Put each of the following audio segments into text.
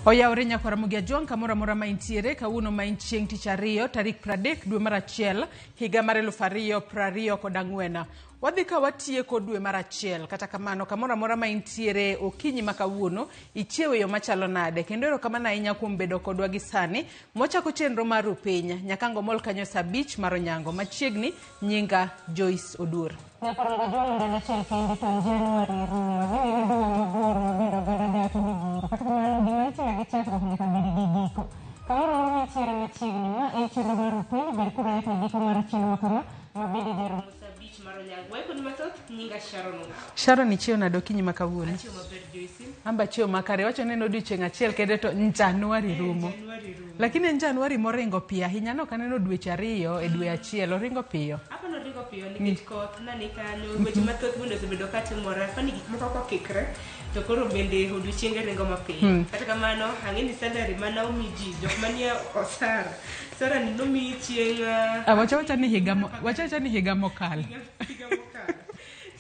Oyawre nyakwar Ramogi Ajwang' kamoro amora ma intiere kawuono ma en chieng' tich ariyo tarik 30 dwe mar achiel higa mar 2024. Wadhi ka watieko dwe mar achiel kata kamano kamoro amora ma intiere okinyi ma kawuono ichiew e yo machalo nade kendo erokamano ahinya kuom bedo kodwa gi sani mwachako chenro mar ru piny nyakango mol kanyo saa abich mar onyango machiegni nyinga Joyce Oduor. Nyakwar Ajwang' ndalo achiel kende to January rumo. Ne en dwe mabor mabende oganda dak gi goro. Kata kamano gima itimo gi chakruok nyaka bed gi giko. Kamoro amora ma intiere machiegni, ma en chenro mar ru piny, ber koro nyaka giko mar chenro ma kama ma bende jarumo saa abich mar onyango. Waikoni mathoth, nyinga Sharon Ong'awo. Sharon ichiew nade okinyi ma kawuono? Achiew maber Joyce. Amba chiew makare wacho ni en odiochieng' achiel kende to Januari rumo. Januari rumo. Lakini en Januari moringo piyo ahinya nok aneno dweche ariyo e dwe achiel oringo piyo. Apa noringo piyo nikech koth nani kanyo, weche mathoth bende osebedo ka timore. Apani gik moko kokikre to koro bende odiochienge ringo mapiyo. Kata kamano, ang'e ni salary mana omi ji, jok manie osara. Osara ni nomiyi chieng' Ah, wacha wacha ni higa mo, wacha wacha ni higa mokalo. higa mokalo.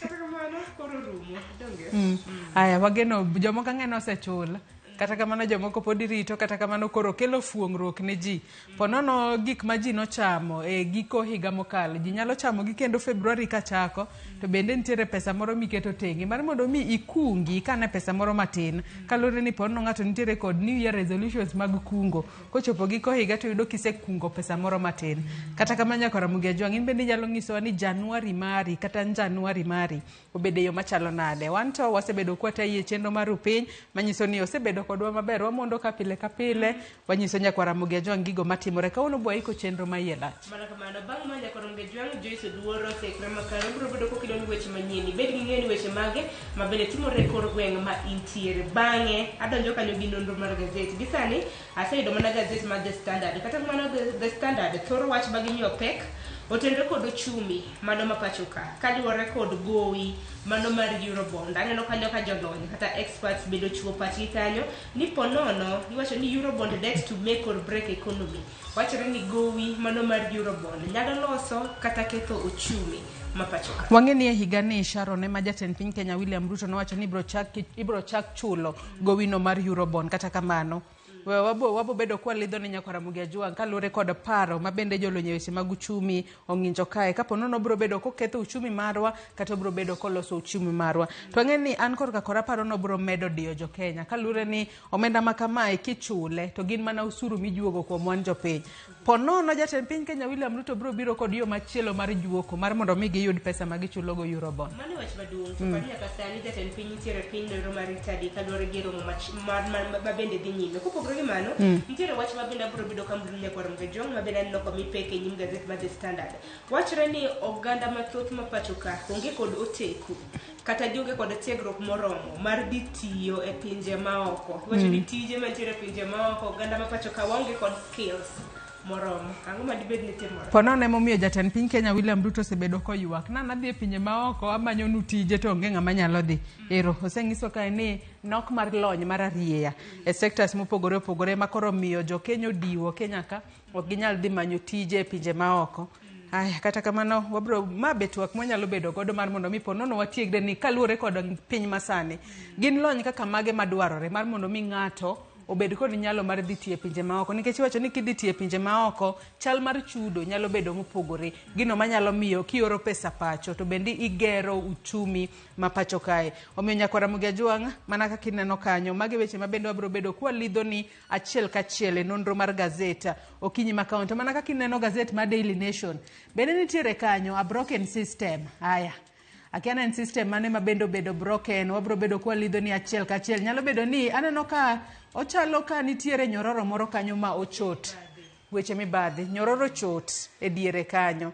Kata kamano, koro rumo, donge? Aya, wageno jomoko ang'e ni osechul. Kata kamano jomoko pod rito, kata kamano koro kelo fuong'ruok ne ji. Ponono gik ma ji nochamo e giko higa mokalo, ji nyalo chamo gi kendo February kachako, to bende nitiere pesa moro miketo tenge mar mondo mi ikungi ikane pesa moro matin. Kaluwore ni ponono ng'ato nitiere kod New Year resolutions mag kungo. Kochopo giko higa to yudo kisekungo pesa moro matin. Kata kamano nyakwar Ramogi Ajwang', in bende inyalo nyisowa ni Januari mari kata Njanuari mari obedo e yo machalo nade. Wan to wasebedo kwatayi e chenro mar Rupiny manyiso ni osebedo kodwa maber. Wamondo ka pile ka pile, wanyiso nyakwar Ramogi Ajwang' gigo matimore. Kawuono bwa iko chenro ma iye lach. Mana kamano, bang' ma nyakwar Ramogi Ajwang' Joyce Oduor oseikre makare, obiro bedo kokelo ni weche manyien. Ibed gi ng'eyo ni weche mage ma bende timore e kor gweng' ma intiere. Bang'e, adonjo kanyo gi nonro mar gazet. Gi sani, aseyudo mana gazet mar The Standard. Kata kamano, The Standard thoro wach ma gimiyo pek otenre kod ochumi mano ma pacho ka kaluwore kod gowi mano mar Eurobond. Aneno kanyo ka jolony kata experts bende ochiwo pachgi kanyo ni ponono iwacho ni Eurobond debt to make or break economy. Wachore ni gowi mano mar Eurobond nyalo loso kata ketho ochumi ma pacho ka. Wang'e ni e higa ni Sharon ema jatend piny Kenya William Ruto nowacho ni ibro chak chulo gowino mar Eurobond. Kata kamano, wabo, wabo bedo kwalidho ni nyakwar Ramogi Ajwang' kaluwore kod paro ma bende jolony e weche mag uchumi ong'injo kae. Kapo nono obro bedo koketho uchumi marwa kata obro bedo koloso uchumi marwa. To ang'e ni an korka kora paro ni obro medo diyo jo Kenya kaluwore ni omenda ma kamae kichule to gin mana usuru mijuogo kuom wan jopiny. Po nono jatend piny Kenya William Ruto bro biro kod yo machielo mar juoko mar mondo mi giyud pesa ma gichulogo Eurobond. Mano e wach maduong' to kod nyaka sani jatend piny nitiere e piny noero mar Italy kaluwore gi romo ma bende dhi nyime. Kopogore gi mano, nitiere wach ma bende abiro bedo ka mulo nyakwar Ramogi Ajwang' ma bende aneno komi pek e nyim gazet mar The Standard. Wachore ni oganda mathoth ma pacho ka onge kod oteku kata gionge kod tiegruok moromo mar dhi tiyo e pinje maoko. Iwacho ni tije mantiere e pinje maoko, oganda ma pacho ka waonge kod skills moromo. Ang'o ma dibed ni timore? Po nono emomiyo jatend piny Kenya William Ruto osebedo koywak. Na nadhi e pinje maoko amanyonu tije to onge ng'ama nyalo dhi. Ero osenyiso kae ni nok mar lony mar arieya e sectors mopogore opogore ma koro miyo jo Kenya odiwo Kenya ka ok ginyal dhi manyo tije e pinje maoko. Aya, kata kamano wabro ma be twak mwanyalo bedo godo mar mondo mi po nono watiegre ni kaluwore kod piny masani gin lony kaka mage madwarore mar mondo mi ng'ato obed kod nyalo mar dhi tiyo e pinje maoko nikech iwacho ni kidhi tiyo e pinje maoko chal mar chudo nyalo bedo mopogore gino manyalo miyo kioro pesa pacho to bende igero uchumi ma pacho kae omiyo nyakwar Ramogi Ajwang' mana kaka ineno kanyo magi weche ma bende wabiro bedo kwalidho ni achiel kachiel e nonro mar gazet okinyi ma kawuono to mana kaka ineno gazet mar Daily Nation bende nitiere kanyo a broken system aya akia ni en system mane ma bende obedo broken wabiro bedo kwalidho ni achiel kachiel nyalo bedo ni aneno ka ochalo ka nitiere nyororo moro kanyo ma ochot weche mibadhi nyororo ochot e diere kanyo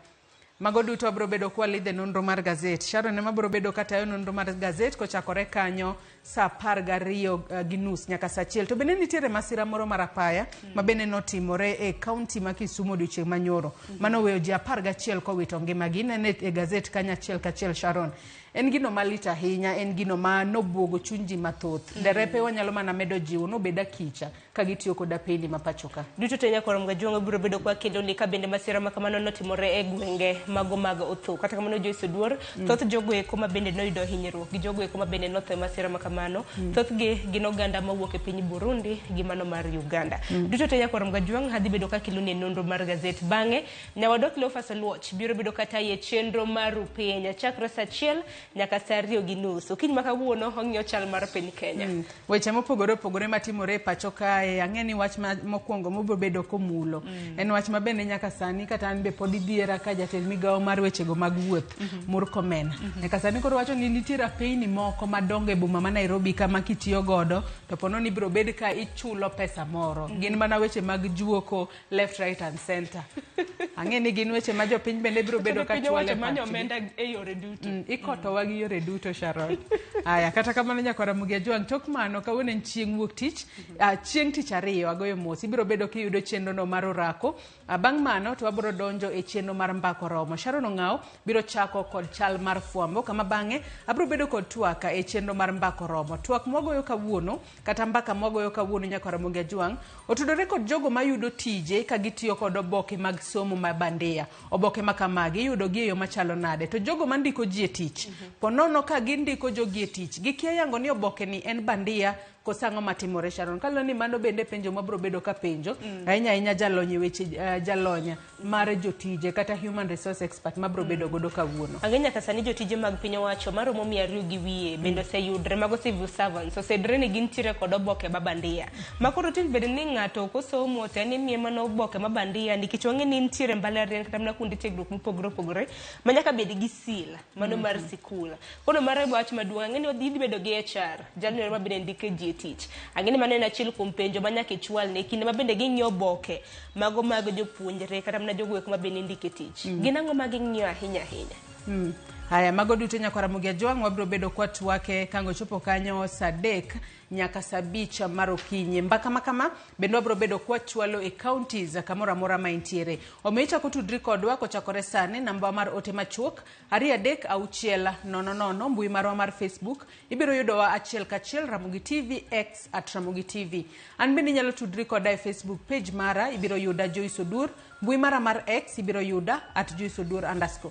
Mago duto wabiro bedo kwalidhe nonro mar gazet. Sharon ema biro bedo katayo nonro mar gazet kochakore kanyo saa 12:30 nyaka saa 1. To bende nitiere masira moro mar apaya ma bende notimore e kaunti ma Kisumu odiochieng' manyoro. Mano oweyo ji 11 kowito ngimagi. Inene e gazet kanyo achiel kachiel Sharon. En gino malit ahinya, en gino ma nobuogo chuny ji mathoth. Derepe wanyalo mana medo jiwo nobed akicha ka gitiyo kod apeni ma pacho ka. Duto te nyakwar Mgajwang'o biro bedo kwa kelo ni ka bende masira ma kamano notimore e gwenge mago mag otho. Kata kamano Joyce Oduor, thoth jogo eko ma bende noyudo hinyruok gi jogo eko ma bende notho e masira ma kamano, thothgi gin oganda mawuok e piny Burundi gi mano mar Uganda. Duto te nyakwar Mgajwang' adhi bedo ka keloni e nonro mar gazet. Bang'e nyawadwa Cleophas Oluoch biro bedo katayi e chenro mar Rupiny chakre saa achiel nyaka saa 2:30. Okinyi ma kawuono ong'iyo chal mar piny Kenya. Weche mopogore opogore matimore e pacho kae, ang'e ni wach mokwongo mobiro bedo komulo en wach ma bende nyaka sani kata an be pod idhiera ka jatend migawo mar wechego mag wuoth Murkomen. Nyaka sani koro wacho ni nitie rapeyni moko madongo e boma ma Nairobi kama kitiyo godo to pono ni ibiro bed ka ichulo pesa moro. Gin mana weche mag juoko left, right and center. Ang'e ni gin weche ma jopiny bende biro bedo ka Piny chwalo owacho e manyo pachgi. omenda e yore duto. Ikotowa gi yore duto Sharon. Aya, kata kamano nyakwara Ramogi Ajwang', tok mano kawuono en chieng' wuok tich, chieng' tich ariyo agoyo mos, ibiro bedo kiyudo chenro no mar orako. Bang' mano to wabiro donjo e chenro mar mbako romo. Sharon Ong'aw biro chako kod chal mar fwambo kama bang'e abiro bedo kod twak e chenro mar mbako romo. Twak mwagoyo kawuono kata mbaka mwagoyo kawuono nyakwara Ramogi Ajwang' otudore kod jogo mayudo tije ka gitiyo kod oboke mag somo ma bandia. Oboke ma kamagi iyudo gi e yo machalo nade? To jogo mandiko ji e tich, ponono ka gindiko jogi e tich, gikia yango ni oboke ni en bandia koso ang'o matimore Sharon. Kaluwore ni mano bende penjo mabiro bedo ka penjo, ahinya ahinya jalony e weche jalony mar jotije kata human resource expert mabiro bedo godo kawuono. Ang'e nyaka sani jotije mag piny owacho maromo 200 gi wiye bende oseyudre mago civil servants oseyudre ni gintiere kod oboke ma bandia. Ma koro tik bed ni ng'ato ok osomo to en imiye mana oboke ma bandia nikech wang'e ni nitiere mbalariany kata mana kuonde tiegruok mopogore opogore ma nyaka bed gi seal mano mar sikul. Koro mano e wach maduong' ang'e ni idhi bedo gi HR jalno ma bende ndiko ji e tich. Ang'e ni mano en achiel kuom penjo ma nyaka ichwalne kinde ma bende ging'iyo oboke mago mag jopuonjre kata mana jogo eko ma bende indiko e tich. Gin ang'o ma ging'iyo ahinya ahinya? Haya, mago duto nyakwara Ramogi Ajwang' wabiro bedo kwatwake kango chopo kanyo saa 3 nyaka saa 5 mar okinyi. Mbaka ma kama bende wabiro bedo kwachwalo e counties kamoro amora ma intiere. Omiyo ichako tudri kodwa kochakore sani, namba mar ote machuok 23600, mbui marwa mar Facebook ibiro yudowa achiel kachiel Ramogi TV, X @RamogiTV. An bende inyalo tudri koda e Facebook page mara, ibiro yuda Joyce Oduor, mbui mara mar X ibiro yuda @JoyceOduor_.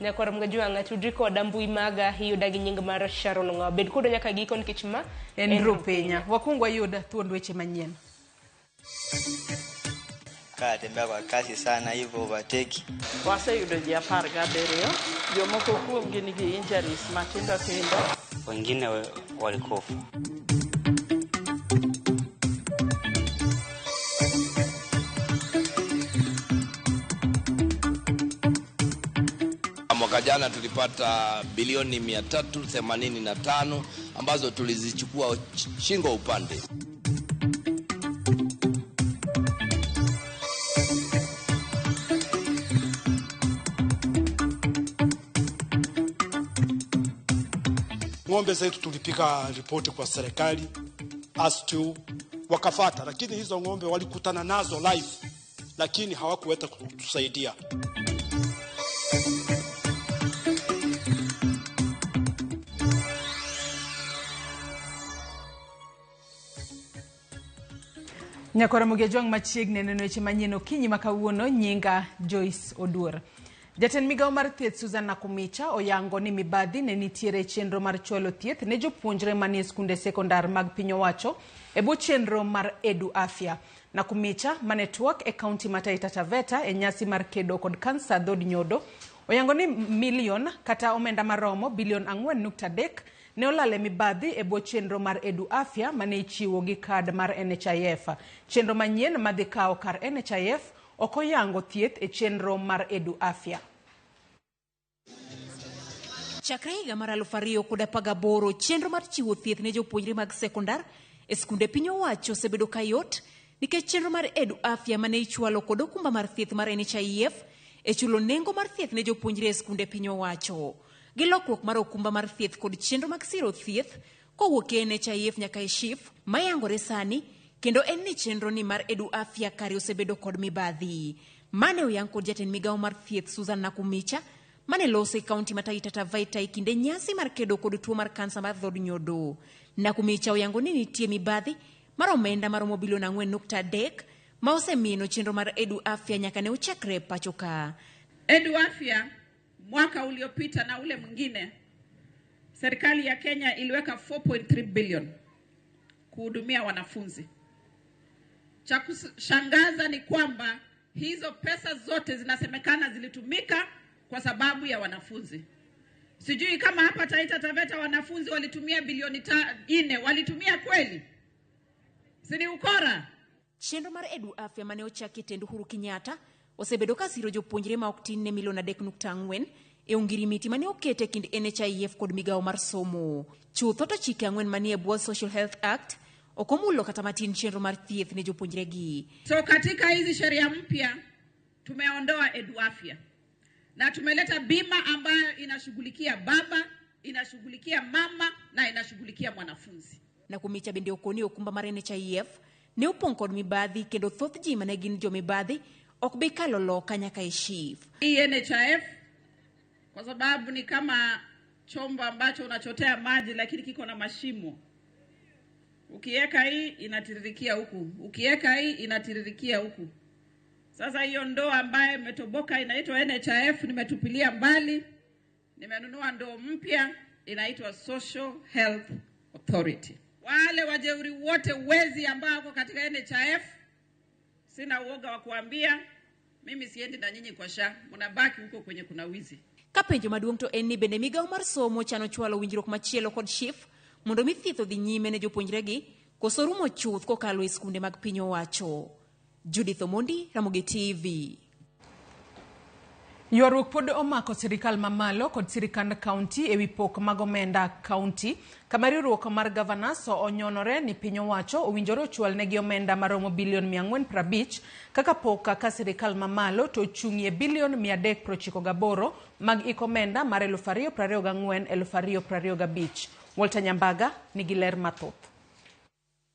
Nyakwar Mgajwang' tudri koda mbui maga iyuda gi nying mar Sharon Ong'aw. Bed kodwa nyaka giko nikech ma en Rupenya. Wakwong wayud thuond weche manyien. Katembea kwa kasi sana hivyo overtake. Waseyudo ji 17, jomoko kuomgi nigi injuries matindo tindo. Wengine walikufa. Mwaka jana tulipata bilioni 385 ambazo tulizichukua shingo upande. Ng'ombe zetu tulipiga ripoti kwa serikali as to wakafata, lakini hizo ng'ombe walikutana nazo live, lakini hawakuweza kutusaidia. Nyakwar Ramogi Ajwang' machiegni neno weche manyien okinyi ma kawuono, nyinga Joyce Oduor. Jatend migawo mar thieth Susan Nakhumicha oyango ni mibadhi ne nitiere e chenro mar chwalo thieth ne jopuonjre manie skunde sekondar mag piny owacho e bwo chenro mar Edu Afya. Nakhumicha mane twak e kaunti ma Taita Taveta e nyasi mar kedo kod kansa dhod nyodo oyango ni milion kata omenda maromo bilion 4.3 ne olal e mibadhi e bwo chenro mar Edu Afya mane ichiwo gi kad mar NHIF. Chenro manyien madhi kawo kar NHIF ok oyango thieth e chenro mar Edu Afya. Chakre higa mar 2018, chenro mar chiwo thieth ne jopuonjre mag sekondar e skunde piny owacho osebedo ka yot nikech chenro mar Edu Afya mane ichwalo kod okumba mar thieth mar NHIF e chulo nengo mar thieth ne jopuonjre e skunde piny owacho. Gi lokruok mar okumba mar thieth kod chenro mag siro thieth kowuok e NHIF nyaka e SHIF mayangore sani, kendo en ni chenro ni mar Edu Afya kare osebedo kod mibadhi. Mane oyang kod jatend migawo mar thieth Susan Nakhumicha mane loso e kaunti ma Taita Taveta e kinde nyasi mar kedo kod tuo mar kansa mar dhod nyodo. Nakhumicha oyango ni nitie mibadhi mar omenda maromo bilion 4.3 ma osemino chenro mar Edu Afya nyaka ne ochakre e pacho ka. Edu Afya mwaka uliopita na ule mwingine, serikali ya Kenya iliweka 4.3 billion kuhudumia wanafunzi. Cha kushangaza ni kwamba hizo pesa zote zinasemekana zilitumika kwa sababu ya wanafunzi. Sijui kama hapa Taita Taveta wanafunzi walitumia bilioni 4, walitumia kweli? Si ni ukora? Chenro mar Edu Afya mane ochaki e tend Uhuru Kenyatta osebedo ka siro jopuonjre ma ok tin ne milion 3.4 e ongirimiti mane oket e kind NHIF kod migawo mar somo. Chutho to chike 4 manie bwo Social Health Act ok omulo kata matin chenro mar thieth ne jopuonjregi. So katika hizi sheria mpya tumeondoa Edu Afya na tumeleta bima ambayo inashughulikia baba, inashughulikia mama na inashughulikia mwanafunzi. Na kumicha bende okoni okumba mar NHIF ne opong' kod mibadhi kendo thoth ji mane gin jomibadhi ok bi kalo loka nyaka e SHIF. Hii NHIF kwa sababu ni kama chombo ambacho unachotea maji lakini kiko na mashimo. Ukiweka hii inatiririkia huku, ukiweka hii inatiririkia huku. Sasa hiyo ndoo ambayo imetoboka inaitwa NHIF nimetupilia mbali. Nimenunua ndoo mpya inaitwa Social Health Authority. Wale wajeuri wote wezi ambao wako katika NHIF, sina uoga wa kuambia, mimi siendi na nyinyi kwa SHA, mnabaki huko kwenye kuna wizi. Ka penjo maduong' to en ni bende migawo mar somo chano chwalo winjruok machielo kod SHIF mondo mi thieth odhi nyime ne jopuonjregi koso rumo chuth kokalo e skunde mag piny owacho. Judith Omondi, Ramogi TV. Ywaruok pod omako sirikal mamalo kod sirikand kaunti ewi pok mag omenda kaunti kama riwruok mar governors onyonore ni piny owacho owinjore ochwal negi omenda maromo bilion 450 kaka pok ka sirikal mamalo to ochung'ie bilion 398 mag iko omenda mar 2024-2025. Walter Nyambaga nigi ler mathoth.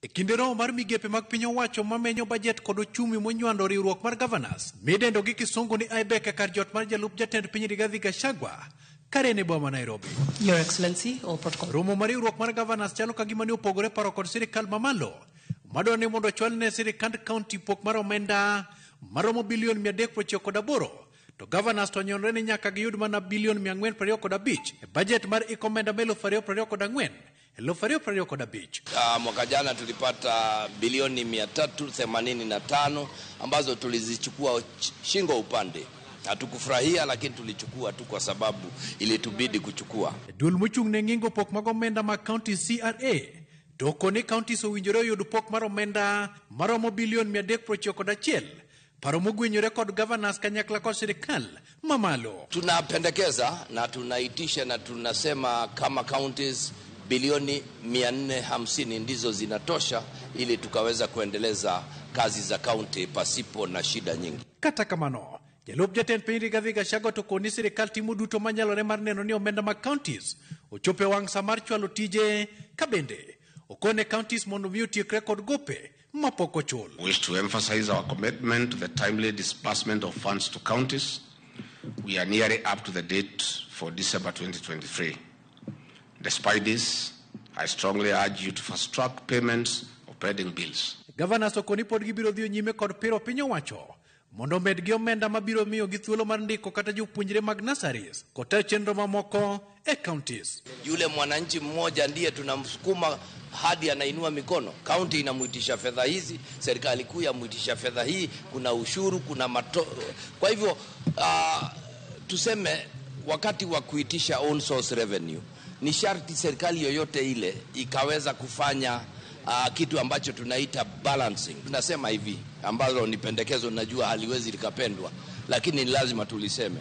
E kinde romo mar migepe mag piny owacho mamenyo bajet kod ochumi monywando riwruok mar governors midendo gi kisungu ni IBEC e kar jot mar jalup jatend piny Rigathi Gachagua kare e boma Nairobi. Your Excellency, all protocol. Romo mar riwruok mar governors chalo ka gima ne opogore paro kod sirikal mamalo madwaro ni mondo ochwal ne sirikand kaunti pok mar omenda maromo bilion 398 to governors to onyonore ni nyaka giyud mana bilion 425 e bajet mar iko omenda ma 2024 2025. Mwaka jana tulipata bilioni 385 ambazo tulizichukua shingo upande. Hatukufurahia lakini tulichukua tu kwa sababu ilitubidi kuchukua. Duol mochung' ne ng'ingo pok mag omenda mag county CRA to okone counties owinjore oyud pok mar omenda maromo bilion 391 paro mogwenyore kod governors kanyakla kod sirikal mamalo. Tunapendekeza na tunaitisha na tunasema kama counties bilioni 450 ndizo zinatosha ili tukaweza kuendeleza kazi za county pasipo na shida nyingi. Kata kamano, jalup jatend piny Rigathi Gachagua to koni sirikal timo duto manyalore mar neno ni omenda mag counties ochopo e wang' sa mar chwalo tije ka bende okone counties mondo mi otiekre kod gope mapok ochul. We wish to emphasize our commitment to the timely disbursement of funds to counties. We are nearly up to the date for December 2023. Despite this, I strongly urge you to fast-track payments of pending bills. Governors okoni pod gibiro dhi nyime kod piro piny owacho mondo omed gi omenda mabiro miyo gi thuolo mar ndiko kata jopuonjre mag nurseries kod chenro mamoko e counties. Yule mwananchi mmoja ndiye tunamsukuma hadi anainua mikono. County inamuitisha fedha hizi, serikali kuu yamuitisha fedha hii, kuna ushuru, kuna mato. Kwa hivyo tuseme wakati wa kuitisha own source revenue ni sharti serikali yoyote ile ikaweza kufanya kitu ambacho tunaita balancing. Tunasema hivi, ambalo ni pendekezo, najua haliwezi likapendwa, lakini ni lazima tuliseme.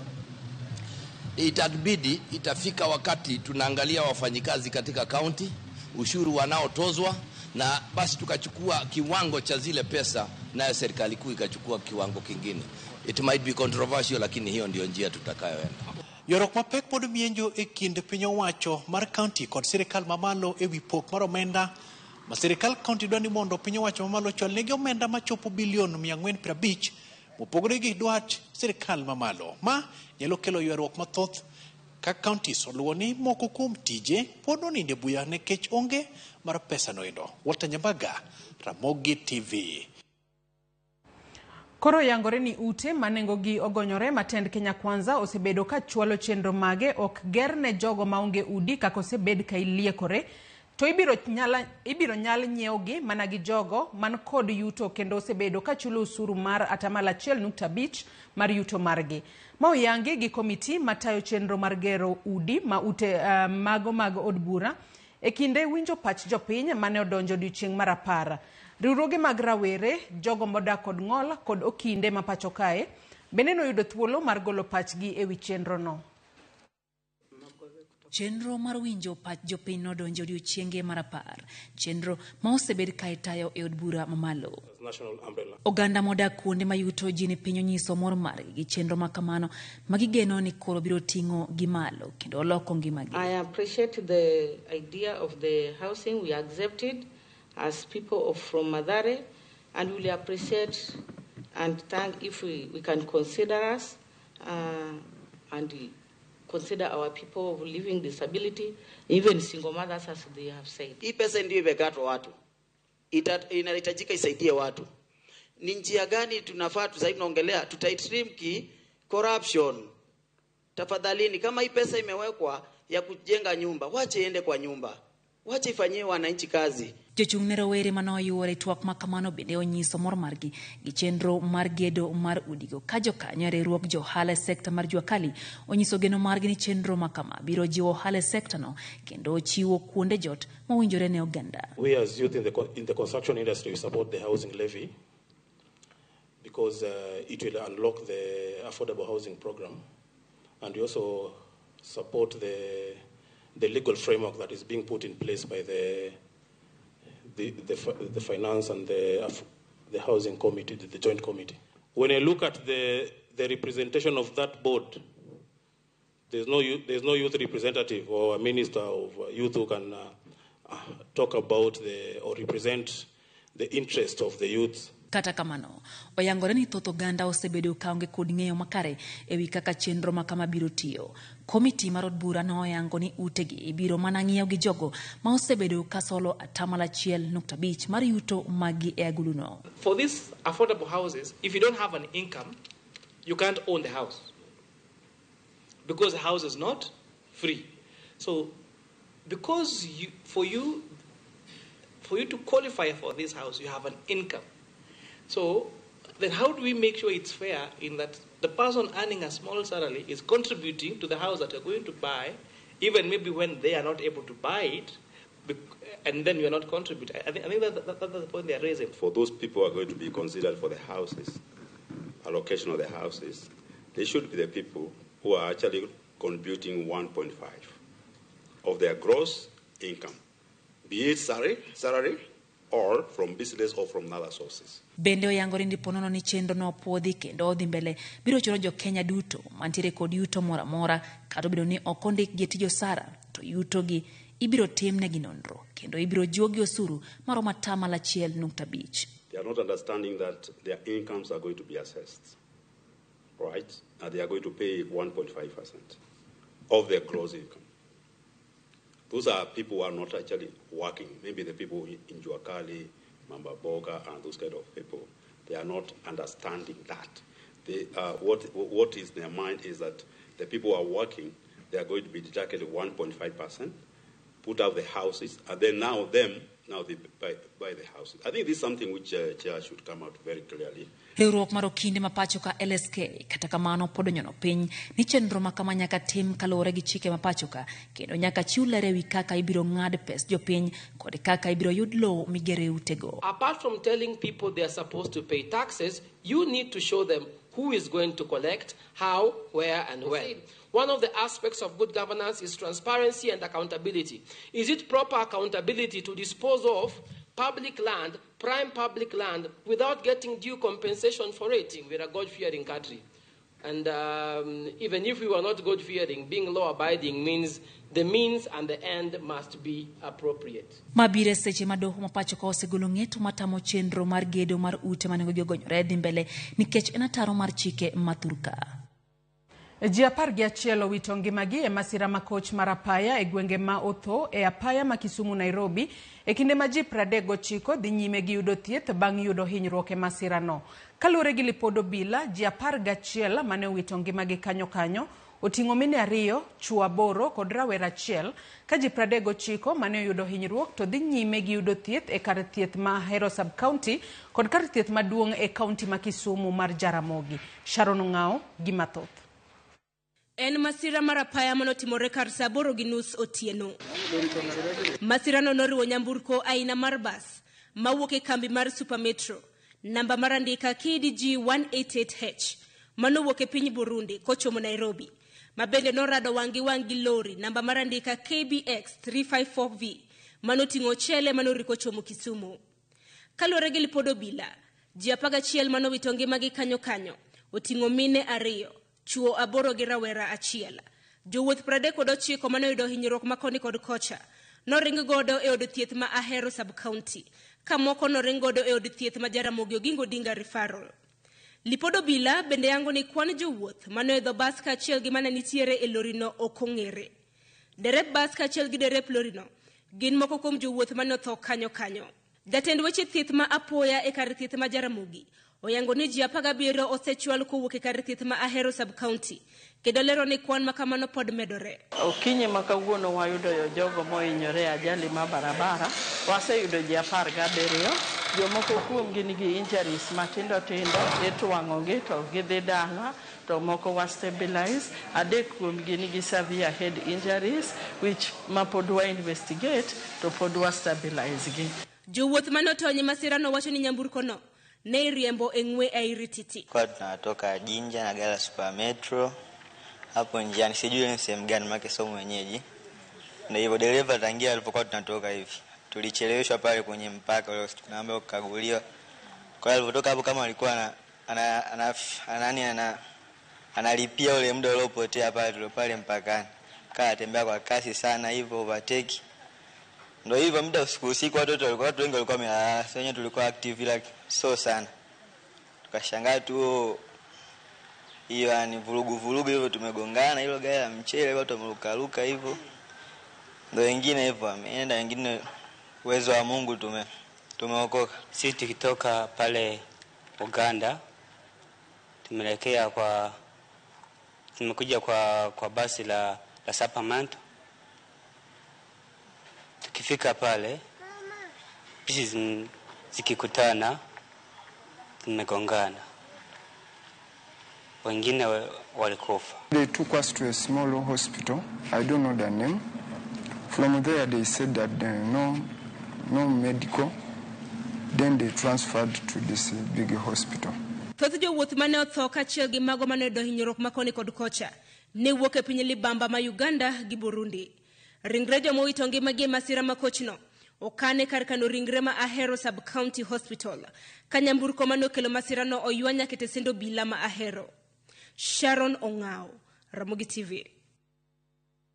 Itabidi itafika wakati tunaangalia wafanyikazi katika county, ushuru wanaotozwa, na basi tukachukua kiwango cha zile pesa, nayo serikali kuu ikachukua kiwango kingine. It might be controversial, lakini hiyo ndio njia tutakayoenda. Ywaruok mapek pod mienjo e kind piny owacho mar county kod sirikal mamalo ewi pok mar omenda ma sirikal county dwa ni mondo piny owacho mamalo ochwal negi omenda machopo bilion 450 mopogore gi dwach sirikal mamalo. Ma nyalo kelo ywaruok mathoth ka counties oluwo ni moko kuom tije pod oninde buya nikech onge mar pesa noendo. Walter Nyambaga, Ramogi TV. Koro yangore ni ute ma nengogi ogonyore ma tend Kenya Kwanza osebedo ka chwalo chenro mage ok ger ne jogo maonge udi kaka osebed ka iliekore to ibiro nyal nyiewogi mana gi jogo man kod yuto kendo osebedo ka chulo osuru mar 1.5% mar yuto margi. Ma oyangi gi komiti matayo chenro mar gero udi ma ute mago mag od bura e kinde winjo pach jopiny mane odonjo odiochieng' mar 10. Riwruoge mag rawere, jogo modak kod ng'ol kod okinde ma pacho kae bende noyudo thuolo mar golo pachgi e wi chenrono. Chenro mar winjo pach jopiny nodonjo odiochienge mar 10, chenro ma osebed ka itayo e od bura mamalo. Oganda modak kuonde ma yuto ji ni piny onyiso mor margi gi chenro ma kamano ma gigeno ni koro biro ting'o gi malo kendo loko ngimagi. I appreciate the idea of the housing. We accept it as people from Mathare, and we will appreciate and thank if we can consider us and consider our people of living disability, even single mothers, as they have said. Hii pesa ndio imekatwa watu. Inahitajika isaidie watu. Ni njia gani tunafaa sasa hivi tunaongelea tutaitrim ki corruption. Tafadhalini, kama hii pesa imewekwa ya kujenga nyumba, wache iende kwa nyumba. Wache ifanyie wananchi kazi. Jochung' ne rowere manoyuore twak ma kamano bende onyiso mor margi gi chenro mar gedo mar udigo ka jokanyo e riwruog jo ohala e sekta mar jua kali onyiso geno margi ni chenro ma kama biro jiwo ohala e sekta no kendo chiwo kuonde jot mowinjore ne oganda. We as youth in the construction industry, we support the housing levy because it will unlock the affordable housing program, and we also support the legal framework that is being put in place by the finance and the housing committee, the joint committee. When I look at the representation of that board, there's no youth representative or a minister of youth who can talk about or represent the interest of the youth. Kata kamano, oyangore ni thoth oganda osebedo kaonge kod ng'eyo makare ewi kaka chenro ma kama biro tiyo. Komiti mar od bura noyango ni utegi ibiro mana ng'iew gi jogo ma osebedo ka solo 1.5% mar yuto maggi e aguluno. For these affordable houses, if you don't have an income, you can't own the house because the house is not free. So, because for you to qualify for this house, you have an income. So then how do we make sure it's fair in that the person earning a small salary is contributing to the house that you're going to buy, even maybe when they are not able to buy it, and then you're not contributing? I think that's the point they are raising. For those people who are going to be considered for the houses, allocation of the houses, they should be the people who are actually contributing 1.5 of their gross income, be it salary, or from business or from other sources. Bende oyangore ni ponono ni chenro no opuodhi kendo odhi mbele biro chuno jo Kenya duto mantiere kod yuto moro amora kata obedo ni ok ondikgi e tij osara to yutogi ibiro timnegi nonro kendo ibiro juogi osuru maromo 1.5%. They are not understanding that their incomes are going to be assessed, right? And they are going to pay 1.5% of their gross income. Those are people who are not actually working. Maybe the people in Juakali, Mambaboga, and those kind of people. They are not understanding that. They, what is their mind is that the people who are working, they are going to be deducted 1.5%, put out the houses, and then now they buy the houses. I think this is something which Chair should come out very clearly. Riwruok mar okinde ma pacho ka LSK kata kamano pod onyono piny ni chenro ma kama nyaka tim kaluwore gi chike ma pacho ka kendo nyaka chiw ler ewi kaka ibiro ng'ad pes jopiny kod kaka ibiro yud lowo migere utego. Apart from telling people they are supposed to pay taxes, you need to show them who is going to collect, how, where, and when. One of the aspects of good governance is transparency and accountability. Is it proper accountability to dispose of public land, prime public land, without getting due compensation for it? We're a God-fearing country. And even if we were not God-fearing, being law-abiding means the means and the end must be appropriate. Mabire seche ma doho ma pacho ka osegolo ng'eto matamo chenro mar gedo mar ute ma nengogi ogonyore dhi mbele nikech en ataro mar chike ma thurka. Ji 11 owito ngimagi e masira ma koch mar apaya e gwenge ma Otho e apaya ma Kisumu Nairobi e kinde ma ji 39 dhi nyime gi yudo thieth bang' yudo hinyruok e masirano. Kaluwore gi lipod obila, ji 11 mane owito ngimagi kanyo kanyo oting'o mine 2, chwo 8 kod rawera 1, ka ji 39 mane oyudo hinyruok to dhi nyime gi yudo thieth e kar thieth ma Ahero Sub-County kod kar thieth maduong' e kaunti ma Kisumu mar Jaramogi. Sharon Ong'ao gi mathoth. En masira mar apaya manotimore kar saa 8:30 otieno. Masirano noriwo nyamburko aina mar bas mawuok e kambi mar Supermetro, namba mar andika KDG 188H manowuok e piny Burundi kochomo Nairobi, ma bende norado wang' gi wang' gi lori namba mar andika KBX 354V manoting'o ochele manoriko chomo Kisumu. Kaluwore gi lipod obila, ji 11 manowito ngimagi kanyo kanyo oting'o mine 2, chwo 8 gi rawera 1. Jowuoth 39 manoyudo hinyruok ma koni kod kocha noring godo e od thieth ma Ahero Sub-County, ka moko noring godo e od thieth ma Jaramogi Oginga Odinga Referral. Lipod obila bende yango ni kwan jowuoth manoidho bas kaachiel gi mane nitiere e lorino ok ong'ere. Derep bas kaachiel gi derep lorino gin moko kuom jowuoth mane otho kanyo kanyo. Jatend weche thieth ma apoya e kar thieth ma Jaramogi oyango ni ji 17 osechwal kowuok e kar thieth ma Ahero Sub-County, kendo lero ni kwan ma kamano pod medore. Okinyi ma kawuono wayudo jogo mohinyore e ajali ma barabara, waseyudo ji 17, jomoko kuomgi nigi injuries matindo tindo, itwang'ogi to gidhi dala, to moko wa stabilize, 3 kuomgi nigi severe head injuries which ma pod wa investigate to pod wa stabilize gi. Jowuoth mane otony e masirano wacho ni nyamburkono ne iriembo e ng'we airititi. Kwa tunatoka Jinja na gari la Super Metro hapo njiani, sijui ni sehemu gani maana sio mwenyeji. Na hivyo dereva tangia alipokuwa tunatoka hivi tulicheleweshwa pale kwenye mpaka ule tunaambiwa kukaguliwa. Kwa hiyo alipotoka hapo kama alikuwa analipia ule muda uliopotea pale tulio pale mpakani. Kaa tembea kwa kasi sana hivyo overtake. Ndio hivyo muda usiku usiku watoto walikuwa watu wengi walikuwa wamelala, sisi wenyewe tulikuwa active ila so sana. Tukashangaa tu hiyo yani vurugu vurugu hivyo tumegongana, hilo gari la mchele watu wamerukaruka hivyo. Ndio wengine hivyo wameenda, wengine uwezo wa Mungu tumeokoka. Sisi tukitoka pale Uganda tumeelekea kwa tumekuja kwa basi la Supermetro. Tukifika pale bisi zikikutana tumegongana, wengine walikufa. They took us to a small hospital. I don't know the name. From there they said that no medical. Then they transferred to this big hospital. Thoth jowuoth mane otho kaachiel gi mago mane oyudo hinyruok ma koni kod kocha ne wuok e piny libamba ma Uganda gi Burundi. Ringre joma owito ngimagi e masira ma kochno okane kar kano ringre ma Ahero Sub-County Hospital, ka nyamburko mane okelo masirano oywa nyaka e tesend obila ma Ahero. Sharon Ong'ao, Ramogi TV.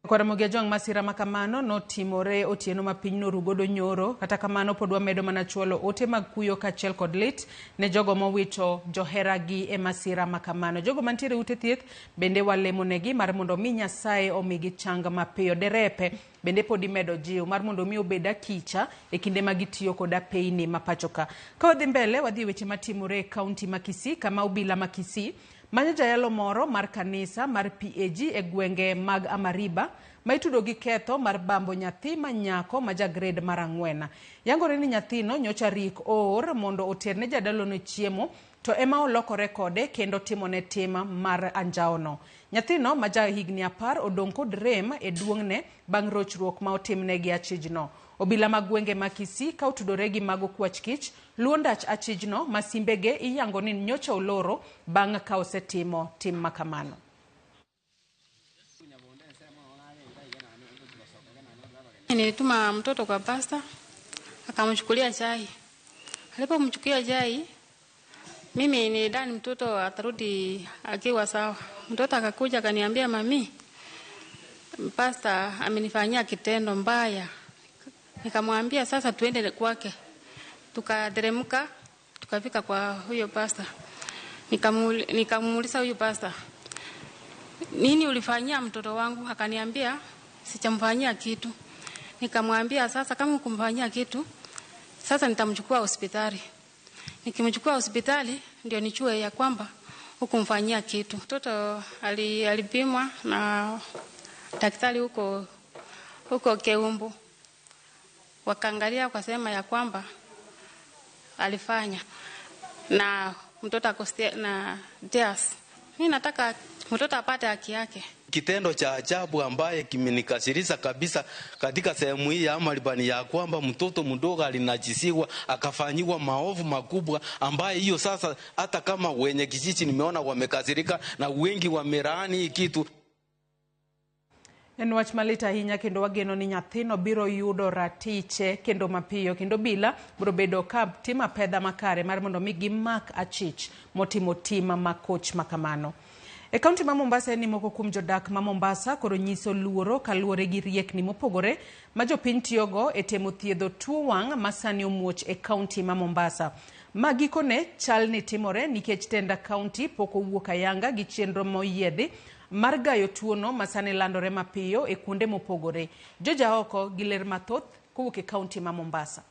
Kwa Ramogi Ajwang', masira makamano notimore otieno ma piny norugodo nyoro. Kata kamano pod wamedo mana chwalo ote mag kuyo kaachiel kod lit ne jogo mowito joheragi e masira makamano. Jogo mantiere ute thieth bende walemonegi mar mondo mi Nyasaye omigi chang mapiyo. Derepe bende pod imedo jiw mar mondo mi obed akicha e kinde ma gitiyo kod apeyni ma pacho ka. Ka wadhi mbele, wadhi e weche matimore e kaunti ma Kisii, kama obila ma Kisii manyo jayalo moro mar kanisa mar PAG e gwenge mag Amariba ma itudo gi ketho mar bambo nyathi ma nyako ma ja grade mar 4. Yangore ni nyathino nyocha rik oor mondo oterne jadalono chiemo to ema olokore kode kendo timone tim mar anjawono. Nyathino ma ja higni 10 odong' kod rem e duong'ne bang' rochruok ma otimne gi achijno. Obila mag gwenge ma Kisii ka otudore gi mago kwach kich luwo ndach achijno ma simbege iyango ni nyocha oloro bang' ka osetimo tim makamano. Nilituma mtoto kwa pasta akamchukulia chai. Alipomchukulia chai, mimi nilidhani mtoto atarudi akiwa sawa. Mtoto akakuja akaniambia, mami, pasta amenifanyia kitendo mbaya. Nikamwambia sasa tuende kwake. Tukateremka tukafika kwa huyo pasta. Nikamuuliza huyo pasta, nini ulifanyia mtoto wangu? Akaniambia sichamfanyia kitu. Nikamwambia sasa, kama hukumfanyia kitu, sasa nitamchukua hospitali. Nikimchukua hospitali ndio nichue ya kwamba hukumfanyia kitu. Mtoto alipimwa na daktari huko Keumbu, wakaangalia wakasema ya kwamba alifanya na mtoto ako na tears. Mimi nataka mtoto apate haki yake. Kitendo cha ajabu ambaye kimenikasirisha kabisa katika sehemu hii ya Amarban ya kwamba mtoto mdogo alinajisiwa akafanyiwa maovu makubwa, ambaye hiyo sasa hata kama wenye kijiji nimeona wamekasirika na wengi wamelaani hii kitu. En wach malit ahinya kendo wageno ni nyathino biro yudo ratiche kendo mapiyo kendo bila biro bedo ka timo apedha makare mar mondo mi gimak achich motimo tim makoch makamano. E kaunti ma Mombasa en ni moko kuom jodak ma Mombasa koro nyiso luoro kaluwore gi riekni mopogore ma jopiny tiyogo e temo thiedho tuo wang' ma sani omuoch e kaunti ma Mombasa. Ma gikone chal ni timore nikech tenda kaunti pok owuok ayanga gi chenro moyiedhi mar gayo tuono ma sani landore mapiyo e kuonde mopogore. Joja oko gi ler mathoth kowuok e kaunti ma Mombasa.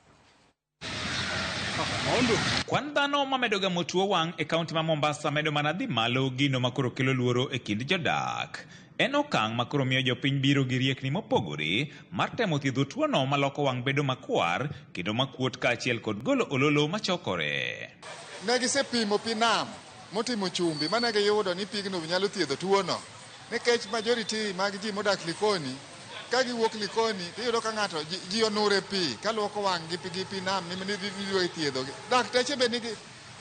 Kwan dhano mamedo gamo tuo wang' e kaunti ma Mombasa medo mana dhi malo, gino makoro kelo luoro e kind jodak. En okang' makoro miyo jopiny biro gi riekni mopogore mar temo thiedho tuono maloko wang' bedo makwar kendo makuot kaachiel kod golo ololo machokore. Ne gisepimo pi nam motimo chumbi mane giyudo ni pigno nyalo thiedho tuono, nikech majority mag ji modak Likoni ka giwuok Likoni tiyudo ka ng'ato ji onure pi kaluoko wang' gi pi nam ni thiedho. Dakteche be nigi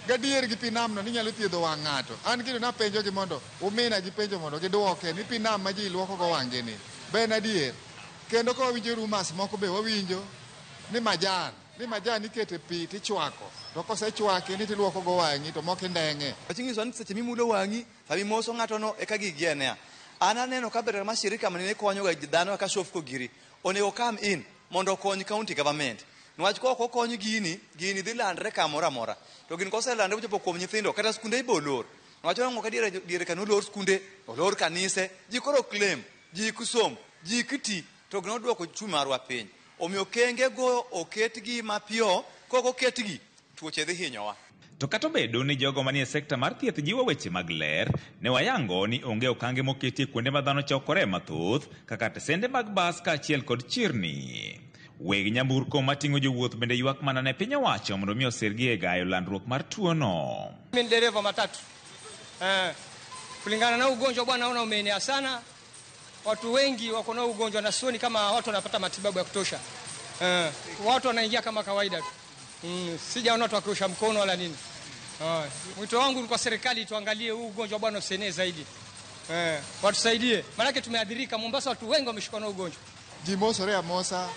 gadier gi pi nam no ni nyalo thiedho wang' ng'ato. An gino napenjogi mondo umina gi penjo mondo giduoke ni pi nam ma ji luoko go wang'gi ni be en adier. Kendo ka wawinjo rumours moko be wawinjo ni majan ikete pi tichwako, to kosechwake ni tiluoko go wang'i to moko indeng'e. Wachinyiso ni seche mimulo wang'i sama imoso ng'ato no eka gigi enea. An aneno ka ber ma shirika manene konyo ga dhano kaka Shofco giri onego come in mondo okony county government. Niwach ka ok okony gini, gini dhi landre kamoro amora. To gini koselandre mochopo kuom nyithindo kata skunde ibo lor. Niwach waneno ka diere ka nolor skunde, olor kanise, ji koro claim, ji kusom, ji kiti, to gino duoko ochumi marwa piny. Omiyo kenge go oketgi mapiyo, kok oketgi, tuoche dhi hinyowa. To kata obedo ni jogo manie sekta mar thieth jiwo weche mag ler, ne wayango ni onge okange moketi e kuonde ma dhano chokore mathoth kaka tesende mag bas kaachiel kod chirni. Weg nyamburko mating'o jowuoth bende ywak mana ne piny owacho mondo mi osirgi e gayo landruok mar tuono. Mimi ni dereva matatu. Kulingana na ugonjwa bwana, naona umeenea sana. Watu wengi wako na ugonjwa na sioni kama watu wanapata matibabu ya kutosha. Watu wanaingia kama kawaida tu. Sijaona watu wakiosha mkono wala nini. Mwito wangu ni kwa serikali tuangalie huu ugonjwa bwana usienee zaidi. Watusaidie. Maana tumeadhirika Mombasa, watu wengi wameshikwa na ugonjwa. Ji mosore amosa,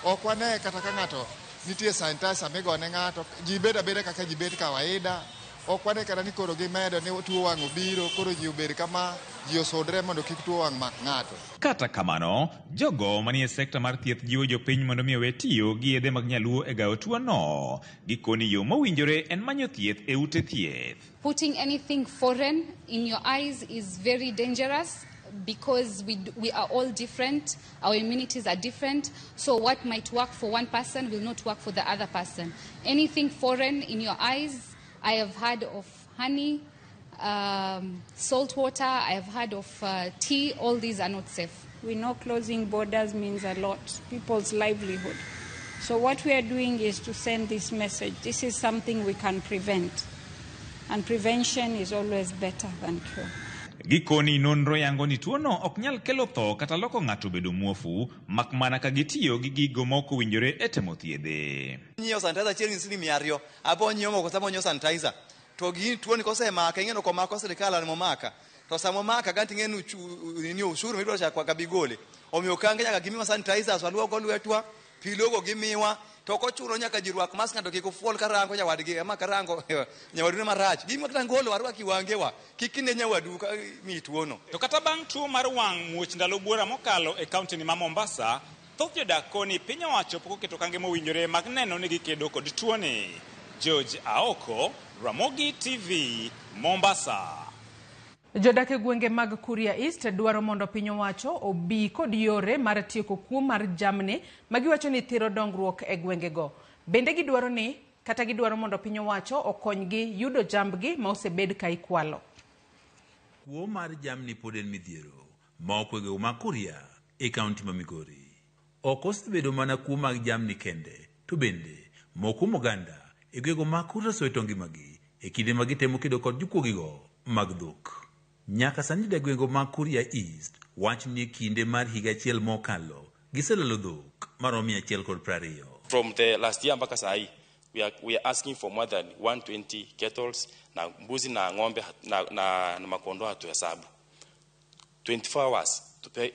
ok wane kata ka ng'ato nitie sanitizer migone ng'ato, ji bedo abeda kaka ji bet kawaida. Ok wane kata ni koro gimedo ni tuo wang' obiro, koro ji obed kama, ji osudre mondo kik tuo wang' mak ng'ato. Kata kamano, jogo manie sekta mar thieth jiwo jopiny mondo mi owe tiyo gi yedhe mag nyaluo e gayo tuono. Gikoni yo mowinjore en manyo thieth e ute thieth. Putting anything foreign in your eyes is very dangerous because we are all different, our immunities are different, so what might work for one person will not work for the other person. Anything foreign in your eyes, I have heard of honey, salt water, I have heard of tea, all these are not safe. We know closing borders means a lot, people's livelihood. So what we are doing is to send this message. This is something we can prevent. And prevention is always better than cure. Gikoni nonro yango ni tuono ok nyal kelo tho kata loko ng'ato bedo muofu, mak mana ka gitiyo gi gigo ma ok owinjore e temo thiedhe. Nyiewo sanitizer achiel gi siling 200, abo nyiewo moko sama onyiewo sanitizer. To gini tuoni kosemaka, ing'e ni ok omako sirikal an momaka. To sama omaka ganti ing'e ni ushuru midwaro cha kwa kabigole. Omiyo kange nyaka gimiwa sanitizers waluoko lwetwa, pi logo gimiwa. To ok ochuno nyaka ji rwak mask ng'ato kik ofuol karango nyawadgi ama karango nyawadu marach. Gima kata ngolo warwak iwangewa, kik ine nyawadu ka mi tuono. To kata bang' tuo mar wang' muoch ndalo buora mokalo e kaunti ni ma Mombasa, thoth jodak koni piny owacho pok oketo okange mowinjore mag neno ni gikedo kod tuoni. George Aoko, Ramogi TV, Mombasa. Jodak e gwenge mag Kuria East dwaro mondo piny owacho obi kod yore mar tieko kuo mar jamni ma giwacho ni thiro dongruok e gwengego. Bende gidwaro ni kata gidwaro mondo piny owacho okonygi yudo jambgi ma osebed ka ikwalo. Kuo mar jamni pod en midhiero ma okwego ma Kuria e kaunti ma Migori. Ok osebedo mana kuo mag jamni kende, to bende moko kuom oganda e gwego mag Kuria osewito ngimagi e kinde ma gitemo kedo kod jokuogigo mag dhok. Nyaka sani jodak gwengego mag Kuria East wacho ni e kinde mar higa achiel mokalo giselalo dhok maromo 120. From the last year mpaka saa hii we are asking for more than 120 kettles na mbuzi na ng'ombe na makondoo hatuhesabu. 24 hours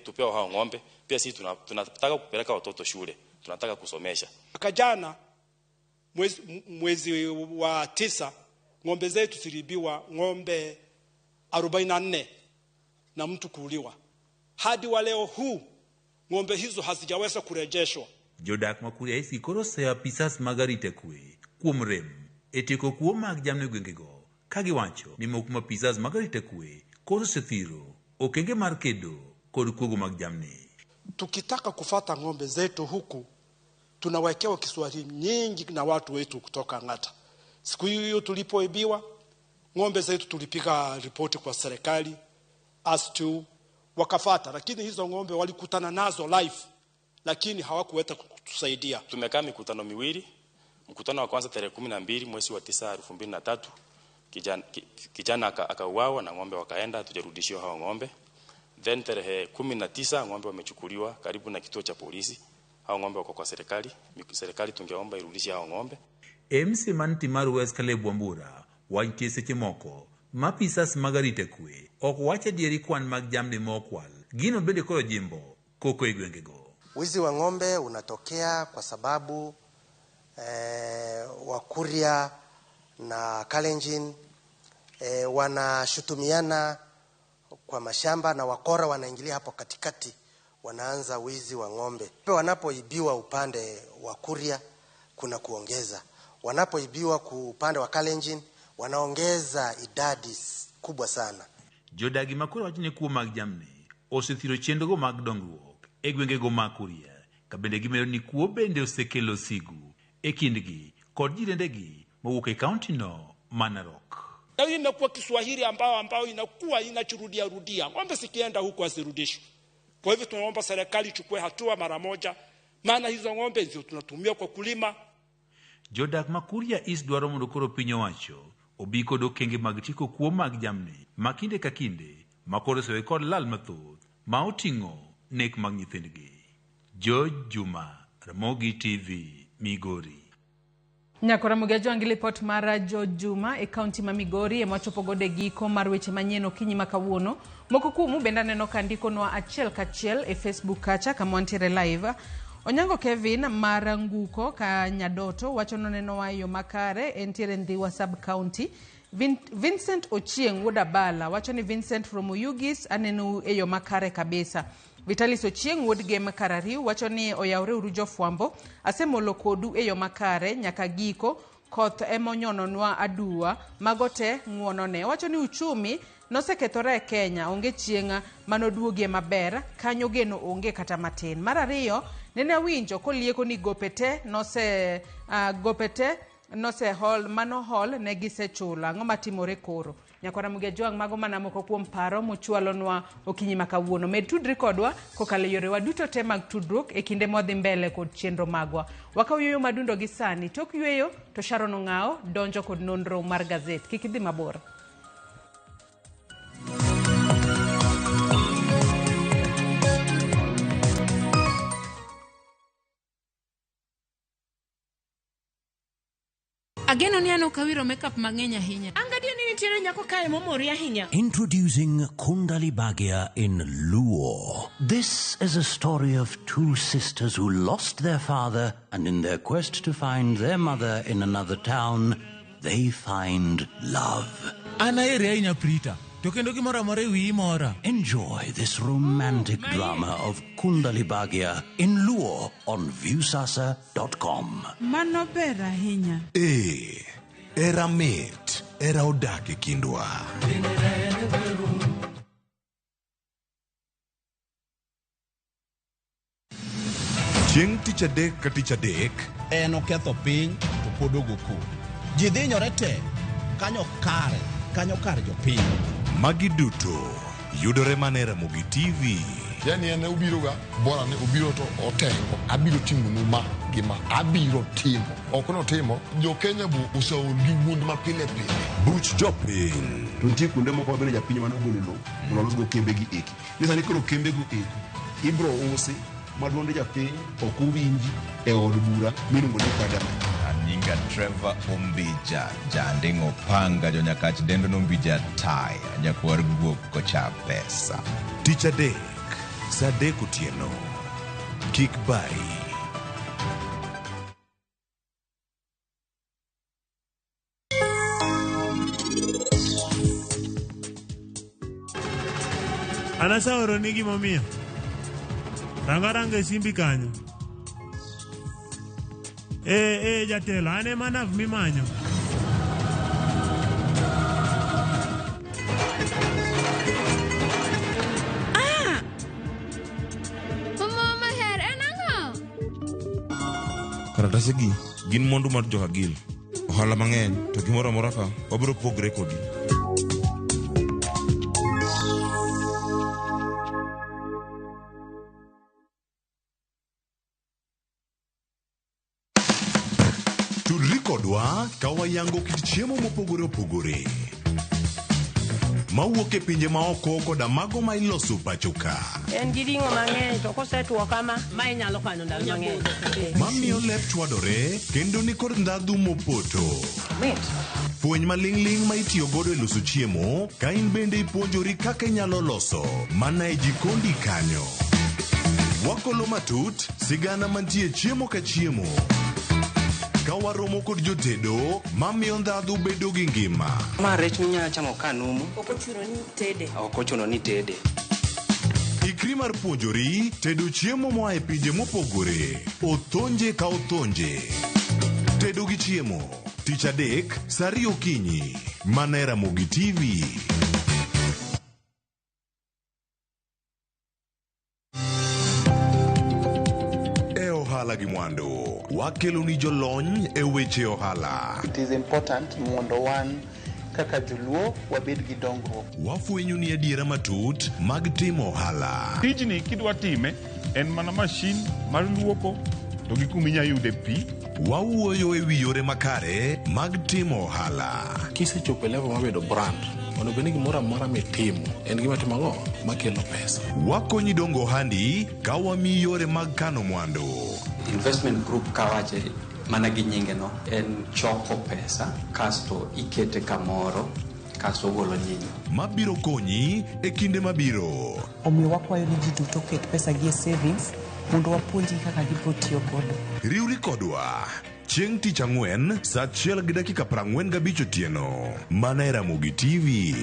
tupewe hao ng'ombe. Pia sisi tunataka kupeleka watoto shule, tunataka kusomesha. Mwaka jana mwezi wa 9 ng'ombe zetu ziliibiwa ng'ombe 44 na mtu kuuliwa. Hadi wa leo huu ng'ombe hizo hazijaweza kurejeshwa. Jodak ma Kuria East koro oseyo apisas mag arita kwe kuom rem e tieko kuo mag jamni e gwengego ka giwacho ni moko kuom apisas mag arita kwe koro osethiro okenge mar kedo kod kuogo mag jamni. Tukitaka kufata ng'ombe zetu huku tunawekewa Kiswahili nyingi na watu wetu kutoka Ng'ata. Siku hiyo tulipoibiwa ng'ombe zetu tulipiga ripoti kwa serikali as to wakafata, lakini hizo ng'ombe walikutana nazo live, lakini hawakuweza kutusaidia. Tumekaa mikutano miwili. Mkutano wa kwanza tarehe 12 mwezi wa 9 2003, kijana akauawa na ng'ombe wakaenda, hatujarudishiwa hao ng'ombe. Then tarehe 19 ng'ombe wamechukuliwa karibu na kituo cha polisi. Hao ng'ombe wako kwa serikali. Serikali tungeomba irudishe hao ng'ombe. MC man Timaru West Caleb Wambura wacho seche moko ma apisas mag arita kwe ok wach adieri kwan mag jamni ma okwal gino bende koro jimbo koko e gwengego. Wizi wa ng'ombe unatokea kwa sababu Wakuria na Kalenjin wanashutumiana kwa mashamba na wakora wanaingilia hapo katikati, wanaanza wizi wa ng'ombe. Wanapoibiwa upande wa Kuria kuna kuongeza, wanapoibiwa upande wa Kalenjin wanaongeza idadi kubwa sana. Jodagi ma koro wacho ni kuo mag jamni osethiro chenrogo mag dongruok e gwengego mag Kuria, ka bende gimedo ni kuo bende osekelo sigu e kindgi kod jirendegi mowuok e kaunti no ma Narok. Na hii inakuwa Kiswahili ambao inakuwa inachirudia rudia. Ng'ombe sikienda huku asirudishwe. Kwa hivyo tunaomba serikali ichukue hatua mara moja, maana hizo ng'ombe ndio tunatumia kwa kulima. Jodak ma Kuria East dwaro mondo koro piny owacho obi kod okenge mag tieko kuo mag jamni ma kinde ka kinde ma koro osewe kod lal mathoth ma oting'o nek mag nyithindgi. George Juma, Ramogi TV, Migori. Nyakora Ramogi gi lipot mar George Juma e kaunti ma Migori ema wachopo godo e giko mar weche manyien okinyi ma kawuono. Moko kuomu bende aneno ka ndikonwa achiel kachiel e Facebook kacha kama wantiere live. Onyango Kevin mar Nguko ka Nyadoto wacho nonenowa e yo makare entiere Ndhiwa sub county. Vincent Ochieng wuod Abala wacho ni Vincent from Oyugis aneno e yo makare kabisa. Vitalis Ochieng wuod Gem Karariu wacho ni oyawre uru jofwambo, asemolo kodu e yo makare nyaka giko, koth emonyononwa aduwa, mago te ng'uonone. Wacho ni uchumi nosekethore e Kenya, onge chieng' manoduogie maber, kanyo geno onge kata matin. Mar ariyo, nene awinjo kolieko ni gope te nose hol, mano hol ne gisechulo. Ang'o matimore koro? Nyakwara Ramogi Ajwang', mago mana moko kuom paro mochwalonwa okinyi ma kawuono. Med tudri kodwa kokalo e yorewa duto te mag tudruok e kinde mwadhi mbele kod chenro magwa. Wakaw yueyo madundo gi sani. Tok yueyo to Sharon Ong'ao donjo kod nonro mar gazet. Kik idhi mabor. Ageno ni an ok awiro makeup mang'eny ahinya. An gadier ni nitiere nyako kae momori ahinya. Introducing Kundali Bhagya in Luo. This is a story of two sisters who lost their father, and in their quest to find their mother in another town, they find love. An ahere ahinya Prita, to kendo gimoro amora e wiyi mora. Enjoy this romantic drama of Kundali Bhagya in Luo on Viusasa.com. Mano ber ahinya. Ee, era mit, era odak e kindwa. Chieng' tich adek ka tich adek. En oketho piny to pod ogo koko. Ji dhinyore te kanyo kare kanyo kar jopiny. Magi duto yudore mana e Ramogi TV. Yani en obiro ga bora ni obiro to otengo abiro timonu ma gi ma abiro timo ok notimo jo Kenya bu oseol gi wuond ma pile pile. Buch jopiny. To nitie kuonde moko mabende japiny mane ogolo lowo mondo olosgo kembe gi eki. Ni sani koro kembe go eki ibro usi ma duond japiny ok owinji e od bura miluongo ni parliament. Anyinga Trevor Ombija, janding'o panga jonyakach dendo nombija taya, nyakwar guok kocha pesa. Tich adek, saa adek otieno. Kik bayi. An aseoroni gimomiyo. Ranga ranga e simbi kanyo. Eh, eh, jatelo, an ema nav mimanyo. Ah! Mama maher en ang'o? Karatasegi gin mwandu mar Jokagil. Ohala mang'eny to gimoro amora ka wabiro pogre kodi. Tudri kodwa ka wayango kit chiemo mopogore opogore mawuok e pinje maoko koda mago ma iloso pacho ka. En gi ring'o mang'eny to kosetwo kama, ma inyalo kano ndalo mang'eny. Mamiyo lep chwadore kendo nikod ndhadhu mopoto. Mit. Fweny maling'ling' ma itiyo godo e loso chiemo ka in bende ipuonjori kaka inyalo loso mana e jikondi kanyo. Wakolo matut sigana mantie chiemo ka chiemo. Ka waromo kod jotedo mamiyo ndhadhu bedo gi ngima. Ma rech minyalo chamo ka numu. Ok ochuno ni tede. Ok ochuno ni tede. Ikri mar puonjori tedo chiemo moa e pinje mopogore. Othonje ka othonje. Tedo gi chiemo. Tich adek, saa ariyo okinyi. Mana e Ramogi TV. E ohala gi mwandu, wakelo ni jolony e weche ohala. It is important mondo wan kaka joluo wabed gi dongruok. Wafwenyo ni adiera matut mag timo ohala. Tijni kidwa time en mana mashin mar luoko to gi kuma inya yude pi. Wawuoyo e wi yore makare mag timo ohala. Kisechopo e level mar bedo brand, onego bed ni gimoro amora mitimo en gima timo ang'o makelo pesa. Wakonyi dongo ohandi ka wamiyi yore mag kano mwandu. Investment group kawache mana gi nyinge no en choko pesa kasto ikete kamoro kasto ogolo nyinyo. Mabiro konyi e kinde mabiro. Omiyo wakwayo ni ji duto oket pesa gi e savings mondo wapuonjgi kaka gibiro tiyo godo. Riwri kodwa chieng' tich ang'wen saa achiel gi dakika 45 otieno mana e Ramogi TV.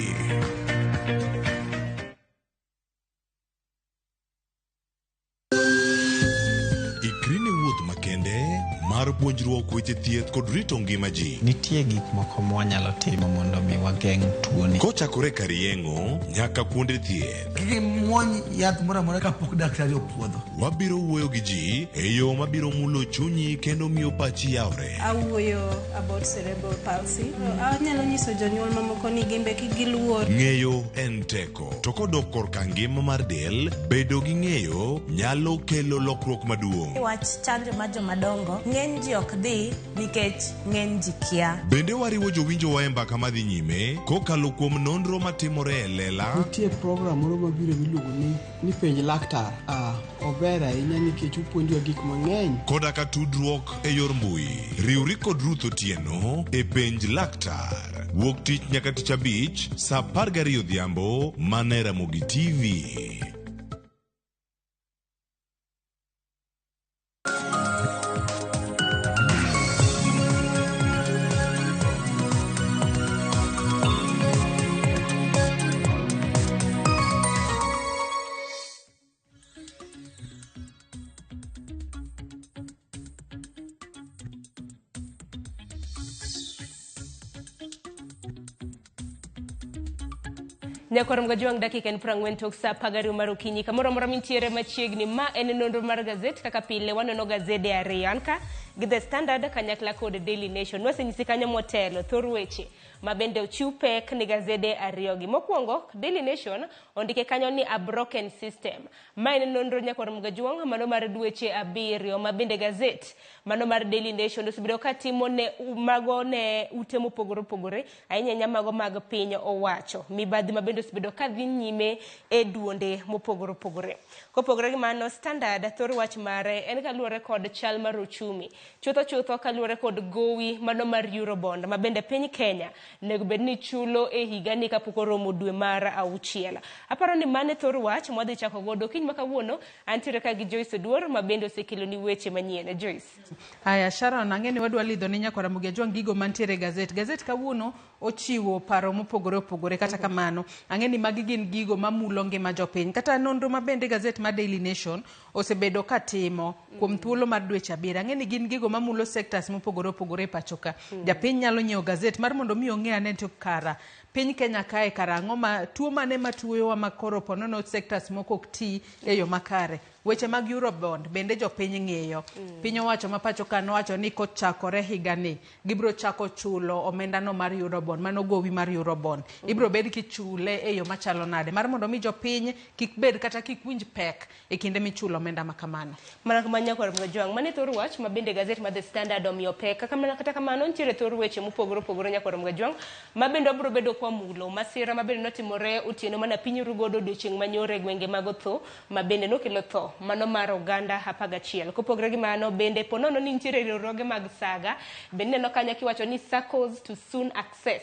Ikri ne wuoth makende mar puonjruok weche thieth kod rito ngima ji. Nitie gik moko mwanyalo timo mondo mi wageng' tuoni. Kochakore kar yeng'o nyaka kuonde thieth. Kik imuony yath moro amora kapok daktari opuodho. Wabiro wuoyo gi ji e yo mabiro mulo chunyi kendo miyo pachi yawre. Awuoyo about cerebral palsy. Anyalo nyiso jonyuol mamoko ni gin be kik giluor. Ng'eyo en teko. To kodok korka ngima mar del, bedo gi ng'eyo nyalo kelo lokruok maduong'. Wach chanjo mar jomadongo, ng'eny ji ok dhi nikech ng'eny ji kia. Bende wariwo jowinjowa e mbaka madhi nyime kokalo kuom nonro matimore e lela. Nitie program moro mabiro miluongo ni penj laktar. Ah, ober ahinya nikech opuonjowa gik mang'eny. Koda ka tudruok e yor mbui. Riwri kod Ruth Otieno e penj laktar. Wuok tich nyaka tich abich saa 12 odhiambo mana e Ramogi TV. Nyakwar Mgajwang' dakika en 40 tok sa 12 mar okinyi. Kamoro amora mintiere machiegni, ma en nonro mar gazet kaka pile wanono gazede ariyo. An ka gi The Standard kanyakla kod Daily Nation. Nwasenyisi kanyo motelo thor weche ma bende ochiw pek ni gazede ariyogi. Mokwongo, Daily Nation ondike kanyo ni a broken system. Ma en nonro nyakwar Mgajwang' mano mar dweche 7 ma bende gazet mano mar Daily Nation osebedo ka timo ne mago ne ute mopogore opogore ahinya ahinya mago mag piny owacho. Mibadhi ma bende osebedo ka dhi nyime e duonde mopogore opogore. Kopogore gi mano, Standard thor wach mare en kaluwore kod chal mar uchumi. Chutho chutho kaluwore kod gowi mano mar Eurobond ma bende piny Kenya nego bed ni chulo e higani kapok oromo dwe mar 6. Aparo ni mano e thor wach mwadhi chako godo kiny ma kawuono. Antiere ka gi Joyce Oduor ma bende osekeloni weche manyien. Joyce. Aya, Sharon, ang'e ni wadwa lidho ne nyakwar Ramogi Ajwang' gigo mantiere e gazet. Gazet kawuono ochiwo paro mopogore opogore, kata kamano ang'e ni magi gin gigo mamulo ngima jopiny. Kata nonro ma bende gazet mar Daily Nation osebedo ka timo kuom thuolo mar dweche 7. Ang'e ni gin gigo mamulo sectors mopogore opogore e pacho ka. Japiny nyalo nyiewo gazet mar mondo mi ong'e ane to kara piny Kenya kae kara ang'o ma tuo mane matuoyowa ma koro ponono sectors moko ok ti e yo makare. Weche mag Eurobond bende jopiny ng'iyo. Piny owacho ma pacho ka nowacho ni kochakore higani gibiro chako chulo omendano mar Eurobond, mano gowi mar Eurobond. Ibiro bed kichule e yo machalo nade mar mondo mi jopiny kik bed kata kik winj pek e kinde michulo omenda ma kamano. Mana kama nyakwar Mgajwang', mano e thor wach ma bende gazet mar The Standard omiyo pek. Kata kamano nitiere thor weche mopogore opogore nyakwar Mgajwang' ma bende wabiro bedo kwa mulo. Masira ma bende notimore otieno mana piny rugodo odiochieng' manyoro e gwenge mag Otho ma bende nokelo tho mano mar oganda 11. Kopogore gi mano bende ponono ni nitiere riwruoge mag saga bende neno kanyo kiwacho ni SACCOs to soon access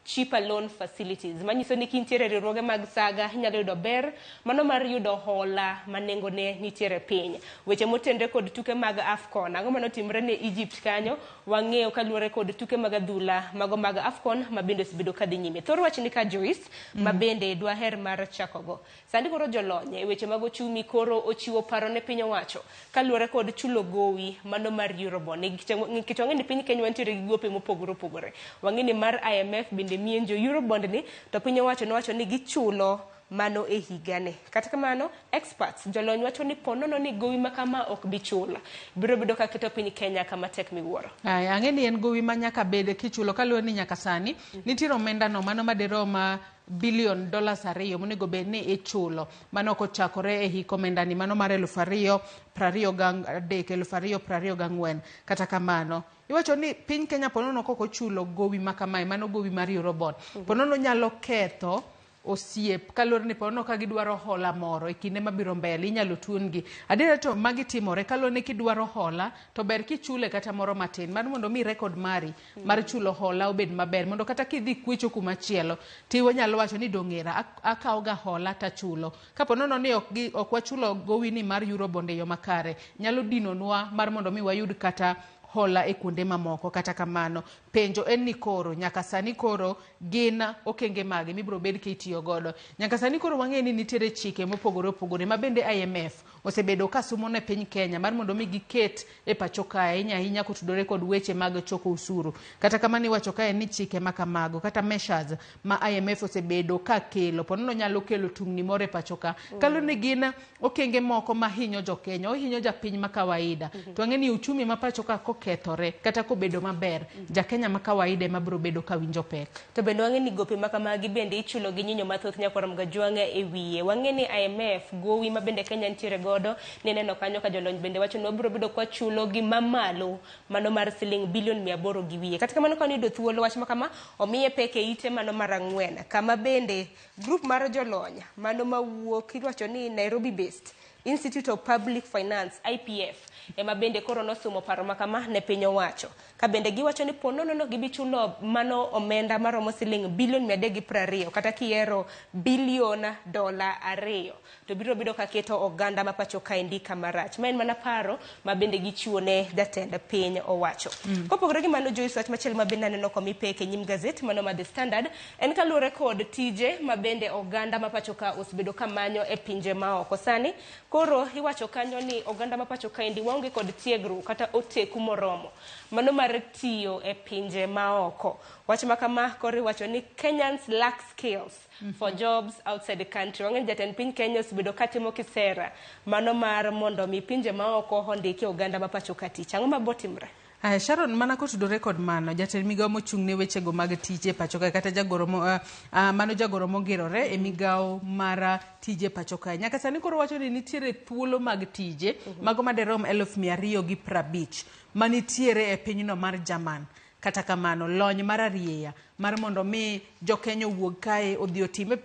cheaper loan facilities. Manyiso ni kintiere riwruoge mag saga inyalo yudo ber mano mar yudo hola ma nengone nitiere piny. Weche motenre kod tuke mag AFCON, ang'o manotimre ne Egypt kanyo wang'eyo kaluwore kod tuke mag adhula mago mag AFCON ma bende osebedo kadhi nyime. Thor wach ni ka Joyce ma bende dwaher mar chakogo. Sani koro jolony e weche mag ochumi koro ochiwo paro ne piny owacho kaluwore kod chulo gowi mano mar Eurobond. Nikech wang'e ni piny Kenya wantiere gi gope mopogore opogore. Wang'e ni mar IMF bende mienjo Eurobond ni to piny owacho nowacho ni gichulo mano e higani. Kata kamano, experts jolony wacho ni ponono ni gowi ma kama ok bi chul. Biro bedo ka keto piny Kenya kama tek miwuoro. Aya, ang'e ni en gowi ma nyaka bed kichulo kaluwore ni nyaka sani nitiere omenda no mano madirom billion $2 monego bed ni ichulo. Mano kochakore e hik omenda ni mano mar 2023 2024. Kata kamano iwacho ni piny Kenya ponono kok ochulo gowi ma kamae, mano gowi mar Eurobond, ponono nyalo ketho osiep kaluwore ni ponono ka gidwaro hola moro e kinde mabiro mbele inyalo tuon-gi. Adiera to magi timore kaluwore ni kidwaro hola to ber kichule kata moro matin mar mondo mi record mari mar chulo hola obed maber, mondo kata kidhi kwecho kuma chielo tinyalo wacho ni dong'era akawo ga hola tachulo. Kapo nono ni ok wachulo gowi ni mar Eurobond e yo makare, nyalo dinonwa mar mondo mi wayud kata hola e kuonde mamoko. Kata kamano penjo en ni koro nyaka sani koro gin okenge mage mibiro bed kitiyo godo. Nyaka sani koro wang'eyo ni nitiere chike mopogore opogore ma bende IMF osebedo ka sumo ne piny Kenya mar mondo mi giket e pacho kae, ahinya ahinya kotudore kod weche mag choko osuru. Kata kamano iwacho kae ni chike ma kamago kata measures ma IMF osebedo ka kelo ponono nyalo kelo tungni moro e pacho ka. Kaluwore ni gin okenge moko ma hinyo jokenya, ohinyo japiny ma kawaida. To wang'e ni uchumi ma pacho ka kokethore kata kobedo maber, jakenya ma kawaida ema biro bedo ka winjo pek. To bende wang'e ni gope ma kamagi bende ichulo gi nyinyo mathoth nyakwar Mgajwang' e wiye. Wang'e ni IMF gowi ma bende Kenya nitiere godo ni neno kanyo ka jolony bende wacho ni wabiro bedo kwa chulo gi mamalo mano mar siling bilion 800 gi wiye. Kata kamano ka niyudo thuolo wach ma kama omiye pek e ite mano mar 4 kama bende group mar jolony mano mawuok iwacho ni Nairobi based Institute of Public Finance IPF ema bende koro nosumo paro ma kama ne piny owacho. Ka bende giwacho ni ponono no gibi chulo mano omenda maromo siling bilion 320 kata kiero bilion $2 to biro bedo ka keto oganda ma pacho kaendi kama rach. Ma en mana paro ma bende gichiwo ne jatend piny owacho. Kopogore gi mano Joyce, wach machielo ma bende aneno komi pek e nyim gazet mano ma The Standard en kaluwore kod tije ma bende oganda ma pacho ka osebedo ka manyo e pinje maoko. Sani Koro iwacho kanyo ni oganda ma pacho kaendi waonge kod tiegruok kata oteku moromo mano mar tiyo e pinje maoko. Wach ma kama koro iwacho ni Kenyans lack skills for jobs outside the country. Wang'eyo ni jatend piny Kenya osebedo katimo kisera mano mar mondo mi pinje maoko ondiki oganda ma pacho ka tich. Ang'o mabotimre? Aya, Sharon, mana kotudore kod mano, jatend migawo mochung' ne wechego mag tije e pacho kae kata jagoro mo, mano jagoro mongirore e migawo mar tije pacho kae. Nyaka sani koro wacho ni nitiere thuolo mag tije mago maderom 250,000 manitiere e pinyno mar German. Kata kamano, lony mar arieya mar mondo mi jokenya owuog kae odhi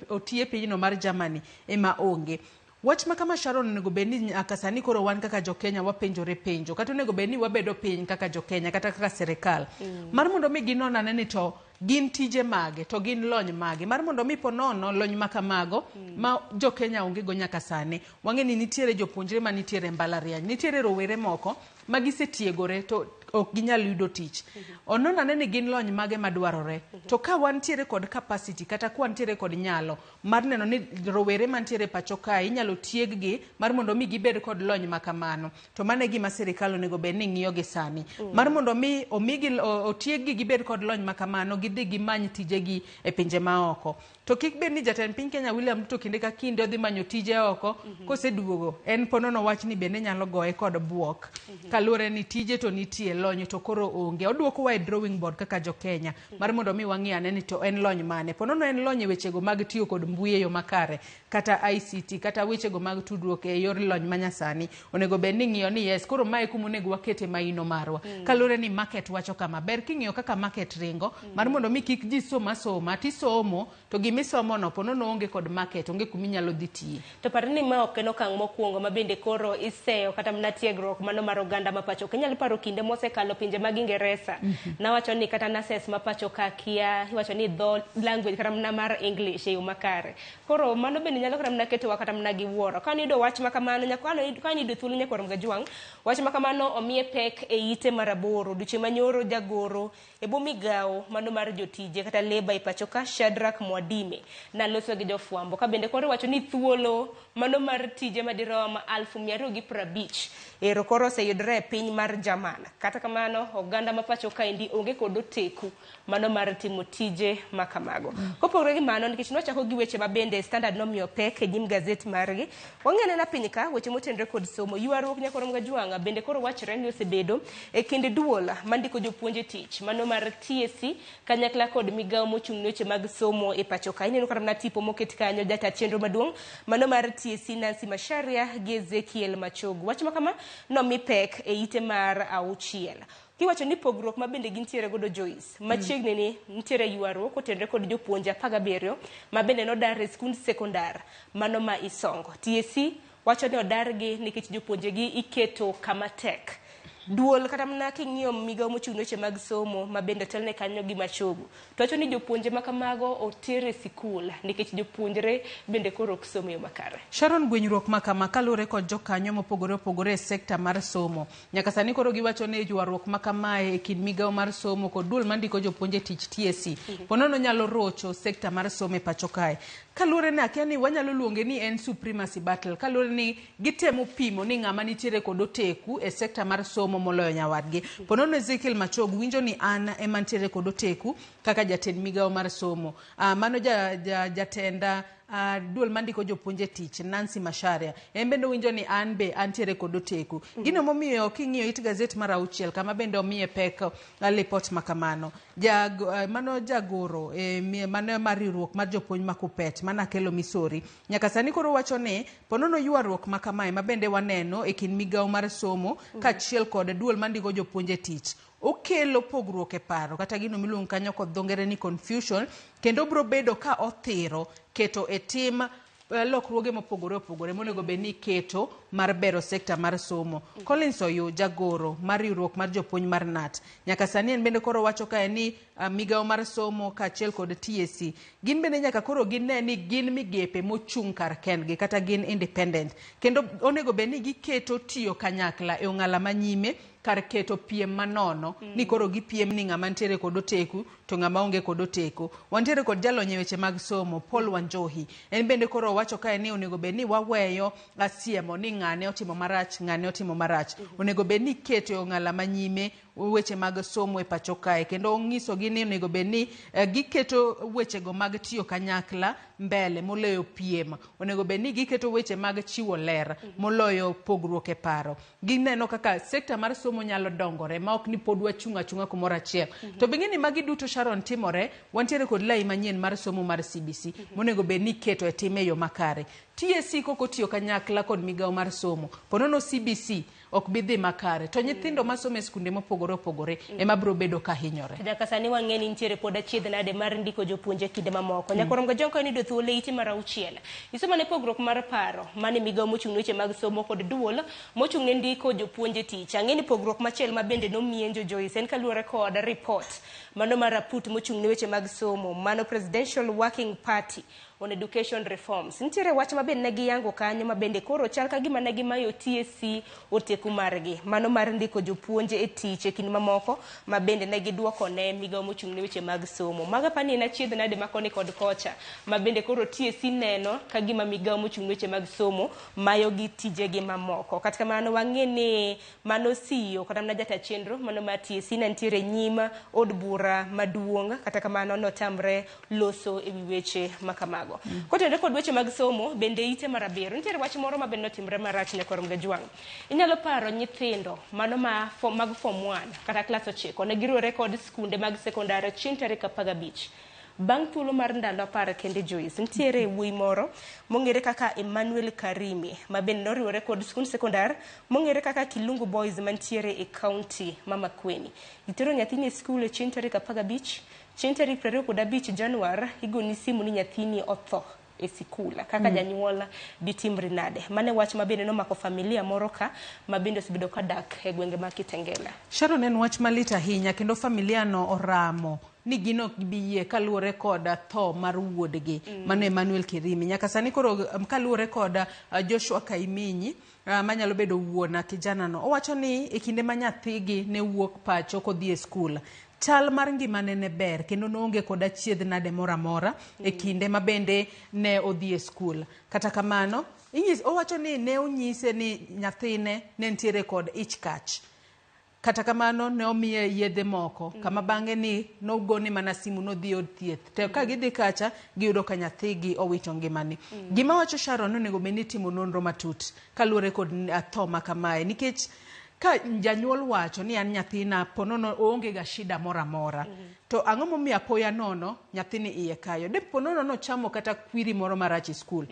oti e pinyno mar Germany ema onge. Wach ma kama Sharon onego bed ni nyaka sani koro wan kaka jokenya wapenjore penjo kata onego bed ni wabedo piny kaka jokenya kata kaka sirikal mar mondo mi ginon ane ni to gin tije mage to gin lony mage mar mondo mi ponono lony ma kamago ma jokenya onge go nyaka sani. Wang'e ni nitiere jopuonjre manitiere e mbalariany, nitiere rowere moko ma gisetiegore to ok ginyal yudo tich. Onon ane ni gin lony mage madwarore. To ka wantiere kod capacity kata ka wantiere kod nyalo mar neno ni rowere mantiere pacho kae inyalo tieg gi mar mondo mi gibed kod lony ma kamano. To mano e gima sirikal onego bed ni ng'iyo gi sani. Mar mondo mi omigi otieg gi gibed kod lony ma kamano gidhi gimany tijegi e pinje maoko. To kik bed ni jatend piny Kenya William Ruto kinde ka kinde odhi manyo tije oko koseduogo en ponono wach ni bende nyalo goye kod buok. Kaluwore ni tije to nitie lony to koro onge. Oduokowa e drawing board kaka jokenya mar mondo mi wang'i ane ni to en lony mane. Ponono en lony e wechego mag tiyo kod mbui e yo makare kata ICT kata wechego mag tudruok e yor lony manyasani. Onego bed ni ing'iyo ni yes koro mae kuma onego wakete maino marwa. Kaluwore ni market wacho kama. Ber king'iyo kaka market ringo mar mondo mi kik ji som asoma tisomo to gimisomo no ponono onge kod market onge kuminyalo dhi tiye. To par ni ma ok en okang' mokwongo ma bende koro iseyo kata mana tiegruok mano mar oganda ma pacho ka. Inyalo paro kinde mosekalo pinje mag Ingeresa. Nawacho ni kata nurses ma pacho ka kia iwacho ni dho language kata mana mar English e yo makare. Koro mano bende nyalo kata mana ketowa kata mana gi wuoro. Ka niyudo wach ma kamano ka niyudo thuolo nyakwar Mgajwang', wach ma kamano omiye pek e ite mar aboro. Odiochieng' manyoro jagoro e bwo migawo mano mar jotije kata labour e pacho ka Shadrack Mwadime naloso gi jofwambo ka bende koro iwacho ni thuolo mano mar tije madirom 250,000 ero koro oseyudore e piny mar German. Kata kamano oganda ma pacho kaendi onge kod oteku mano mar timo tije ma kamago. Kopogore gi mano nikech nwachako gi weche ma bende Standard nomiyo pek e nyim gazet margi, wang'i anena piny ka weche motenore kod somo. Ywaruok nyakwar Mgajwang' bende koro wachore ni osebedo e kind duol mandiko jopuonj e tich mano mar TSC kanyakla kod migawo mochung' ne weche mag somo e pacho ka. Ineno kata mana tipo moket kanyo jata chenro maduong' mano mar TSC Nancy Macharia gi Ezekiel Machogu. Wach ma kama nomi pek e ite mar 6. Kiwacho ni pogruok ma bende gintiere godo Joyce, machiegni ni nitiere ywaruok kotenore kod jopuonje 17 ma bende nodar e skund sekondar mano ma Isongo. TSC wacho ni odargi nikech jopuonjegi iketo kama tek. Duol kata mana king'iyo migawo mochung' ne weche mag somo ma bende otelne kanyo gi Machogu to wacho ni jopuonje ma kamago oter e sikul nikech jopuonjre bende koro ok som e yo makare. Sharon, gwenyruok ma kama kaluwore kod jokanyo mopogore opogore e sekta mar somo. Nyaka sani koro giwacho ni ywaruok ma kamae e kind migawo mar somo kod duol mandiko jopuonj e tich TSC ponono nyalo rocho sekta mar somo e pacho kae. Kaluwore ni akia ni wanyalo luonge ni en supremacy battle kaluwore ni gitemo pimo ni ng'ama nitiere kod oteku e sekta mar somo moloyo nyawadgi. Ponono Ezekiel Machogu winjo ni an ema nitiere kod oteku kaka jatend migawo mar somo. Mano jatend duol mandiko jopuonj e tich Nancy Macharia en bende owinjo ni an be antiere kod oteku. Gino momiyo king'iyo it gazet mar 6 kama bende omiye pek lipot ma kamano. Mano jagoro mano mar riwruok mar jopuonj ma Kuppet mana Akelo Misori nyaka sani koro wacho ni ponono ywaruok ma kamae ma bende waneno e kind migawo mar somo kaachiel kod duol mandiko jopuonj e tich okelo pogruok e paro kata gino miluongo kanyo kod dho ngere ni confusion kendo biro bedo ka othiro keto e tim lokruoge mopogore opogore monego bed ni iketo mar bero sekta mar somo. Collins Oyo jagoro mar riwruok mar jopuonj mar KNUT nyaka sani en bende koro wacho kae ni migawo mar somo kaachiel kod TSC gin bende nyaka koro gine ni gin migepe mochung' kar kendgi kata gin independent kendo onego bed ni giketo tiyo kanyakla e ong'ala manyime kar keto piem manono ni koro gipiem ni ng'ama nitiere kod oteku to ng'ama onge kod oteko. Wantiere kod jalony e weche mag somo Paul Wanjohi. En bende koro owacho kae ni onego bed ni waweyo asiemo ni ng'ane otimo marach, ng'ane otimo marach. Onego bed ni iketo e ong'ala manyime weche mag somo e pacho kae kendo onyisogi ni onego bed ni giketo wechego mag tiyo kanyakla mbele moloyo piem. Onego bed ni giketo weche mag chiwo ler moloyo pogruok e paro. Gineno kaka sekta mar somo nyalo dongore ma ok ni pod wachung' achung'a kumoro achiel. To bing'e ni magi duto Sharon timore, wantiere kod lai manyien mar somo mar CBC monego bed ni iketo e tim e yo makare. TSC kok otiyo kanyakla kod migawo mar somo, ponono CBC ok bi dhi makare. To nyithindo masomo e skunde mopogore opogore ema biro bedo ka hinyore. To nyaka sani wang'e ni nitiere pod achiedh nade mar ndiko jopuonje e kinde mamoko. Nyaka Romga Jonko en yudo thuolo e ite mar auchiel. Isomo ne pogruok mar paro mane migawo mochung' ne weche mag somo kod duol mochung' ne ndiko jopuonje tich. Ang'e ni pogruok machielo ma bende nomienjo Joyce en kaluwore kod report mano mar aput mochung' ne weche mag somo mano Presidential Working Party on Education Reforms. Nitiere wach ma bende ne giyango kanyo ma bende koro chal ka gima ne gimayo TSC oteku margi. Mano mar ndiko jopuonje e tich e kind mamoko ma bende ne giduoko ne migawo mochung' ne weche mag somo. Mago apani en achiedh nade ma koni kod kocha ma bende koro TSC neno ka gima migawo mochung' ne weche mag somo mayo gi tijegi mamoko. Kata kamano wang'e ni mano CEO kata mana jata chenro mano mar TSC ne nitiere nyim od bura maduong' kata kamano notamre loso ewi weche ma kamago. Kotenore kod weche mag somo bende ite mar abiriyo nitiere wach moro ma bende notimre marach ne Korom Gajwang'. Inyalo paro nyithindo mano ma mag form 1 kata klas 9 ne giriwore kod skunde mag sekondar chieng' tarik 15. Bang' thuolo mar ndalo 10 kende Joyce, nitiere wuoyi moro mong'ere kaka Emmanuel Karimi ma bende noriwore kod skund sekondar mong'ere kaka Kilungu Boys mantiere e kaunti ma Makueni. Gitero nyathini e skul e chieng' tarik 15, chieng' tarik 25 Januar igoni simu ni nyathini otho e sikul. Kaka janyuol ditimri nade? Mane wach ma bende nomako familia moro ka ma bende osebedo ka dak e gwenge mag Kitengela. Sharon, en wach malit ahinya kendo familia no oramo ni gin ok gibi yie kaluwore kod tho mar wuodgi mano Emmanuel Kirimi. Nyaka sani koro kaluwore kod Joshua Kaiminyi manyalo bedo wuon kijana no, owacho ni e kinde ma nyathigi ne wuok pacho kodhi e skul, chal mar ngimane ne ber kendo noonge kod achiedh nade moro amora e kinde ma bende ne odhi e skul. Kata kamano, owacho ni ne onyise ni nyathine ne nitiere kod ich kach. Kata kamano ne omiye yedhe moko kama bang'e ni nogone mana simu nodhi od thieth. To ka gidhi kacha giyudo ka nyathigi owito ngimane. Gima wacho Sharon onego bed ni itimo nonro matut kaluwore kod tho ma kamae nikech ka janyuol wacho ni an nyathina ponono oonge ga shida moro amora to ang'o momiyo apoya nono nyathini iye kayo? De ponono nochamo kata kwiri moro marach e skul.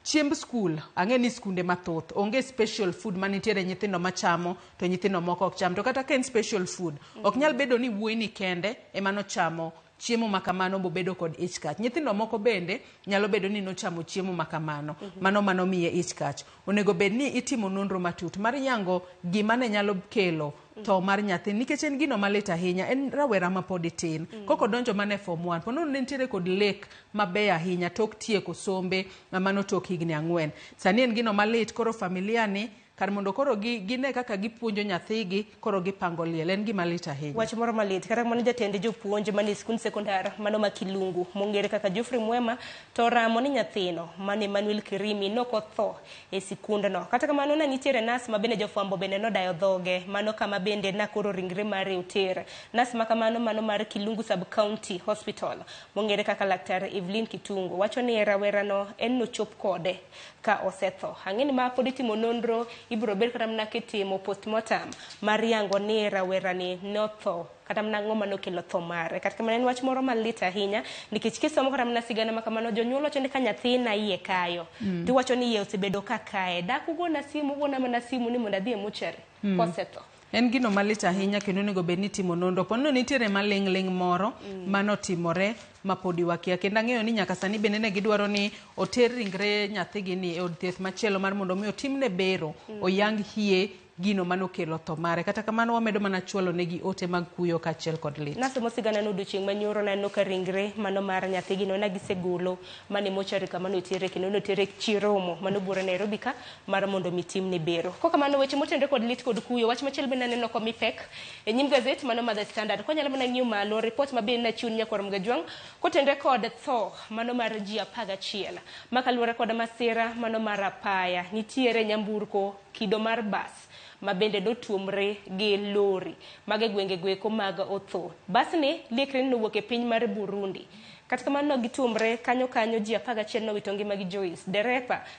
Chiemb skul, ang'e ni skunde mathoth onge special food manitiere nyithindo machamo to nyithindo moko ok cham. To kata ka en special food, ok nyal bedo ni wuoyi ni kende ema nochamo chiemo ma kamano bobedo kod ich kach. Nyithindo moko bende nyalo bedo ni nochamo chiemo ma kamano, mano miye ich kach. Onego bed ni itimo nonro matut mar yango gima ne nyalo kelo tho mar nyathi nikech en gino malit ahinya, en rawera ma pod tin. Kok odonjo mana e form 1, ponono ne nitiere kod lek mabeyo ahinya tok tieko sombe mano tok higni 4. Sani en gino malit koro familia ni kar mondo koro gine kaka gipuonjo nyathigi koro gipango liel, en gima lit ahinya. Wach moro malit kata kamano jatend jopuonj mane skund sekondar mano ma Kilungu mong'ere kaka Geoffrey Mwema to oramo ni nyathino mano Emmanuel Kirimi nokotho e sikundno. Kata kamano ne nitiere nas ma bende jofwambo bende nodayo dhoge mano kama bende na koro ringre mare oter. Nas ma kamano mano mar Kilungu Sub County Hospital mong'ere kaka Laktar Evelyn Kitungo wacho ni rawerano en nochop kode ka osetho. Ang'e ni ma pod itimo nonro ibiro bed kata mana kitimo postmortem mar yango ni rawerani notho kata mana ang'o manokelo tho mare. Kata kamano en wach moro malit ahinya nikech kisomo kata mana sigana ma kamano jonyuol wacho ni ka nyathina iye kayo tiwacho ni iye osebedo ka kaye, dak ugona simu, ugona mana simu ni mondo adhi e mochari kosetho. En gino malit ahinya kendo onego bed ni itimo nonro. Ponono nitiere maling' ling' moro manotimore ma podi wakia. Kendo ang'eyo ni nyaka sani bende ne gidwaro ni oter ringre nyathigi ni e od thieth machielo mar mondo mi otimne bero, oyang hie gino manokelo tho mare. Kata kamano wamedo mana chwalo negi ote mag kuyo kaachiel kod lit. Nasomo sigana no odiochieng' manyoro naneno ka ringre mano mar nyathigi no nagisegolo mane mochari kama notere kendo notere Chiromo mano buore Nairobi ka mar mondo mi timne bero. Kokamano weche motenore kod lit kod kuyo, wach machielo bende aneno komi pek e nyim gazet mano mar The Standard. Kwanyalo mana ng'iyo malo report ma bende nachiwo ni nyakwar Mgajwang' kotenore kod tho mano mar ji 11 ma kaluwore kod masira mano mar apaya. Nitiere nyamburko kido mar bas ma bende notuomre gi lori mag e gwenge gweko mag Otho. Basni liekre ni nowuok e piny mar Burundi. Kata kamano gituomre kanyo kanyo ji 11 nowito ngimagi Joyce.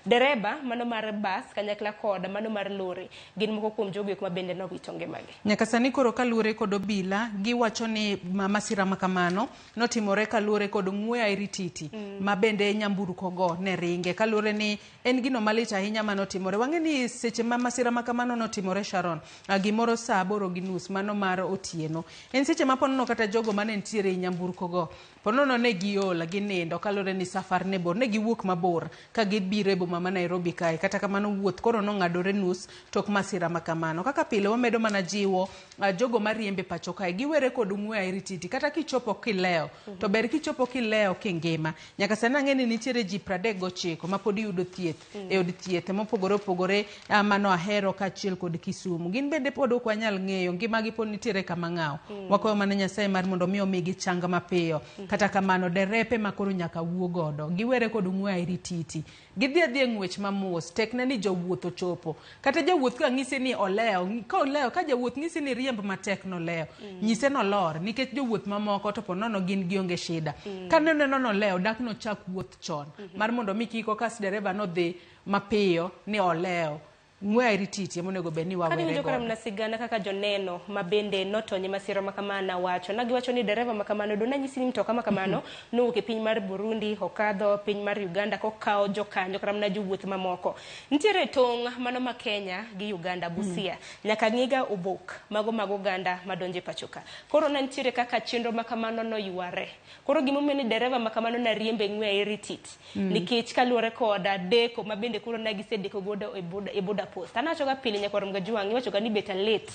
Dereba mano mar bas kanyakla kod mano mar lori gin moko kuom jogo eko ma bende nowito ngimagi. Nyaka sani koro kaluwore kod obila, giwacho ni masira ma kamano notimore kaluwore kod ng'we airititi ma bende nyamburko go ne ringe. Kaluwore ni en gino malit ahinya manotimore. Wang'e ni seche ma masira ma kamano notimore Sharon, gimoro saa 8:30 mano mar otieno. En seche ma ponono kata jogo mane nitiere e nyamburko go, ponono ne giol ginindo kaluwore ni safar ne bor, ne giwuok mabor ka gibiro e boma ma Nairobi kae. Kata kamano wuoth koro nong'adore nus tok masira ma kamano. Kaka pile wamedo mana jiwo jogo mariembe pacho kae giwere kod ng'we airititi. Kata kichopo kileo, to ber kichopo kileo kingima. Nyaka sani ang'e ni nitiere ji 39 ma pod yudo thieth e od thieth mopogore opogore, mano Ahero kaachiel kod Kisumu. Gin bende pod ok wanyal ng'eyo ngimagi pod nitiere kama ng'awo. Wakwayo mana Nyasaye mar mondo mi omigi chang mapiyo. Kata kamano derepe ma koro nyaka wuo godo giwere kod ng'we airititi. Gidhi adhiya e ng'wech mamos, tekne ni jowuoth ochopo. Kata jawuoth ka ng'isi ni olewo, ka olewo, ka jawuoth ng'isi ni riemb matek nolewo, nyise nolor nikech jowuoth mamoko to ponono gin gionge shida. Ka noneno nolewo, dak nochak wuoth chon mar mondo mi kik okas dereva nodhi mapiyo ni olewo. Ng'we airititi ema onego bed ni wawere Kane winjo kata godo. mana sigana kaka joneno ma bende notony e masira ma kamano wacho. Na giwacho ni dereva ma kamano do nanyisi ni mtoka ma kamano nowuok e piny mar Burundi, okadho piny mar Uganda kokawo jokanyo kata mana jowuoth mamoko. Nitiere tong' mano ma Kenya gi Uganda Busia. Nyaka ng'iga obok mago mag oganda madonjo e pacho ka. Koro ne nitiere kaka chenro ma kamano noyware. Koro gimomiyo ni dereva ma kamano nariembe ng'we airititi. Nikech kaluwore koda deko ma bende koro ne gisedeko godo e border post. Anawacho ga pile nyakwar Mgajwang', iwacho ga ni better late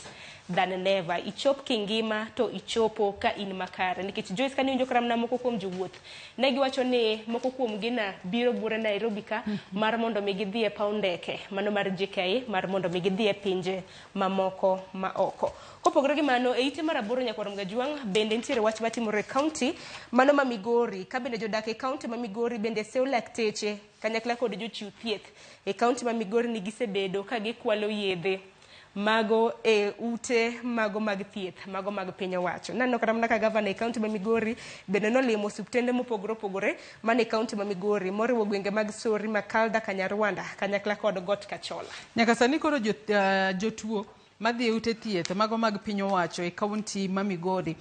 than never. Ichop kingima to ichopo ka in makare. Nikech Joyce kane iwinjo kata mana moko kuom jowuoth, ne giwacho ni moko kuom gi na biro buore Nairobi ka mar mondo mi gidhi e paw ndeke mano mar JKIA mar mondo mi gidhi e pinje mamoko ma oko. Kopogore gi mano, e ite mar 8 nyakwar Mgajwang' bende nitiere wach matimore e kaunti mano ma Migori. Ka bende jodak e kaunti ma Migori bende seyo lakteche kanyakla kod jochiw thieth e kaunti ma Migori ni gisebedo ka gikwalo yedhe mago e ute mago mag thieth mago mag piny owacho. Naneno kata mana ka gavana e kaunti ma Migori bende nolimo osiptende mopogore opogore mane kaunti ma Migori moriwo gwenge mag Sori, Makalda, Kanyarwanda kanyakla kod Got Kachola. Nyaka sani koro jotuo madhi e ute thieth mago mag piny owacho e kaunti ma Migori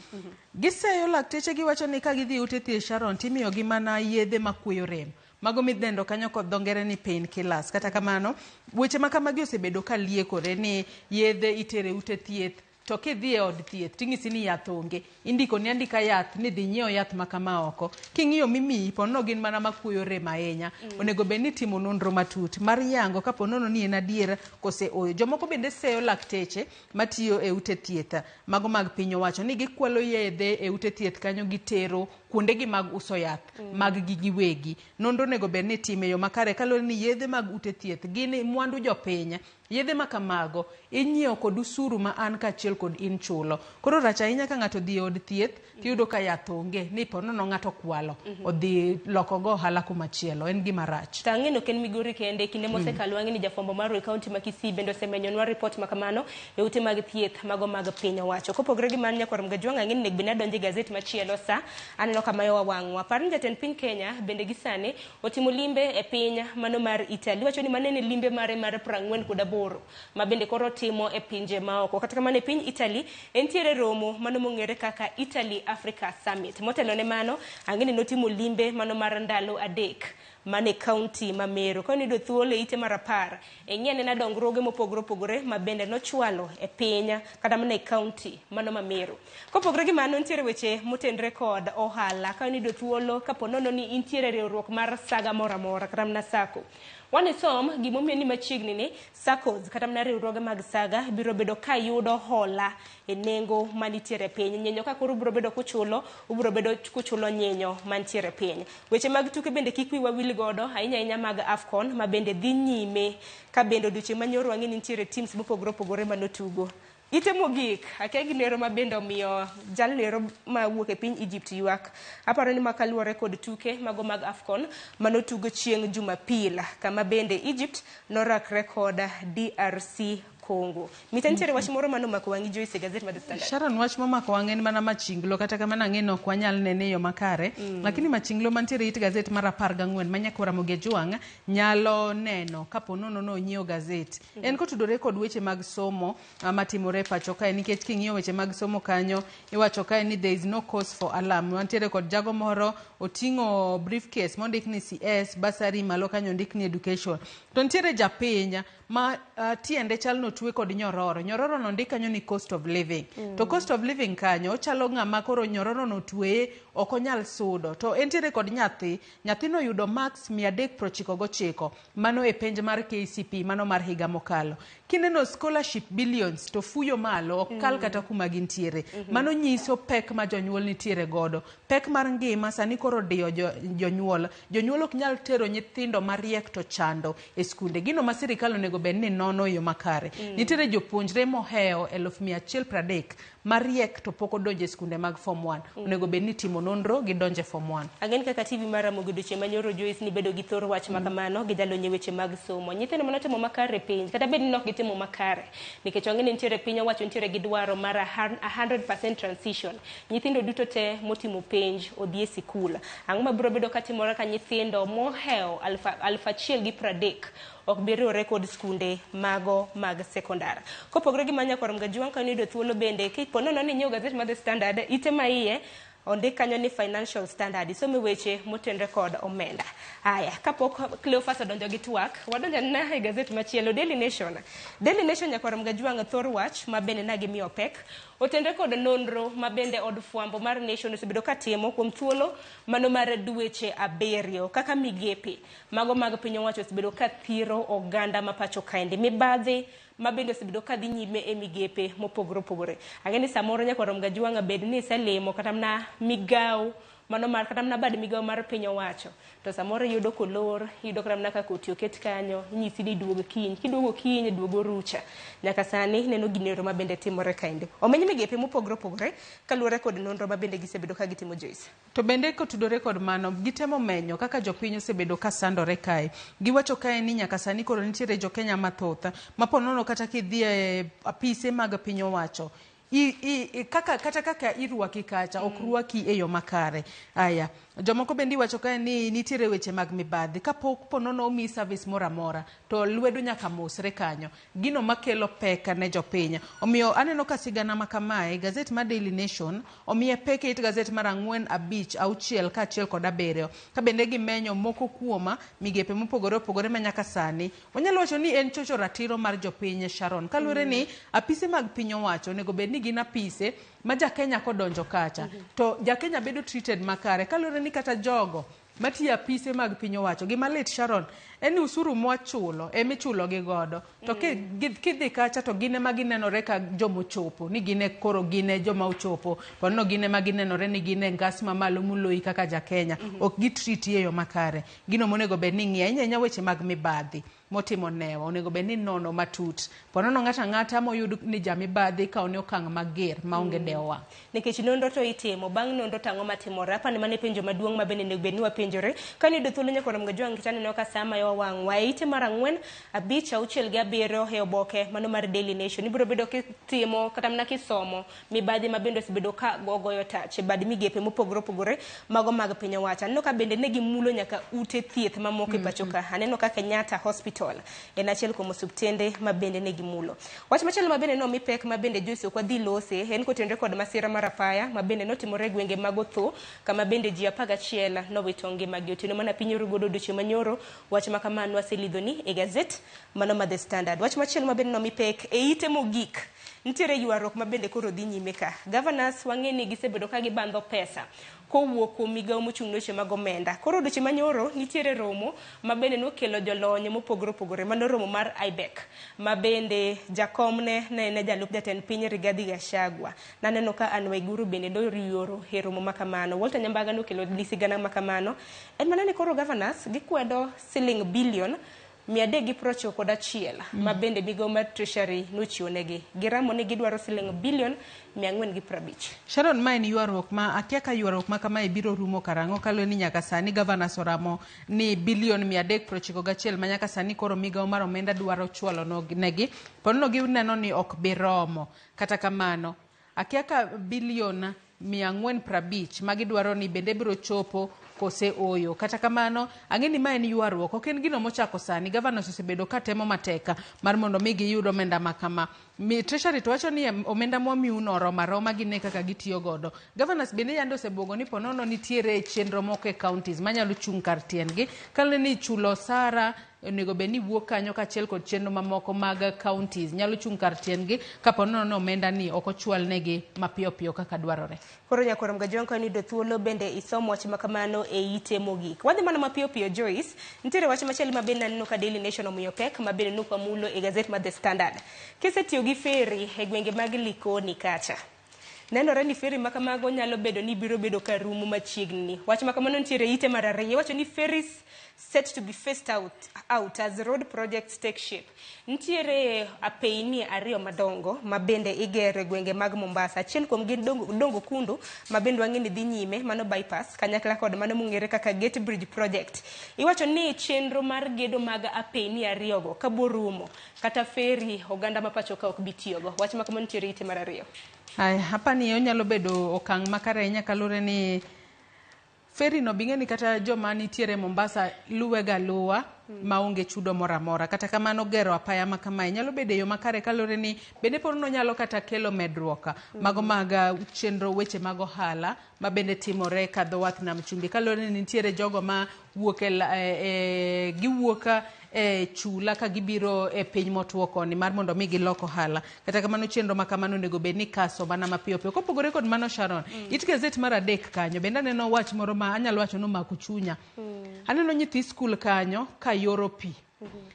giseyo lakteche giwacho ni ka gidhi e ute thieth Sharon timiyogi mana yedhe makweyo rem mago midendo kanyo kod dho ngere ni pain killers. Kata kamano weche ma kamagi osebedo ka liekore ni yedhe itere ute thieth to kidhi e od thieth ting'isi ni yath onge, indiko ni andika yath ni dhi nyiew yath ma kama oko. King'iyo mimiyi ponono gin mana makuoyo rem ahinya. Onego bed ni itimo nonro matut mar yango ka ponono ni en adier kose ooyo. Jomoko bende seyo lakteche matiyo e ute thieth mago mag piny owacho ni gikwalo yedhe e ute thieth kanyo gitero kuondegi mag uso yath mag gi giwegi. Nonro onego bed ni itime e yo makare kaluwore ni yedhe mag ute thieth gin mwandu jopiny. Yedhe ma kamago inyiewo kod usuru ma an kaachiel kod in chulo. Koro rach ahinya ka ng'ato odhi e od thieth tiyudo ka yath onge ni ponono ng'ato okwalo odhi loko go ohala kumachielo. En gima rach. To ang'e ni ok en Migori kende, kinde mosekalo ang'e ni jafwambo marwa e kaunti ma Kisii bende osemenyonwa report ma kamano e ute mag thieth mago mag piny owacho. Kopogore gi mano nyakwar Mgajwang' ang'e ni onego bed ni adonjo e gazet machielo sa aneno kama yowa wang'wa. Par ni jatend piny Kenya bende gi sani otimo limbe e piny mano mar Italy. Iwacho ni mano en limbe mare mar 48 ma bende koro timo e pinje maoko. Kata kamano e piny Italy entiere romo mano mong'ere kaka Italy Africa Summit. Motelo ne mano ang'e ni notimo limbe mano mar ndalo 3 mane kaunti ma Meru. Ka niyudo thuolo e ite mar 10, ing'i anena dongruoge mopogore opogore ma bende nochwalo e piny kata mana e kaunti mano ma Meru. Kopogore gi mano, nitiere weche motenre kod ohala. Ka niyudo thuolo, kapo nono ni intiere riwruok mar saga moro amora kata mana SACCO, wanisom gimomiyo ni machiegni ni SACCOs kata mana riwruoge mag saga biro bedo ka yudo hola e nengo manitiere piny. Nyinyo ka koro ubiro bedo kuchulo, ubiro bedo kuchulo nyinyo mantiere piny. Weche mag tuke bende kik wiwa wil godo, ahinya ahinya mag AFCON ma bende dhi nyime, ka bende odiochieng' manyoro wang'e ni nitiere teams mopogore opogore manotugo. Ite mogik, akia ginero ma bende omiyo jalnero mawuok e piny Egypt ywak. Aparo ni ma kaluwore kod tuke mago mag AFCON manotugo chieng' Jumapil, kama bende Egypt norakre kod DRC Congo. Mita nitiere wach moro manomako wang'i Joyce e gazet mar The Standard. Sharon, wach momako wang' en mana machinglo, kata kamano ang'e ni ok wanyal nene e yo makare. Lakini machinglo mantiere it gazet mar 14 ma Nyakwar Ramogi Ajwang' nyalo neno kapo nono no onyiewo gazet. En kotudore kod weche mag somo matimore e pacho kae, nikech king'iyo weche mag somo kanyo iwacho kae ni there is no cause for alarm. Wantiere kod jago moro oting'o briefcase mondik ni CS bursary, malo kanyo ondik ni education. To nitiere japiny ma tiende chal notwe kod nyororo. Nyororo no ondik kanyo ni cost of living. To cost of living kanyo ochalo ng'ama koro nyororo no otweye ok onyal sudo. To entiere kod nyathi, nyathino oyudo marks 399, mano e penj mar KCPE mano mar higa mokalo. Kineno scholarship billions to fuyo malo ok kal kata kuma gintiere. Mano nyiso pek ma jonyuol nitiere godo. Pek mar ngima sani koro diyo jonyuol. Jonyuol ok nyal tero nyithindo mariek to chando e skunde. Gino ma sirikal onego bed ni nono e yo makare. Nitiere jopuonjre mohewo 130,000 mariek to pok odonjo e skunde mag form 1. Onego bed ni timo nonro gidonjo e form 1. Ang'e ni kaka TV mar Ramogi odiochieng' manyoro Joyce ni bedo gi thor wach ma kamano gi jalony e weche mag somo. Nyithindo manotimo makare penj, kata bed ni ok gitimo makare, nikech wang'e ni nitiere piny owacho nitiere gi dwaro mar 100% transition. Nyithindo duto te motimo penj odhi e sikul. Ang'o mabiro bedo katimore ka nyithindo mohewo 1,030 ok bi riwore kod skunde mago mag sekondar. Kopogore gi mano, Nyakwar Mgajwang' ka niyudo thuolo bende kipo nono ni inyiewo gazet mar The Standard, ite ma iye ondik kanyo ni Financial Standard, isome weche motenre kod omenda. Aya, kapok Cleophas odonjo gi twak, wadonjo na e gazet machielo, Daily Nation. Daily Nation, Nyakwar Mgajwang', thor wach ma bende na gimiyo pek otenre kod nonro ma bende od fwambo mar Nation osebedo katimo kuom thuolo mano mar dweche 7, kaka migepe mago mag piny owacho osebedo ka thiro oganda ma pacho kaendi, mibadhi ma bende osebedo ka dhi nyime e migepe mopogore opogore. Ang'e ni samoro Nyakwar Mgajwang' bed ni iselimo kata mana migawo mano mar kata mana bad migawo mar piny owacho, to samoro iyudo kolor, iyudo kata mana kaka oti oket kanyo, inyisi ni duog kiny, kiduogo kiny duogo rucha. Nyaka sani neno ginero ma bende timore kaendi. Omeny migepe mopogore opogore kaluwore kod nonro ma bende gisebedo ka gitimo Joyce. To bende kotudore kod mano, gitemo menyo kaka jopiny osebedo ka sandore kae. Giwacho kae ni nyaka sani koro nitiere jo Kenya mathoth ma po nono kata kidhi e apise mag piny owacho, kaka kata kaka irwaki kacha ok rwaki e yo makare. Aya, jomoko bende iwacho kae ni nitiere weche mag mibadhi. Kapok po nono omiyi service moro amora to lwedo nyaka mosre kanyo. Gino makelo pek ne jopiny. Omiyo aneno ka sigana ma kamae, gazet mar Daily Nation omiye pek e it gazet mar 4, 5, 6 kaachiel kod 7. Ka bende gimenyo moko kuom migepe mopogore opogore ma nyaka sani. Wanyalo wacho ni en chocho ratiro mar jopiny, Sharon. Kaluwore ni apise mag piny owacho onego bed ni gin apise ma ja Kenya kodonjo kacha to ja Kenya bedo treated makare. Kaluwore ni kata jogo matiyo apise mag piny owacho, gima lit Sharon en ni usuru mwachulo emichulo gi godo. To kidhi kacha to gin ema ginenore ka jomochopo, ni gin e koro gin e joma ochopo. Po nono gin ema ginenore ni gin e ngas mamalo moloyi kaka ja Kenya. Ok gi treat e yo makare. Gino monego bed ni ing'iyo ahinya ahinya weche mag mibadhi motimo newa onego bed ni nono matut. Po nono ng'ato ang'ata moyud ni jamibadhi ikawo ne okang' mager maonge dewo wang'. Nikech nonro to itimo, bang' nonro to ang'o matimore? Apani mano e penjo maduong' ma bende onego bed ni wapenjore. Ka niyudo thuolo Nyakwar Mgajwang' nikech aneno ka sa mayo wang' wa e ite mar 4, 5, 6 gi 7 e oboke mano mar Daily Nation. Ibiro bedo kitimo kata mana kisomo mibadhi ma bende osebedo ka goyo tach e bad migepe mopogore opogore mago mag piny owacho. Aneno ka bende ne gimulo nyaka ute thieth mamoko e pacho ka. Aneno ka Kenyatta Hospital Hospital en achiel kuom osuptende ma bende ne gimulo. Wach machielo ma bende nomi pek ma bende Joyce ok wadhi lose en kotenore kod masira mar apaya ma bende notimore e gwenge mag Otho kama bende ji 11 nowito ngimagi otieno mana piny oru godo odiochieng' manyoro. Wach ma kamano waselidhoni e gazet mano ma The Standard. Wach machielo ma bende nomi pek e ite mogik nitiere ywaruok ma bende koro dhi nyime ka. Governors wang'e ni gisebedo ka gibandho pesa kowuok kuom migawo mochung' ne weche mag omenda. Koro odiochieng' manyoro nitiere romo ma bende nokelo jolony mopogore opogore, mano romo mar IBEC ma bende jakomne ne en jalup jatend piny Rigathi Gachagua. Naneno ka Anne Waiguru bende noyuoro e romo ma kamano. Walter Nyambaga nokelo sigana ma kamano. En mana ni koro governors gikwedo siling bilion 391 ma bende migawo mar Treasury nochiwo negi. Giramo ni gidwaro siling bilion 450. Sharon, ma en ywaruok ma akia ka ywaruok ma kamae biro rumo karang'o kaluwore ni nyaka sani governors oramo ni bilion 391 ma nyaka sani koro migawo mar omenda dwaro chwalo negi ponono gineno ni ok bi romo. Kata kamano, akia ka bilion 450 ma gidwaro ni bende biro chopo kose oyo. Kata kamano, ang'e ni ma en ywaruok, ok en gino mochako sani. Governors osebedo ka temo matek mar mondo mi giyud omenda ma kama. Treasury to wacho ni omenda mwamiuno oromo aroma gine kaka gitiyo godo. Governors bende yande osebuogo ni ponono nitiere chenro moko e counties manyalo chung' kar tiendgi. Kaluwore ni chulo osara onego bed ni wuok kanyo kaachiel kod chenro mamoko mag counties nyalo chung' kar tiendgi kapo nono omenda ni ok ochwal negi mapiyo piyo kaka dwarore. Koro nyakwar Mgajwang' ka iyudo thuolo bende isom wach ma kamano e ite mogik. Wadhi mana mapiyo piyo Joyce, nitiere wach machielo ma bende naneno ka Daily Nation omiyo pek ma bende nuk wamulo e gazet mar The Standard. Kisetiyo gi ferry e gwenge mag Likoni kacha, nenore ni ferry ma kamago nyalo bedo ni biro bedo ka rumo machiegni. Wach ma kamano nitiere e ite mar ariyo. Iwacho ni ferries set to be phased out as road projects take shape. Nitiere apeyni ariyo madongo ma bende igero e gwenge mag Mombasa. Achiel kuom gi Dongo Kundu ma bende wang'e ni dhi nyime, mano bypass, kanyakla kod mano mong'ere kaka Gate Bridge Project. Iwacho ni chenro mar gedo mag apeyni ariyogo kabo rumo, kata ferry oganda ma pacho ka ok bi tiyogo. Wach ma kamano nitiere ite mar ariyo. Aya, hapa ni onyalo bedo okang' makare ahinya kaluwore ni ferry no bing'e ni kata joma nitiere Mombasa luwe ga luwa maonge chudo moro amora. Kata kamano gero apaya ma kamae nyalo bedo e yo makare kaluwore ni bende pod nonyalo kata kelo medruok mago mag chenro weche mag ohala ma bende timore ka dho wath nam chumbi kaluwore ni nitiere jogo ma wuok e giwuok e chula ka gibiro e piny motwo koni mar mondo mi gilok ohala. Kata kamano chenro ma kamano onego bed ni kaso mana mapiyo piyo. Kopogore kod mano Sharon, it gazet mar adek kanyo bende aneno wach moro ma anyalo wacho ni omako chunya. Aneno nyithi skul kanyo ka yoro pi.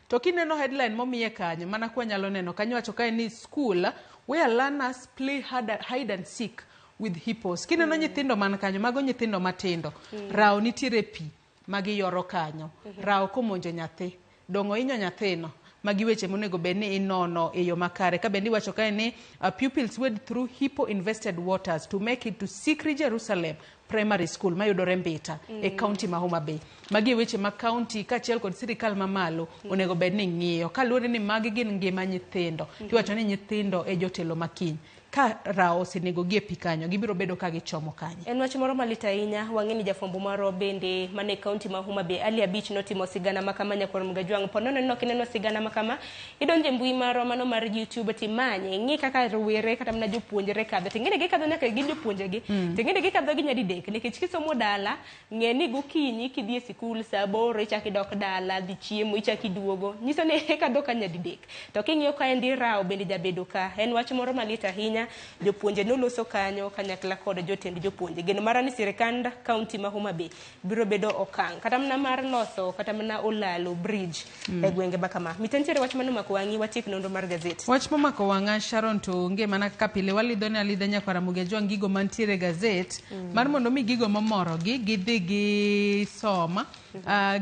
To kineno headline momiye kanyo, mana kwa nyalo neno kanyo wacho kae ni school where learners play hide and seek with hippos. Kineno nyithindo man kanyo, mago nyithindo matindo. Rao nitiere pi magiyoro kanyo. Rao komonjo nyathi, dong' ohinyo nyathino. Magi weche monego bed ni inono e yo makare. Ka bende iwacho kae ni pupils wade through hippo infested waters to make it to Sikri Jerusalem Primary School mayudore Mbita e county ma Homa Bay. Magi e weche ma county kaachiel kod sirikal mamalo onego bed ni ng'iyo. Kaluwore ni magi gin ngima nyithindo. Tiwacho ni nyithindo e jotelo makiny. Ka rao osenego gi e pi kanyo, gibiro bedo ka gichomo kanye. En wach moro malit ahinya. Wang'e ni jafwambo marwa bende mane kaunti ma Homa Bay Ali Abich notimo sigana ma kama nyakwar Mgajwang'. Po nono ni ok ineno sigana ma kama, idonjo e mbui marwa mano mar YouTube timanye, ing'i kaka rowere kata mana jopuonjre kadho. Ting'e ni gikadho nyaka gi jopuonjegi. Ting'e ni gikadho gi nyadidek nikech kisomo dala, ng'e ni gokinyi kidhi e sikul saa 8 ichako idok dala, dhi chiemo, ichako iduogo. Nyiso ni ikadho ka nyadidek. To king'iyo kaendi rao bende jabedo ka. En wach moro malit ahinya. Jopuonje noloso kanyo kanyakla kod jotend jopuonje. Geno mara ni sirikand kaunti ma Homa Bay biro bedo okang' kata mana mar loso kata mana olalo bridge e gwenge ma kama. Mita nitiere wach mane omako wang'i watiek nonro mar gazet. Wach momako wang'a Sharon to onge mana kaka pile walidho ne alidha nyakwar Ramogi Ajwang' gigo mantiere e gazet mar mondo mi gigo momorogi gidhi gisom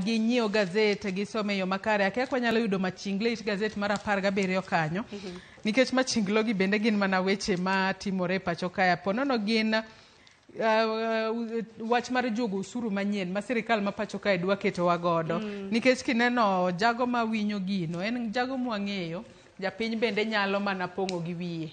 ginyiew gazet gisom e yo makare. Akia ka wanyalo yudo machingle it gazet mar 17 kanyo nikech machinglo gi bende gin mana weche matimore e pacho kae. Po nono gin wach mar juogo osuru manyien ma sirikal ma pacho kae dwa ketowa godo. Nikech kineno jago ma winyo gino en jago mwang'eyo japiny bende nyalo mana pong'o gi wiye.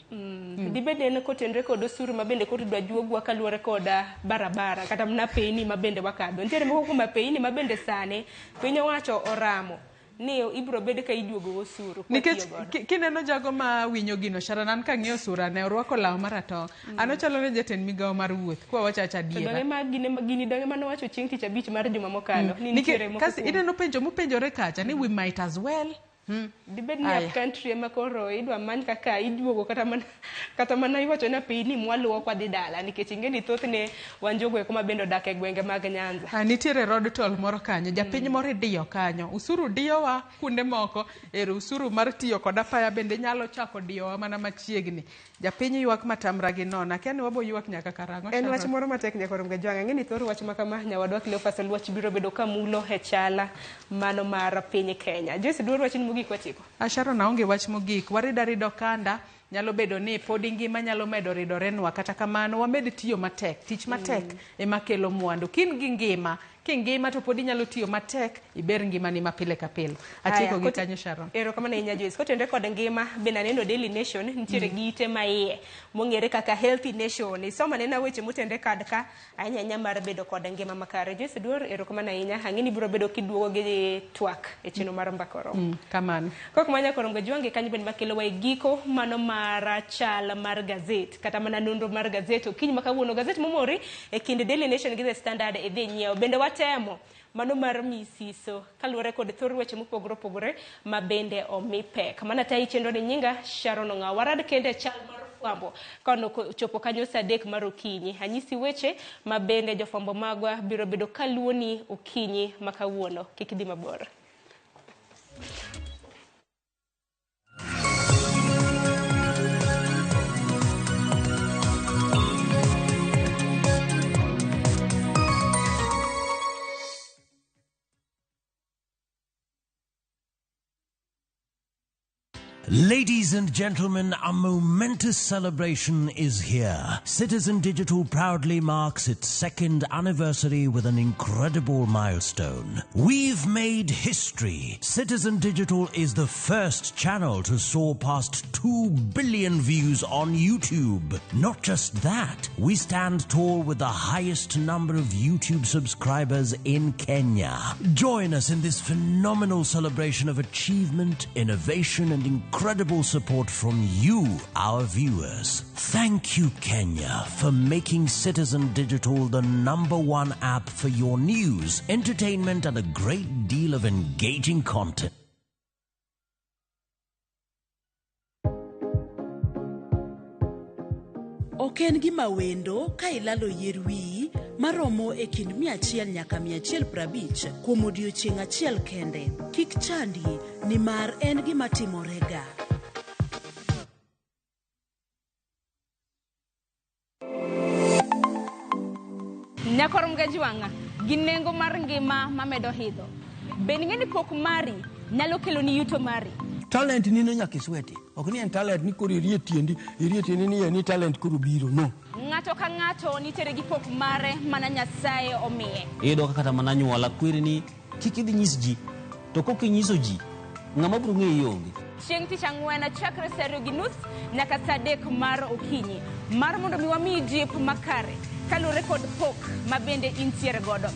Dibed en kotenre kod osuru ma bende koro idwa juogwa kaluwore kod barabara kata mana apeyni ma bende wakadho. Nitiere moko kuom apeyni ma bende sani piny owacho oramo Ni ibiro bed ka iduogo osuru kwa Nikech tiyo godo. kineno jago ma winyo gino, Sharon, an kang'iyo sura ne orwako law maratong'. An ochalo ne jatend migawo mar wuoth, kwa wacho acha To donge adiera. ma gini donge manowacho chieng' tich abich mar juma mokalo ni Nikech nitiere moko kasi kuom ineno penjo mopenjore kacha ni we might as well. Dibed ni Aya. up country ema koro idwa many kaka iduogo kata mana iwacho ni apeyni mwaluwo kwadhi dala nikech ing'e ni thothne wan jogo eko ma bende odak e gwenge mag Nyanza. Nitiere road toll moro kanyo, japiny moro idiyo kanyo. Usuru diyowa kuonde moko, ero usuru mar tiyo kod apaya bende nyalo chako diyowa mana machiegni. Japiny ywak matamra gi nono, akia ni wabo ywak nyaka karang'o. En wach Sharon? moro matek nyakoro Mgajwang'. Ang'e ni thor wach ma kama nyawadwa Cleophas Oluoch biro bedo kamulo e chala mano mar piny Kenya. Joyce, duor wachni mogik watieko. Sharon, aonge wach mogik. Warida rido kanda, nyalo bedo ni podi ngima nyalo medo ridorenwa, kata kamano wamed tiyo matek. Tich matek ema kelo mwandu. Kin gi ngima, kingima to pod inyalo tiyo matek iber ngimani ma pile ka pile. Atieko gi kanyo, Sharon. Erokamano ahinya Joyce. Kotenore kod ngima, bende aneno Daily Nation nitiere gi ite ma iye mong'ere kaka Healthy Nation. Isomo anena weche motenore kad ka ahinya ahinya mar bedo kod ngima makare. Joyce Duor, erokamano ahinya. Ang'e ni ibiro bedo kiduogo gi twak e chenro mar Mbaka Oromo. Kamano. Kok manya koro Mgajwangi kanyo bende makelowa e giko mano mar chal mar gazet kata mana nonro mar gazet okinyi ma kawuono. Gazet momori e kind Daily Nation gi The Standard idhi nyiewo. Bende watemo mano mar misiso kaluwore kod thor weche mopogore opogore ma bende omi pek. Mana tayi chenro ni nyinga Sharon Ong'awo. Warad kende e chal mar fwambo ka ochopo kanyo saa 3 mar okinyi. Anyisi weche ma bende jofwambo magwa biro bedo kaluwoni okinyi ma kawuono. Kik idhi mabor. Ladies and gentlemen, a momentous celebration is here. Citizen Digital proudly marks its second anniversary with an incredible milestone. We've made history. Citizen Digital is the first channel to soar past 2 billion views on YouTube. Not just that, we stand tall with the highest number of YouTube subscribers in Kenya. Join us in this phenomenal celebration of achievement, innovation, and incredible support from you, our viewers. Thank you, Kenya, for making Citizen Digital the #1 app for your news, entertainment, and a great deal of engaging content. Ok en gima wendo ka ilalo yier wiyi maromo e kind 100 nyaka 150 kuom odiechieng' achiel kende. Kik chandi nimar en gima timorega. Nyakor Mgajwang'a gi nengo mar ngima mamedo idho. Bende ing'e ni pok mari nyalo keloni yuto mari? Talent ni no nyaka isweti. Ok ni en talent ni koro irie tiendi, irie tiendi ni en talent koro biro, no. Ng'ato ka ng'ato nitiere gi pok mare mana Nyasaye omiye. Iyudo ka kata mana anyuola kweri ni kik idhi nyis ji, to kok inyiso ji, ng'ama biro ng'eyi onge. Chieng' tich ang'wen chakre saa 2:30 nyaka saa 3 mar okinyi mar mondo mi wamiyi jip makare kaluwore kod pok ma bende intiere godo.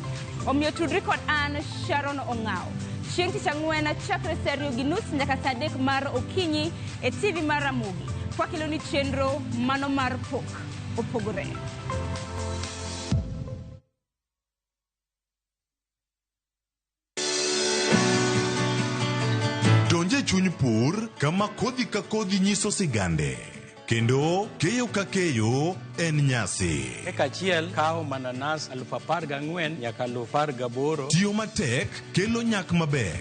Omiyo tudri kod an Sharon Ong'awo. Chieng' tich ang'wen chakre saa 2:30 nyaka saa 3 mar okinyi e TV mar Ramogi. Kwakeloni chenro mano mar pok opogore. Donje chuny pur kama kodhi ka kodhi nyiso sigande. Kendo keyo ka keyo en nyasi. Eka achiel kawo mananas 14,000 nyaka 18,000. Tiyo matek kelo nyak maber.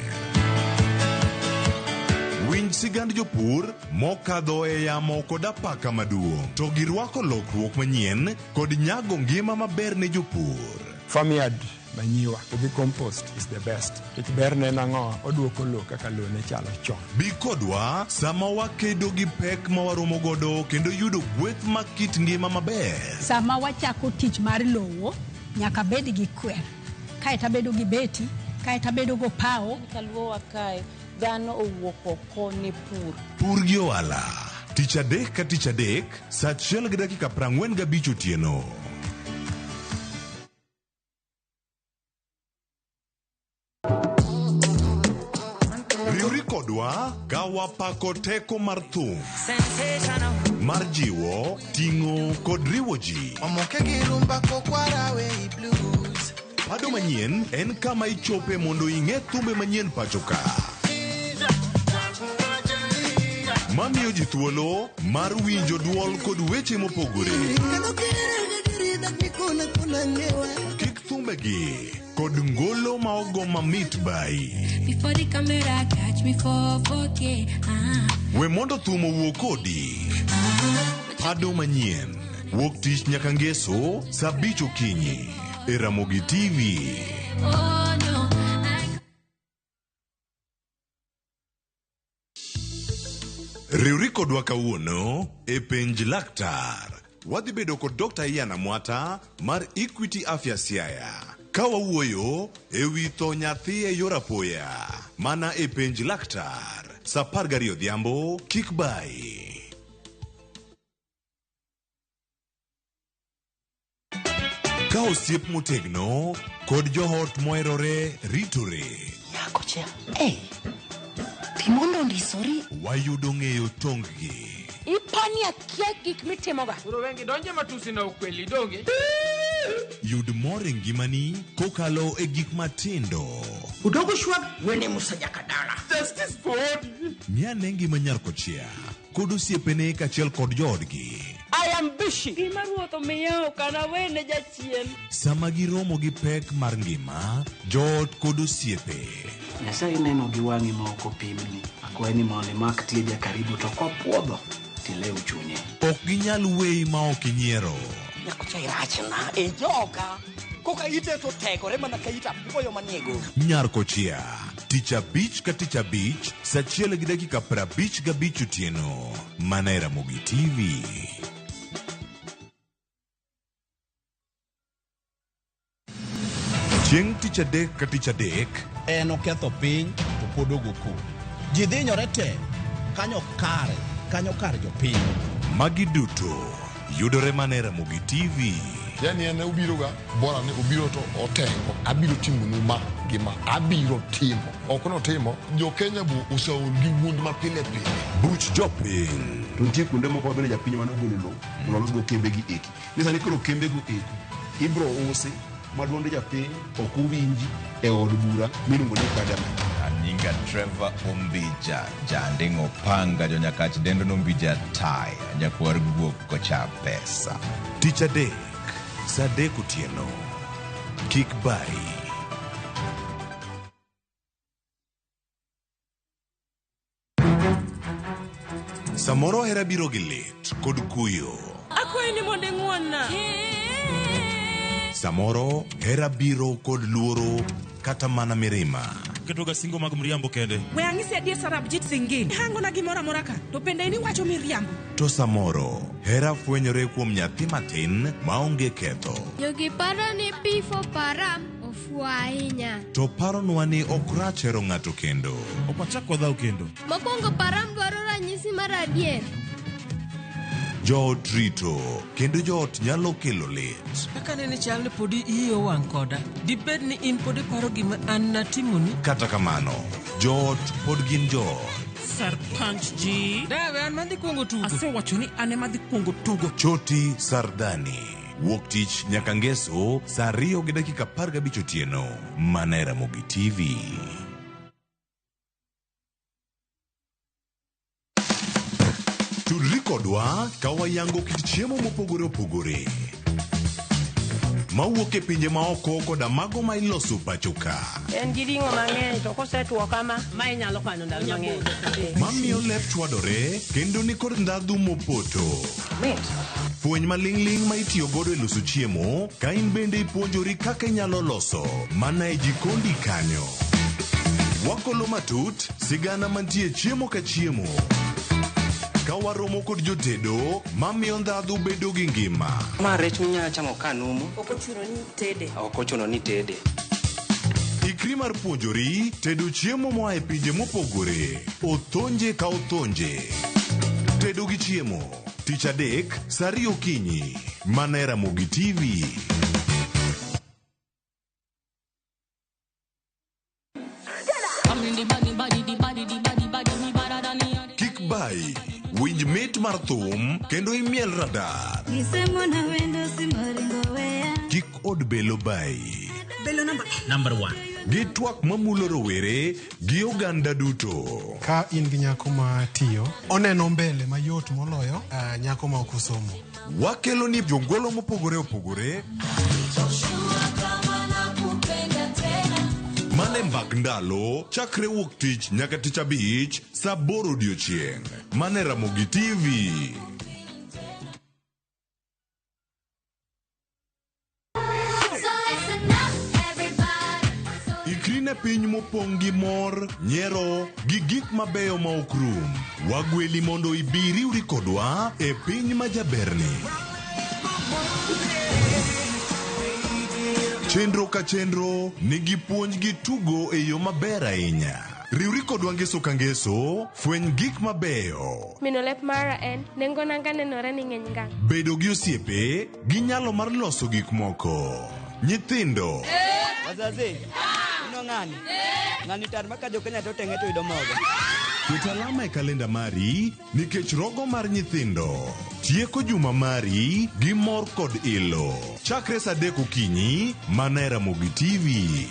Winj sigand jopur mokadho e yamo kod apaka maduong', to girwako lokruok manyien kod nyago ngima maber ne jopur. Farmyard manyiwa gi compost is the best. Nikech berne en ang'o? Oduoko lowo kaka lowo ne chalo chon. Bi kodwa sama wakedo gi pek ma waromo godo kendo yudo gweth mag kit ngima maber. Sama wachako tich mar lowo, nyaka bed gi kwer. Kaeto abedo gi beti, kaeto abedo go pawo. Kaluowa kae, dhano owuok oko ne pur. Pur gi ohala. Tich adek ka tich adek, saa 1:45 otieno. Wapako teko mar thum mar jiwo, ting'o kod riwo ji. Omoke gi rumba kokwara we blues. Pado manyien en kama ichope mondo ing'e thumbe manyien pacho ka. Mamiyo ji thuolo mar winjo duol kod weche mopogore. Kik thumbegi kod ngolo ma ogo mamit bai. Before the camera catch me for 4K. Ah. We mondo thum owuo kodi. Pado manyien wuok tich nyaka ngeso saa 5 okinyi e Ramogi TV. Oh no. Riwri kodwa kawuono e penj laktar. Wadhi bedo kod Dr. Ian Amwata mar Equity Afya Siaya. Ka wawuoyo e wi tho nyathi e yor apoya mana e penj laktar saa 12 odhiambo kik bayi. Ka osiep motegno kod joot moherore ritore. Nyakocha, ei, pi mondo ondisori. Wayudo ng'eyo tonggi. Ipani akia gik mitimoga. Koro wengi donje matusi na ukweli donge. Yud mor e ngimani kokalo e gik matindo. Udogo shwag wene Musa Jakadala. Justice for Odi. Ng'ane ngima nyar kochia kod osiepene kaachiel kod joodgi. I am busy. Gima ruoth omiya ok anawene jachien. Sama giromo gi pek mar ngima, joot kod osiepe. Nyasaye neno gi wang'i ma ok opimni. Akwayi ni mondo imak tieja karibu to kopuodho tilew chunye. Ok ginyal weyi ma ok inyiero. Nyakocha irachna e joka. Koka ite to tegore mana ka ita apuoyo manie go. Nyar kochia, tich abich ka tich abich, saa 1:55 otieno, mana e Ramogi TV. Chieng' tich adek ka tich adek, En oketho piny to pod ogo koko. Ji dhinyore te kanyo kare, kanyo kar jopiny. Magi duto yudore mana e Ramogi TV. Yani en obiro ga bora ni obiro to otengo abiro timonu ma gi ma abiro timo ok notimo jo Kenya bo oseol gi wuond ma pile pile. Buch jopiny. To nitie kuonde moko ma bende japiny mane ogolo lowo mondo olosgo kembegi eki. Ni sani koro kembego eko ibro usi ma duond japiny ok owinji e od bura miluongo ni parliament. Anyinga Trevor Ombija, janding'o panga jonyakach dendo nombija taya, nyakwar guok kocha pesa. Tich adek, saa 3 otieno. Kik bayi. Samoro hera biro gi lit kod kuyo. Akwayi ni mondo ing'won-na. Samoro hera biro kod luoro kata mana mirima. Ketoga singo mag mriambo kende. We ang'isi adier Sarabjit Singh. Hangona gimoro amora ka, to bende in iwacho miriambo. To samoro hera fwenyore kuom nyathi matin maonge ketho. Jogi paro ni P for Param ofuwo ahinya. To paronwa ni ok rach hero ng'ato kendo. Ok wachak wadhaw kendo. Mokwongo Param dwaro ranyisi mar adier. Joot rito kendo joot nyalo kelo lit. Kaka nene chal ni podi iyi owang' koda. Dibed ni in pod iparo gima an natimoni? Kata kamano, joot pod gin joot. Sarpanch ji. Dawe an madhi kuongo tugo. Asewacho ni an ema adhi kuongo tugo. Choti Sardani. Wuok tich nyaka ngeso saa 2:15 otieno. Mana e Ramogi TV. Tudri kodwa ka wayango kit chiemo mopogore opogore mawuok e pinje maoko koda mago ma iloso pacho ka. En gi ring'o mang'eny to kosetuo kama, ma inyalo kano ndalo mang'eny. Mamiyo lep chwadore kendo nikod ndhadhu mopoto. Fweny maling'ling' ma itiyo godo e loso chiemo ka in bende ipuonjori kaka inyalo loso mana e jikondi kanyo. Wakolo matut sigana mantie chiemo ka chiemo. Ka waromo kod jotedo mamiyo ndhadhu bedo gi ngima. Ma rech minyalo chamo ka numu. Ok ochuno ni tede. Ok ochuno ni tede. Ikri mar puonjori tedo chiemo moa e pinje mopogore. Othonje ka othonje. Tedo gi chiemo. Tich adek, saa 2 okinyi. Mana e Ramogi TV. I'm in the body, body, the body, the body, body, me better than the iwinj mit mar thum kendo imiel radar. Gisemona wendo simoringo weya. Kik od belo bayi. Belo namba Number 1. Gi twak mamulo rowere gi oganda duto. Ka in gi nyako ma tiyo, oneno mbele mayot moloyo nyako ma ok osomo. Wakelo ni jongolo mopogore opogore mane mbak ndalo chakre wuok tich nyaka tich abich saa 8 odiochieng'. Mane Ramogi TV. Ikri ne piny mopong' gi mor, nyiero, gi gik mabeyo ma ok rum. Wagweli mondo ibi riwri kodwa e piny ma jaberni. Chenro ka chenro nigi puonj gi tugo e yo maber ahinya. Riwri kodwa ngeso ka ngeso, fweny gik mabeyo. Mino lep mara en nengo nanga nenore ni ng'eny ngang'. Bedo gi osiepe gi nyalo mar loso gik moko. Nyithindo. Wazazi, ino ng'ani? Ng'ani tar maka jo Kenya to tenge to yudo mogo. Ket alama e kalenda mari nikech rogo mar nyithindo. Tieko juma mari gi mor kod ilo. Chakre saa 3 okinyi mana e Ramogi TV.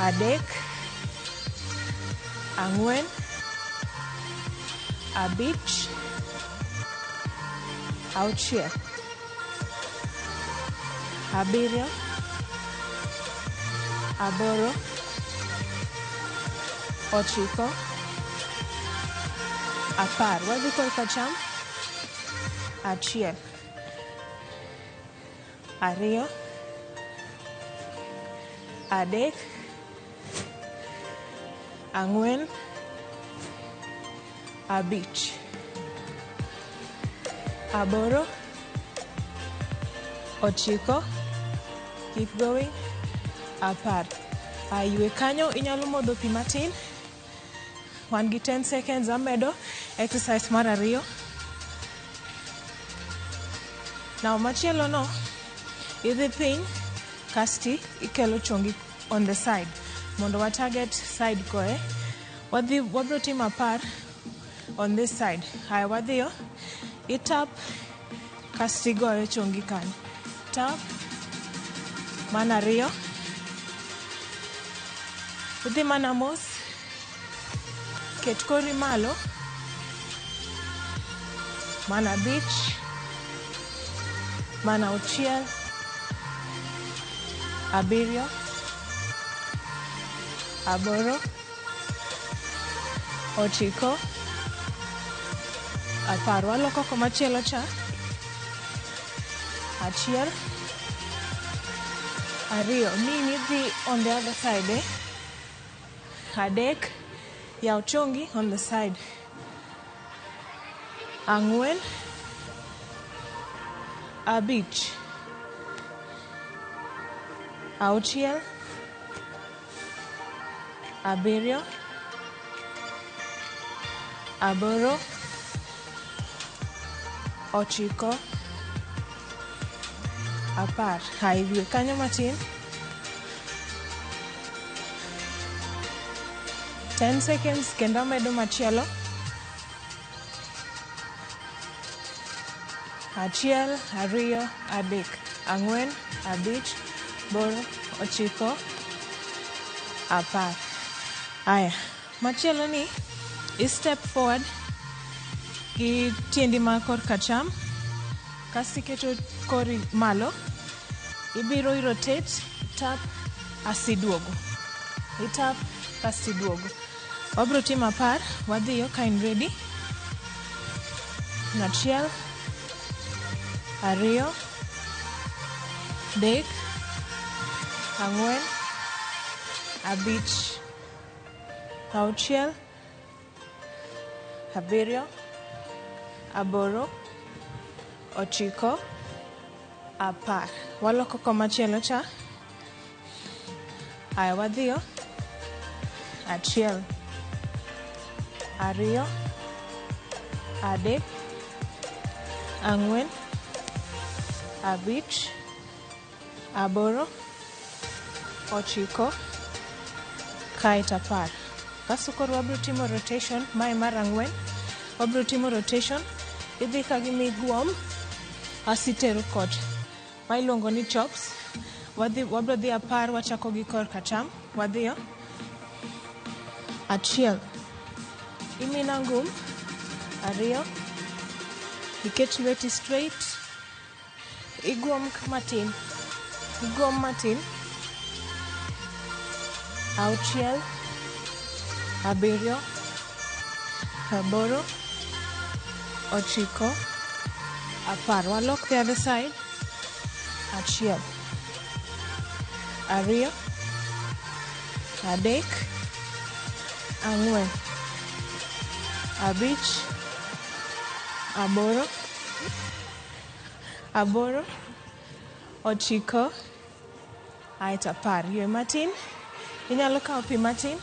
Adek, ang'wen, abich, auchiel, abiriyo, aboro, 9, 10. Wadhi korka cham. 1, 2, 3, 4, 5, 6, 7, 8, keep going, 10. Ywe kanyo inyalo modho pi matin. Wan gi 10 seconds amedo exercise mar 2. Now machielo no, idhi piny kasti ikelo chongi on the side mondo wa target side koe. Wadhi wabro timo 10 on this side. Haya wadhiyo, itap kasti goyo chongi kanyo. Tap, mana 2. Udhi mana mos, ket kori malo, mana 5, mana 6, 7, 8, 9, 10. Waloko komachielo cha. 1, 2. Mimi dhi on the other side, eh? 3, yaw chongi on the side. 4, 5, 6, 7, 8, 9, 10. Hai, ywe kanyo matin. 10 seconds kendo amedo machielo. 1, 2, 3, 4, 5, 6, 8, 10. Aya, machielo ni i step forward gi tiendi ma korka cham, kasto iketo kori malo, ibiro i rotate, tap, asiduogo. Itap, kasto iduogo. Wabro timo 10, wadhiyo ka in ready. 1, 2, 3, 4, 5, Auchiel, abiriyo, aboro, ochiko, apar. Waloko komachielo cha. Aya, wadhiyo. Achiel, ariyo, adek, ang'wen, abich, aboro, ochiko, kaeto apar. Kasto koro wabiro timo rotation, mae mar ang'wen. Wabiro timo rotation, idhi ka gi miguom, asitero kocha. Ma iluongo ni chops. Wadhi, wabiro dhi apar, wachako gi kor kacham. Wadhiyo. Achiel. Imina ngum. Ariyo. Iket lweti straight. Iguom matin. Iguom matin. Auchiel. Abiriyo. Aboro. Ochiko. Apar. Walok the other side. Achiel. Ariyo. Adek. Ang'wen. Abich. Aboro. Aboro. Ochiko. Aeto apar. Ywe matin. Inyalo kawo pi matin.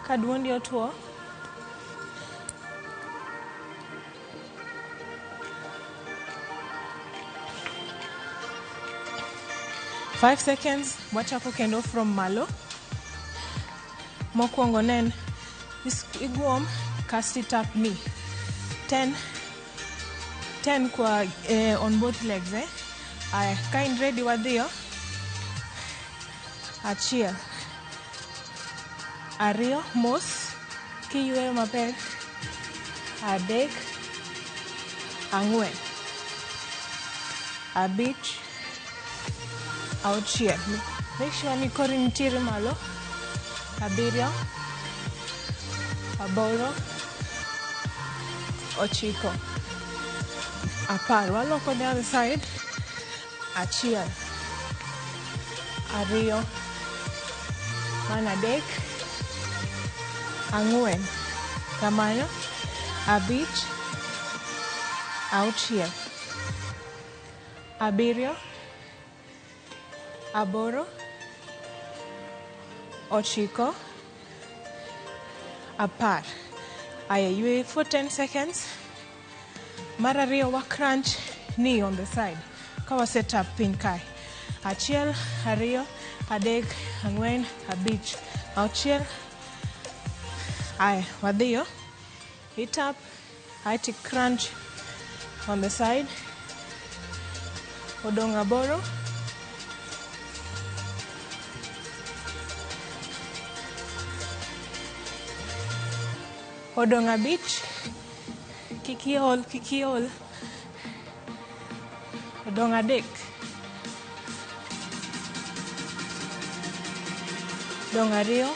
Ka duondi otuo. 5 seconds, wachako kendo from malo. Mokwongo nen, iguom kasto tap knee. 10, 10 kwa on both legs, eh? Aya, ka in ready wadhiyo. Achiel. Ariyo, mos, kiyweyo maber. Adek, ang'wen. Abich, auchiel. Make sure ni kori nitiere malo. Abiriyo, aboro, ochiko, apar. Waloko the other side. Achiel, ariyo, mano adek, ang'wen, kamano, abich, auchiel, abiriyo, aboro, ochiko, apar. Aya, ywe for 10 seconds. Mar ariyo wa crunch knee on the side. Ka wa set up piny kae. Achiel, ariyo, adek, ang'wen, abich, auchiel. Aya, wadhiyo. Itap, aeto crunch on the side. Odong' aboro. Odong' abich. Kik iol, kik iol. Odong' adek. Odong' ariyo.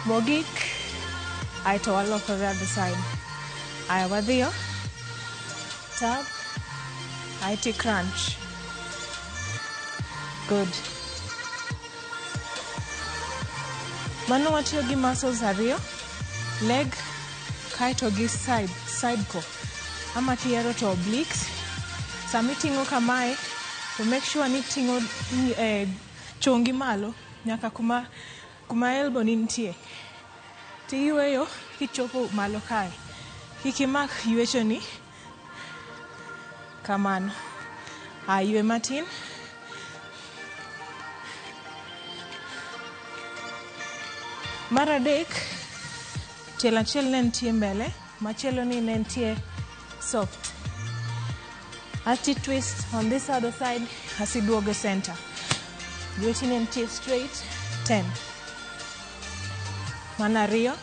Mogik. Aeto waloko the other side. Aya, wadhiyo. Tap. Aeto crunch. Good. Mano watiyo gi muscles ariyo, leg kaeto gi side, side ko. Ama kiyiero to obliques. Sama iting'o kamae, to make sure ni iting'o chongi malo nyaka kuma elbow ni nitie. Tiyweyo kichopo malo kae. Kik imak ywechoni kamano. Ywe matin. Mar adek, tielo achiel ne nitie mbele, machielo ni ne nitie soft. Ati twist on this other side, asiduogo center. Lweti ne nitie straight, 10. Mano ariyo,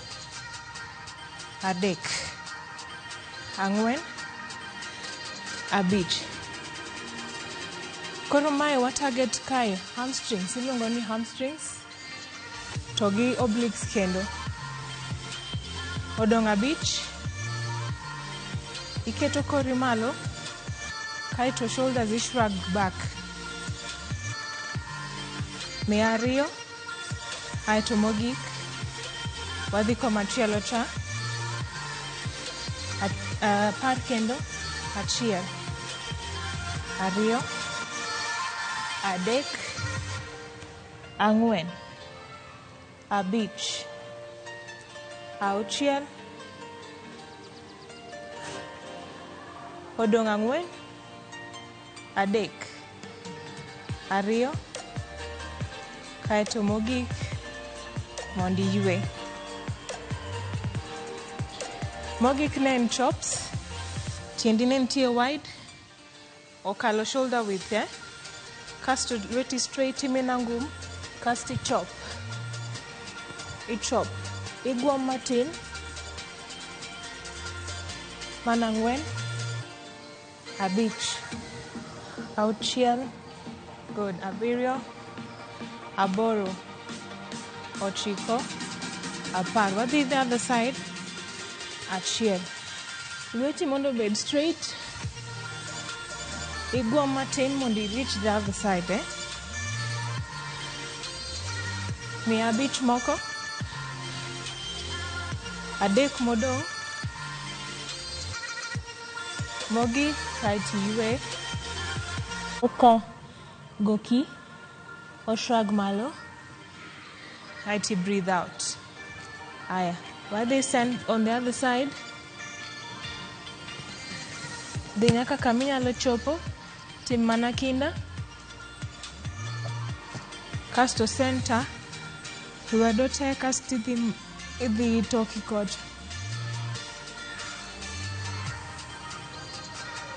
adek, ang'wen, abich. Koro mae wa target kae hamstrings, iluongo ni hamstrings. To gi obliques kendo. Odong' abich. Iketo kori malo, kaeto shoulders i shrug back. Miya 2, aeto mogik wadhi komachielo cha. 10 kendo, 1, 2, 3, 4, 5, 6, odong' 4, 3, 2, kaeto mogik mondo iywe. Mogik ne en chops, tiendi ne nitie wide, okalo shoulder width, eh? Kasto lweti straight imena ngum, kasto ichop. Ichop. Igwom matin, mana 4, 5, 6, good, 7, 8, 9, 10. Wadhi the other side, 1. Lweti mondo obed straight, igwom matin mondo i reach the other side, eh? 500 moko, 3 modong', mogik kaeto iywe. Oko goki, o shrug malo, kaeto i breathe out. Aya, wadhi send on the other side. Dhi nyaka kama inyalo chopo, tim mana kinda. Kasto center, lwedo te kasto idhi toki kocha.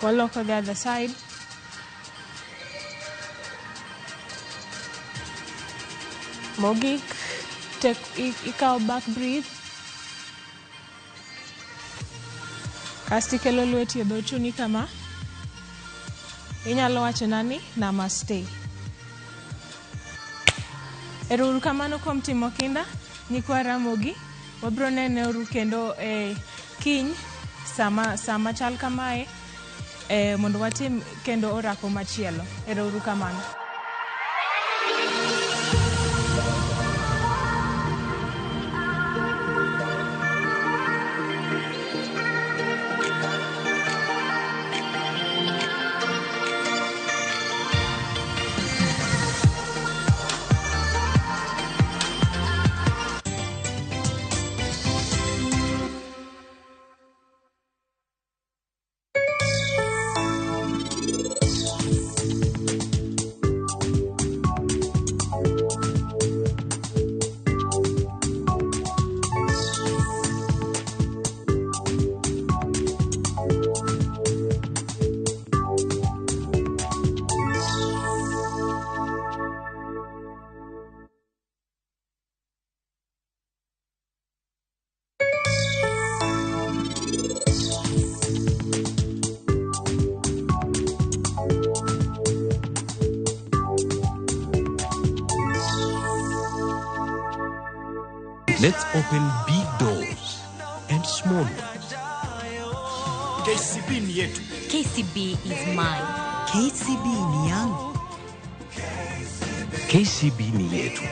Waloko the other side. Mogik, ikawo back breathe. Kasto ikelo lweti e dho chunyi kama. Inyalo wachona ni namaste. Ero uru kamano kuom timo kinda, nyikwa Ramogi. Wabiro nene uru kendo e kiny sama chal kamae, mondo watim kendo orako machielo. Ero uru kamano. Let's open big doors and small ones. KCB ni yetu. KCB is mine. KCB ni yangu. KCB ni yetu.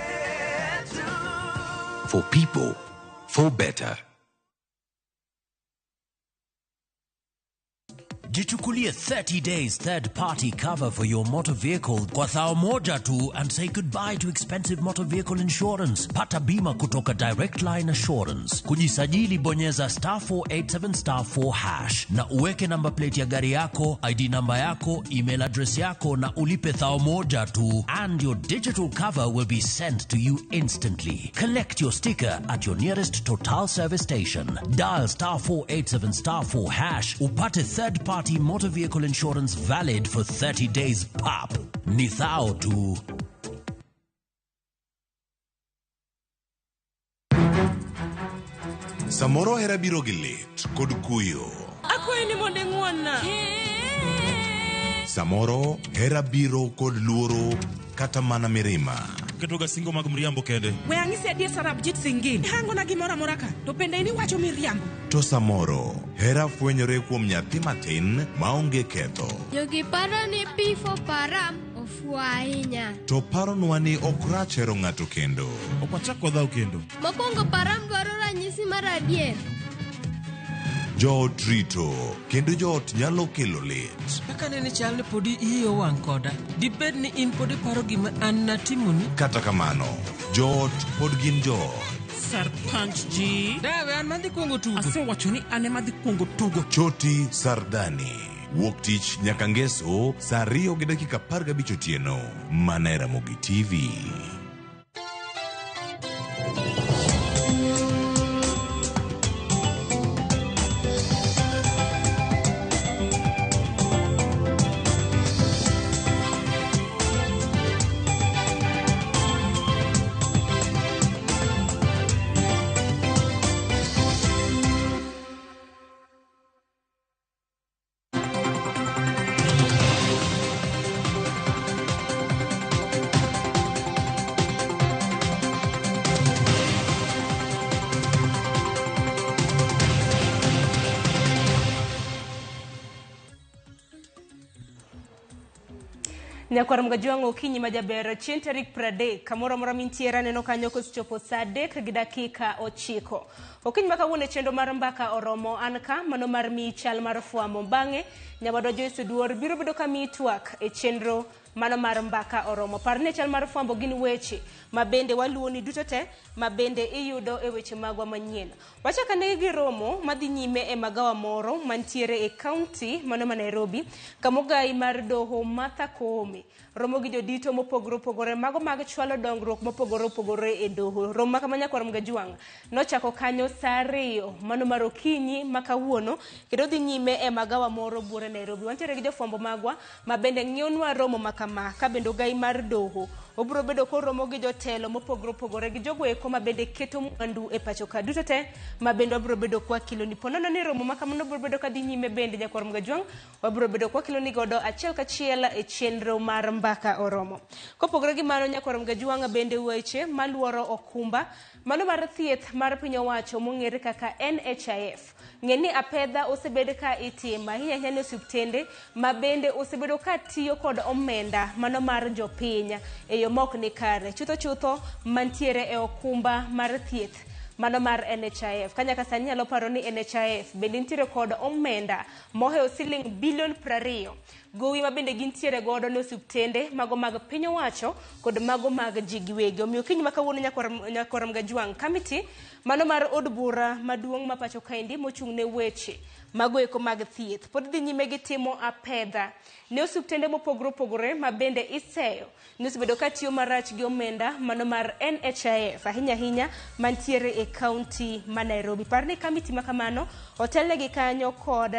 For people, for better. Jichukulie 30 days third party cover for your motor vehicle kwa thao moja tu and say goodbye to expensive motor vehicle insurance. Pata bima kutoka Direct Line Assurance. Kujisajili bonyeza star 487 star 4 hash na uweke number plate ya gari yako, ID namba yako, email address yako na ulipe thao moja tu and your digital cover will be sent to you instantly. Collect your sticker at your nearest Total service station. Dial star 487 star 4 hash upate third party motor vehicle insurance valid for 30 days pap. Ni thao tu. Samoro hera biro gi lit kod kuyo. Akwayi ni mondo ing'won-na. Samoro hera biro kod luoro kata mana mirima. Ketoga singo mag mriambo kende. We ang'isi adier Sarabjit Singh. Ihangona gimoro amora ka, to bende in iwacho miriambo. To samoro hera fwenyore kuom nyathi matin maonge ketho. Jogi paro ni P for Param. Ofuwo ahinya. To paronwa ni ok rach hero ng'ato kendo. Ok wachak wadhaw kendo. Mokwongo Param dwaro ranyisi mar adier. Joot rito kendo joot nyalo kelo lit. Kaka nene chal ni podi iyi owang' koda. Dibed ni in pod iparo gima an natimoni? Kata kamano, joot pod gin joot. Sarpanch ji. Dawe an madhi kuongo tugo. Asewacho ni an ema adhi kuongo tugo. Choti Sardani. Wuok tich nyaka ngeso saa 2:15 otieno. Mana e Ramogi TV. Nyakwar Mgajwang' okinyi ma jaber chieng' tarik 30 kamoro amora mintiere aneno kanyo kosechopo saa 3:09. Okinyi ma kawuono e chenro mar mbaka oromo an ka mano mar miyi chal mar fwambo. Bang'e nyawadwa Joyce Oduor biro bedo ka miyi twak e chenro mano mar mbaka oromo. Par ni chal mar fwambo gin weche ma bende waluwoni duto te ma bende iyudo e weche magwa manyien. Wachak ane gi romo madhi nyime e magawa moro mantiere e kaunti mano ma Nairobi kamogai mar doho Martha Koome romo gi jodito mopogore opogore mago mag chwalo dongruok mopogore opogore e doho. Romo ma kama nyakwar Mgajwang' nochako kanyo saa 2 mano mar okinyi ma kawuono kendo dhi nyime e magawa moro buore Nairobi. Wantiere gi jofwambo magwa ma bende ng'iyonwa romo ma kama ka bende ogai mar doho obiro bedo koromo gi jotelo mopogore opogore gi jogo eko ma bende keto mwandu e pacho ka duto te ma bende wabiro bedo kwa kiloni. Po nono ni romo ma kamano biro bedo kadhi nyime bende nyakwar Mgajwang' wabiro bedo kwa kiloni godo achiel kachiel e chenro mar mbaka oromo. Kopogore gi mano nyakwar Mgajwang' bende weche maluoro okumba mano mar thieth mar piny owacho mong'ere kaka NHIF. Ng'e ni apedha osebed ka itimo ahinya ahinya ne osiptende ma bende osebedo ka tiyo kod omenda mano mar jopiny e yo mok ni kare chutho chutho mantiere e okumba mar thieth mano mar NHIF. Ka nyaka sani nyalo paro ni NHIF bende nitiere kod omenda mohewo siling bilion 20 gowi ma bende gintiere godo ne osiptende mago mag piny owacho kod mago mag ji giwegi. Omiyo okinyi ma kawuono nyakwar Mgajwang' kamiti mano mar od bura maduong' ma pacho kaendi mochung' ne weche mago eko mag thieth pod dhi nyime gi timo apedha ne osiptende mopogore opogore ma bende iseyo ni osebedo ka tiyo marach gi omenda mano mar NHIF ahinya ahinya mantiere e kaunti ma Nairobi. Par ni kamiti ma kamano otelnegi kanyo kod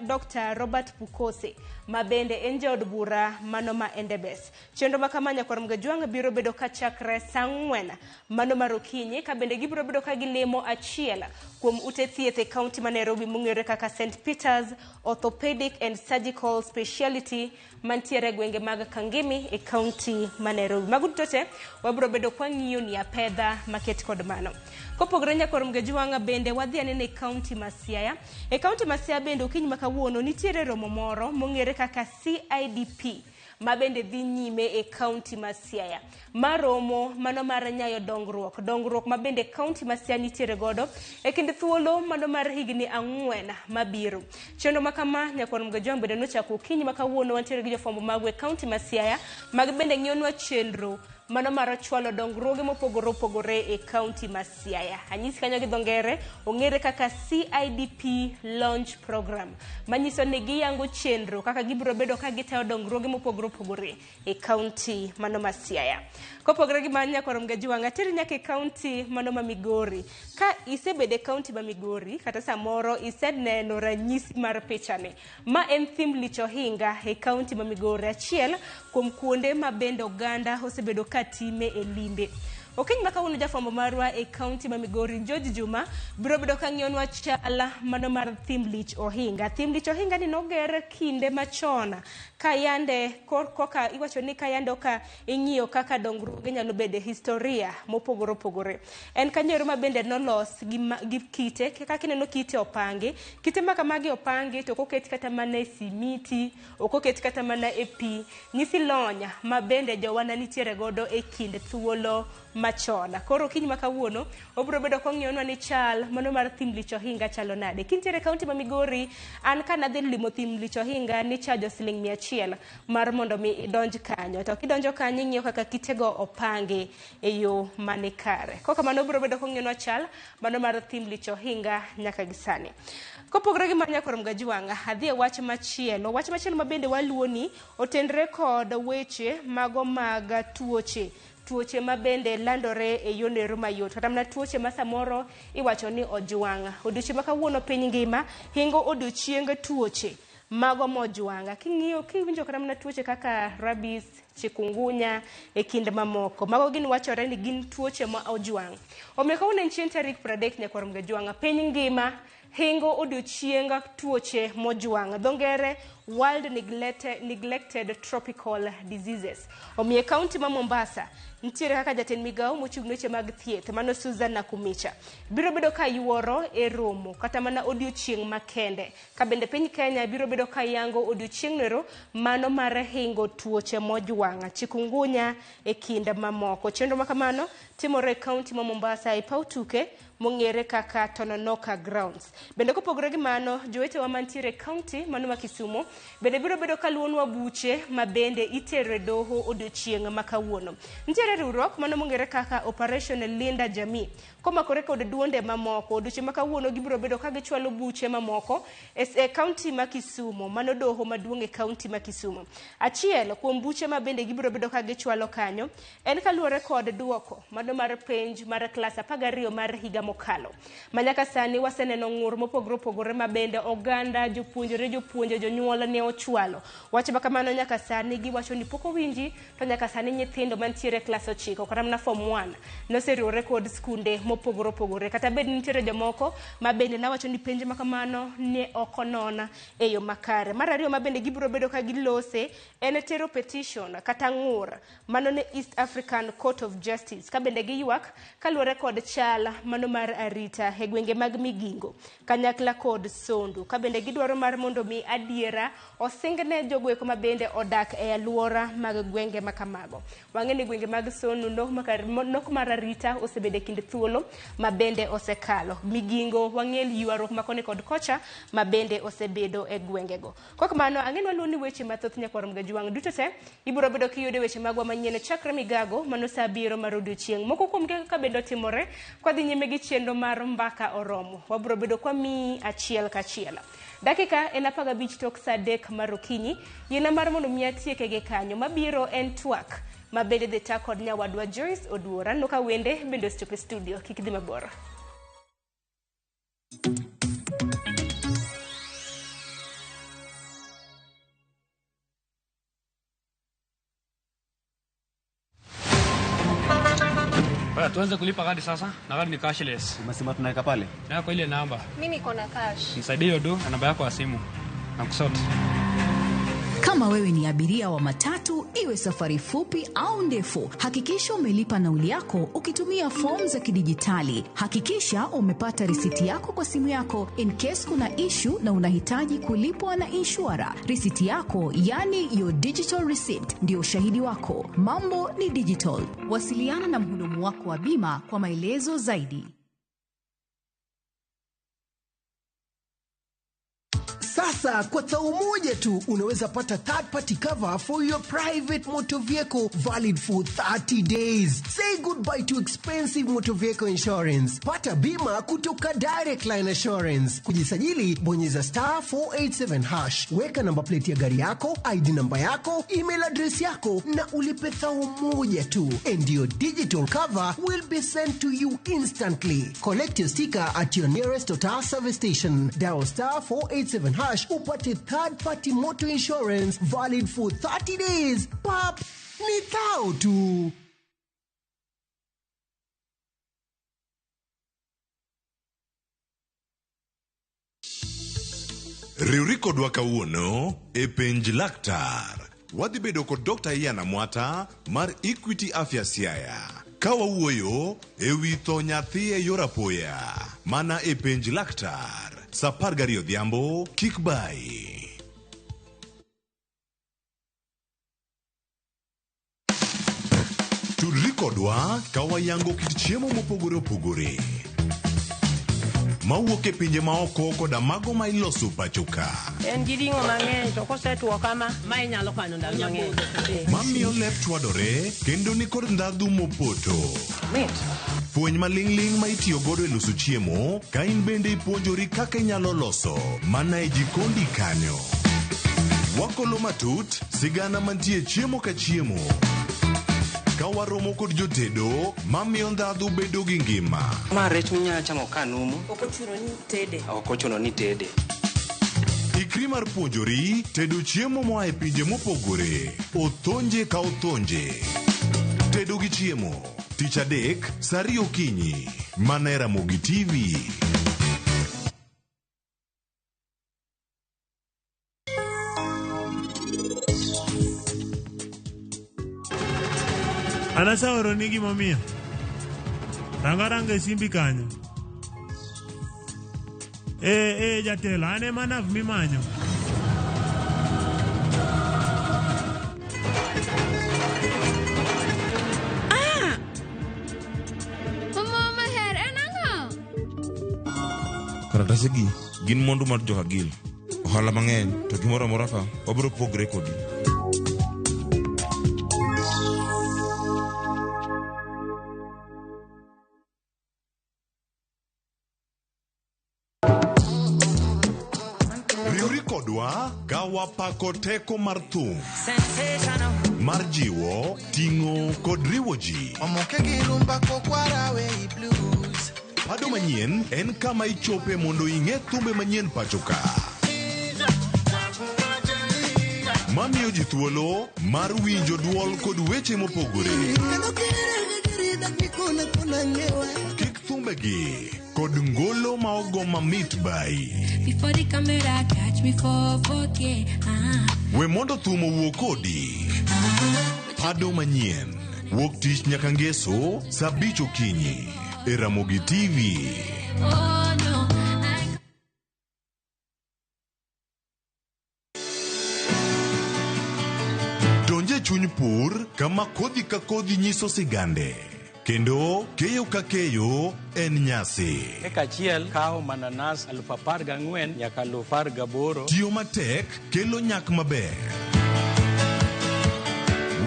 Dr. Robert Pukose ma bende en jaod bura mano ma Endebess. Chenro ma kama nyakwar Mgajwang' biro bedo ka chakre saa 4 mano mar okinyi ka bende gibiro bedo ka gilemo achiel kuom ute thieth e kaunti ma Nairobi mong'ere kaka St. Peter's Orthopedic and Surgical Speciality mantiere e gwenge mag Kangemi e kaunti ma Nairobi. Mago duto te wabiro bedo kwa ng'iyo ni apedha maket kod mano. Kopogore nyakwar Mgajwang' bende wadhi anene e kaunti ma Siaya. E kaunti ma Siaya bende okinyi ma kawuono nitiere romo moro mong'ere kaka CIDP ma bende dhi nyime e kaunti ma Siaya. Ma romo mano mar nyayo dongruok ma bende kaunti ma Siaya nitiere godo e kind thuolo mano mar higni 4 mabiro. Chenro ma kama nyakwar Mgajwang' bende nochako okinyi ma kawuono wantiere gi jofwambo magwa e kaunti ma Siaya mag bende ng'iyonwa chenro mano mar chwalo dongruoge mopogore opogore e kaunti ma Siaya. Anyisi kanyo gi dho ngere ong'ere kaka CIDP Launch Program manyiso ni giyango chenro kaka gibiro bedo ka gitayo dongruoge mopogore opogore e kaunti mano ma Siaya. Kopogore gi mano nyakwar Mgajwang' ateri nyaka e kaunti mano ma Migori. Ka isebedo e kaunti ma Migori kata samoro iseneno ranyisi mar pichani, ma en thim Lich Ohinga e kaunti ma Migori, achiel kuom kuonde ma bende oganda osebedo ka time e limbe. Okinyi ma kawuono jafwambo marwa e kaunti ma Migori George Juma biro bedo ka ng'iyonwa chal mano mar thim lich ohinga. Thim lich ohinga ni noger kinde machon kayande koka iwacho ni kayande oka ing'iyo kaka dongruoge nyalo bedo e historia mopogore opogore. En kanyo ma bende nolos gi kite, kaka kineno kite opangi, kite ma kamagi opangi to ok oket kata mana e simiti, ok oket kata mana e pi. Nyisi lony ma bende jowana nitiere godo e kind thuolo machon. Koro okinyi ma kawuono obiro bedo kong'iyonwa ni chal mano mar thim lich ohinga chalo nade. Kintiere kaunti ma Migori, an kanadhi limo thim lich ohinga nichajo siling 100 mar mondo mi idonj kanyo. To kidonjo kanyo ing'iyo kaka kitego opangi e yo mani kare. Kokamano obiro bedo kong'iyonwa chal mano mar thim lich ohinga nyaka gi sani. Kopogore gi mano Nyakwar Mgajuanga, adhi e wach machielo. Wach machielo ma bende waluwo ni otenre kod weche mago mag tuoche. Tuoche ma bende landore e yono mayot, kata mana tuoche ma samoro iwacho ni ojwang'. Odiochieng' ma kawuono piny ngima hingo odiochieng tuoche mago mojwang'. King'iyo kiwinjo kata mana tuoche kaka rabies, chikungunya e kind mamoko, mago gin wachore ni gin tuoche ma ojwang'. Omiyo kawuono en chieng' tarik 30 Nyakwar Mgajuanga, piny ngima hingo odiochieng tuoche mojwang'. Dho ngere World Neglected Tropical Diseases. Omiyo e kaunti ma Mombasa nitiere kaka jatend migawo mochung' ne weche mag thieth mano Susan Nakhumicha biro bedo ka yuoro e romo kata mana odiochieng' makende. Ka bende piny Kenya biro bedo ka yango odiochieng' noero mano mar hingo tuoche mojwang', chikungunya e kind mamoko. Chenro ma kamano timore e kaunti ma Mombasa e paw tuke mong'ere kaka Tononoka Grounds. Bende kopogore gi mano, jowetewa mantiere e kaunti mano ma Kisumu bende biro bedo ka luwonwa buche ma bende itero e doho odiochieng' ma kawuono. Nitiere riwruok mano mong'ere kaka Operation Linda Jamii komakore kod duonde mamoko. Odiochieng' ma kawuono gibiro bedo ka gichwalo buche mamoko e kaunti ma Kisumu, mano doho maduong' e kaunti ma Kisumu. Achiel kuom buche ma bende gibiro bedo ka gichwalo kanyo en kaluwore kod duoko mano mar penj mar klas 12 mar higa mokalo. Ma nyaka sani waseneno ng'ur mopogore opogore ma bende oganda, jopuonjre, jopuonje, jonyuol ne ochwalo. Wach ma kamano nyaka sani giwacho ni pok owinji, to nyaka sani nyithindo mantiere klas 9 kata mana form 1 noseriwore kod skunde mopogore opogore. Kata bed ni nitiere jomoko ma bende nawacho ni penj ma kamano ne ok onon e yo makare. Mar ariyo ma bende gibiro bedo ka gilose en tero petition kata ng'ur mano ne East African Court of Justice ka bende giywak kaluwore kod chal mano mar arita e gwenge mag Migingo kanyakla kod Sondu, ka bende gidwaro mar mondo mi adiera osingne jogo eko ma bende odak e aluora mag gwenge ma kamago. Wang'e ni gwenge mag Sondu nok mar arita osebedo e kind thuolo ma bende osekalo. Migingo wang'e ywaruok ma koni kod kocha ma bende osebedo e gwengego. Kokamano ang'e ni waluwo ni weche mathoth Nyakwar Mgajuang' duto te ibiro bedo kiyudo weche magwa manyien chakre migago mano sa 7 mar odiochieng'. Moko kuom kaka bende otimore kwadhi nyime gi chenro mar mbaka oromo, wabiro bedo kwa miyi achiel kachiel. Dakika en 15 tok sa 3 mar okinyi. Yiena mar mondo mi atieke gi kanyo. Mabiro en twak ma bende dhi ta kod nyawadwa Joyce Oduor. Aneno ka wende bende osechopo e studio, kik dhi mabor. Tuanze kulipa kadi sasa, na kadi ni cashless. Umesema tunaweka pale? Na kwa ile namba. Mimi niko na cash. Nisaidie hiyo do na namba yako ya simu. Na kusort. Kama wewe ni abiria wa matatu, iwe safari fupi au ndefu, hakikisha umelipa nauli yako ukitumia fomu za kidijitali. Hakikisha umepata risiti yako kwa simu yako in case kuna issue na unahitaji kulipwa na inshura. Risiti yako, yani your digital receipt, ndio ushahidi wako. Mambo ni digital. Wasiliana na mhudumu wako wa bima kwa maelezo zaidi. Sasa kwa tao moja tu unaweza pata third party cover for your private motor vehicle valid for 30 days. Say goodbye to expensive motor vehicle insurance. Pata bima kutoka Direct Line Assurance. Kujisajili, bonyeza *487#. Weka namba plate ya gari yako, ID namba yako, email address yako na ulipe thao moja tu. And your digital cover will be sent to you instantly. Collect your sticker at your nearest Total service station. Dial *487# upate third party motor insurance valid for 30 days. Pap, ni thao tu. Riwri kodwa kawuono e Penj Laktar. Wadhi bedo kod Dr. Ian Amwata mar Equity Afya Siaya ka wawuoyo e wi tho nyathi e yor apoya mana e Penj Laktar sa 12 odhiambo kik bayi. Tudri kodwa ka wayango kit chiemo mopogore opogore mawuok e pinje maoko koda mago ma iloso pacho ka. En gi ring'o mang'eny to kosetwo kama, ma inyalo kano ndalo mang'eny. Mamiyo lep chwadore kendo nikod ndhadhu mopoto. Mit. Fweny maling'ling' ma itiyo godo e loso chiemo ka in bende ipuonjori kaka inyalo loso mana e jikondi kanyo. Wakolo matut sigana mantie chiemo ka chiemo. Ka waromo kod jotedo mamiyo ndhadhu bedo gi ngima. Ma rech minyalo chamo ka numu. Ok ochuno ni tede. Ok ochuno ni tede. Ikri mar puonjori tedo chiemo moa e pinje mopogore. Othonje ka othonje. Tedo gi chiemo. Tich adek, sa ariyo okinyi. Mana e Ramogi TV. An aseoroni gimomiyo. Rang aranga e simbi kanyo. Eh, eh, jatelo, an ema nav mimanyo. Ah! Mama maher en ang'o? Karatase gi gin mwandu mar joka Gil. Ohala mang'eny to gimoro amora ka wabiro pogre kodi. Riwri kodwa ka wapako teko mar thum mar jiwo, ting'o kod riwo ji. Omoke gi rumba kokwara we blues. Pado manyien en kama ichope mondo ing'e thumbe manyien pacho ka. Mamiyo ji thuolo mar winjo duol kod weche mopogore. Kik thumbegi kod ngolo ma ogo mamit bai. Before the camera catch me for 4K. Ah. We mondo thum owuo kodi. Pado manyien. Wuok tich nyaka ngeso sa 5 okinyi e Ramogi TV. Oh no. I Donj e chuny pur kama kodhi ka kodhi nyiso sigande kendo keyo ka keyo en nyasi. Eka achiel kawo mananas 14,000 nyaka 18,000. Tiyo matek kelo nyak maber.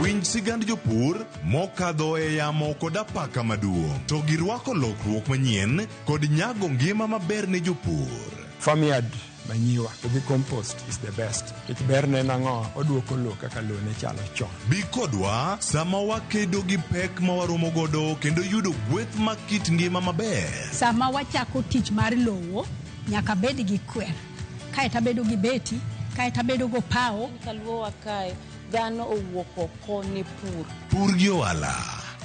Winj sigand jopur mokadho e yamo kod apaka maduong' to girwako lokruok manyien kod nyago ngima maber ne jopur. Farmyard manyiwa to gi compost is the best. Nikech berne en ang'o? Oduoko lowo kaka lowo ne chalo chon. Bi kodwa sama wakedo gi pek ma waromo godo kendo yudo gweth mag kit ngima maber. Sama wachako tich mar lowo, nyaka bed gi kwer, kaeto abedo gi beti, kaeto abedo gopawo. Kaluowa kae, dhano owuok oko ne pur. Pur gi ohala.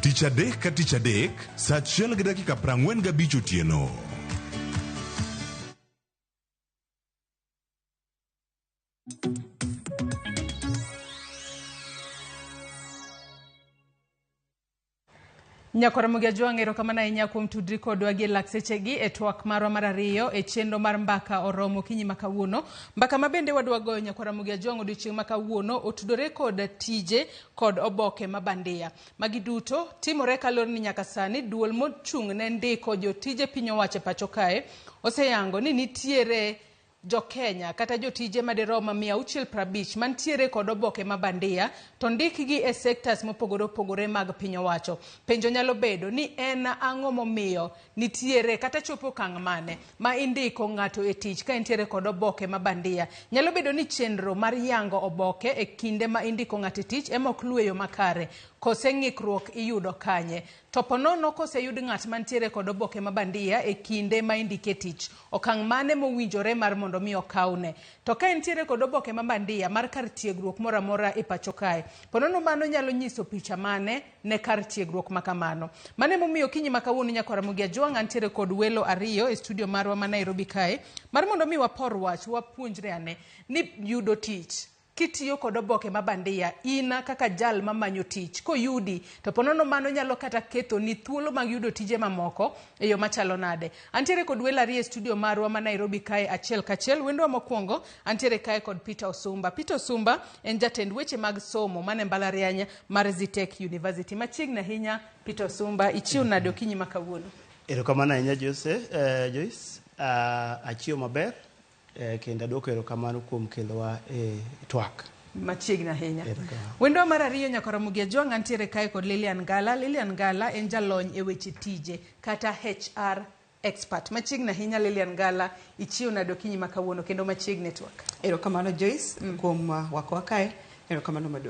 Tich adek ka tich adek, sa 1:45 otieno. Nyakwar Ramogi Ajwang' erokamano ahinya kuom tudri kodwa gi lak sechegi e twak marwa mar ariyo e chenro mar mbaka oromo okinyi ma kawuono. Mbaka ma bende wadwa goyo Nyakwar Ramogi Ajwang' odiochieng' ma kawuono otudore kod tije kod oboke ma bandia. Magi duto timore kaluwore ni nyaka sani duol mochung' ne ndiko jotije piny owacho e pacho kae oseyango ni nitiere Jo-Kenya kata jotije madirom 650 mantiere kod oboke ma bandia to ndikgi e sectors mopogore opogore mag piny owacho. Penjo nyalo bedo ni en ang'o momiyo nitiere kata chopo okang' mane ma indiko ng'ato e tich ka entiere kod oboke ma bandia. Nyalo bedo ni chenro mar yango oboke e kinde ma indiko ng'ato e tich ema ok luw e yo makare. Kose ng'ikruok iyudo kanye? To ponono koseyud ng'at mantiere kod oboke ma bandia e kinde ma indike tich, okang' mane mowinjore mar mondo mi okawne? To ka entiere kod oboke ma bandia mar kar tiegruok moro amora e pacho kae, ponono mano nyalo nyiso picha mane ne kar tiegruok ma kamano? Mano emomiyo okinyi ma kawuono nyakwar Ramogi Ajwang' antiere kod welo ariyo e studio marwa ma Nairobi kae mar mondo mi wapor wach, wapuonjre ane ni yudo tich kitiyo kod oboke ma bandia in kaka jal mamanyo tich koyudi to ponono mano nyalo kata kethoni thuolo mag yudo tije mamoko e yo machalo nade. Antiere kod welo ariyo e studio marwa ma Nairobi kae achiel kachiel. Wendwa mokwongo antiere kae kod Peter Osumba. Peter Osumba en jatend weche mag somo mane mbalariany mar Zetech University. Machiegni ahinya Peter Osumba, ichiew nade okinyi ma kawuono? Erokamano ahinya Jose, Joyce. Achiew maber kendo aduoko erokamano kuom kelowa e twak. Machiegni ahinya. Erokamano. Wendwa mar ariyo nyakwar Ramogi Ajwang' antiere kae kod Lilian Ngala. Lilian Ngala en jalony e weche tije kata HR expert. Machiegni ahinya Lilian Ngala, ichiew nade okinyi ma kawuono kendo machiegni e twak. Erokamano Joyce kuom wakowa kae. Erokamano maduong'.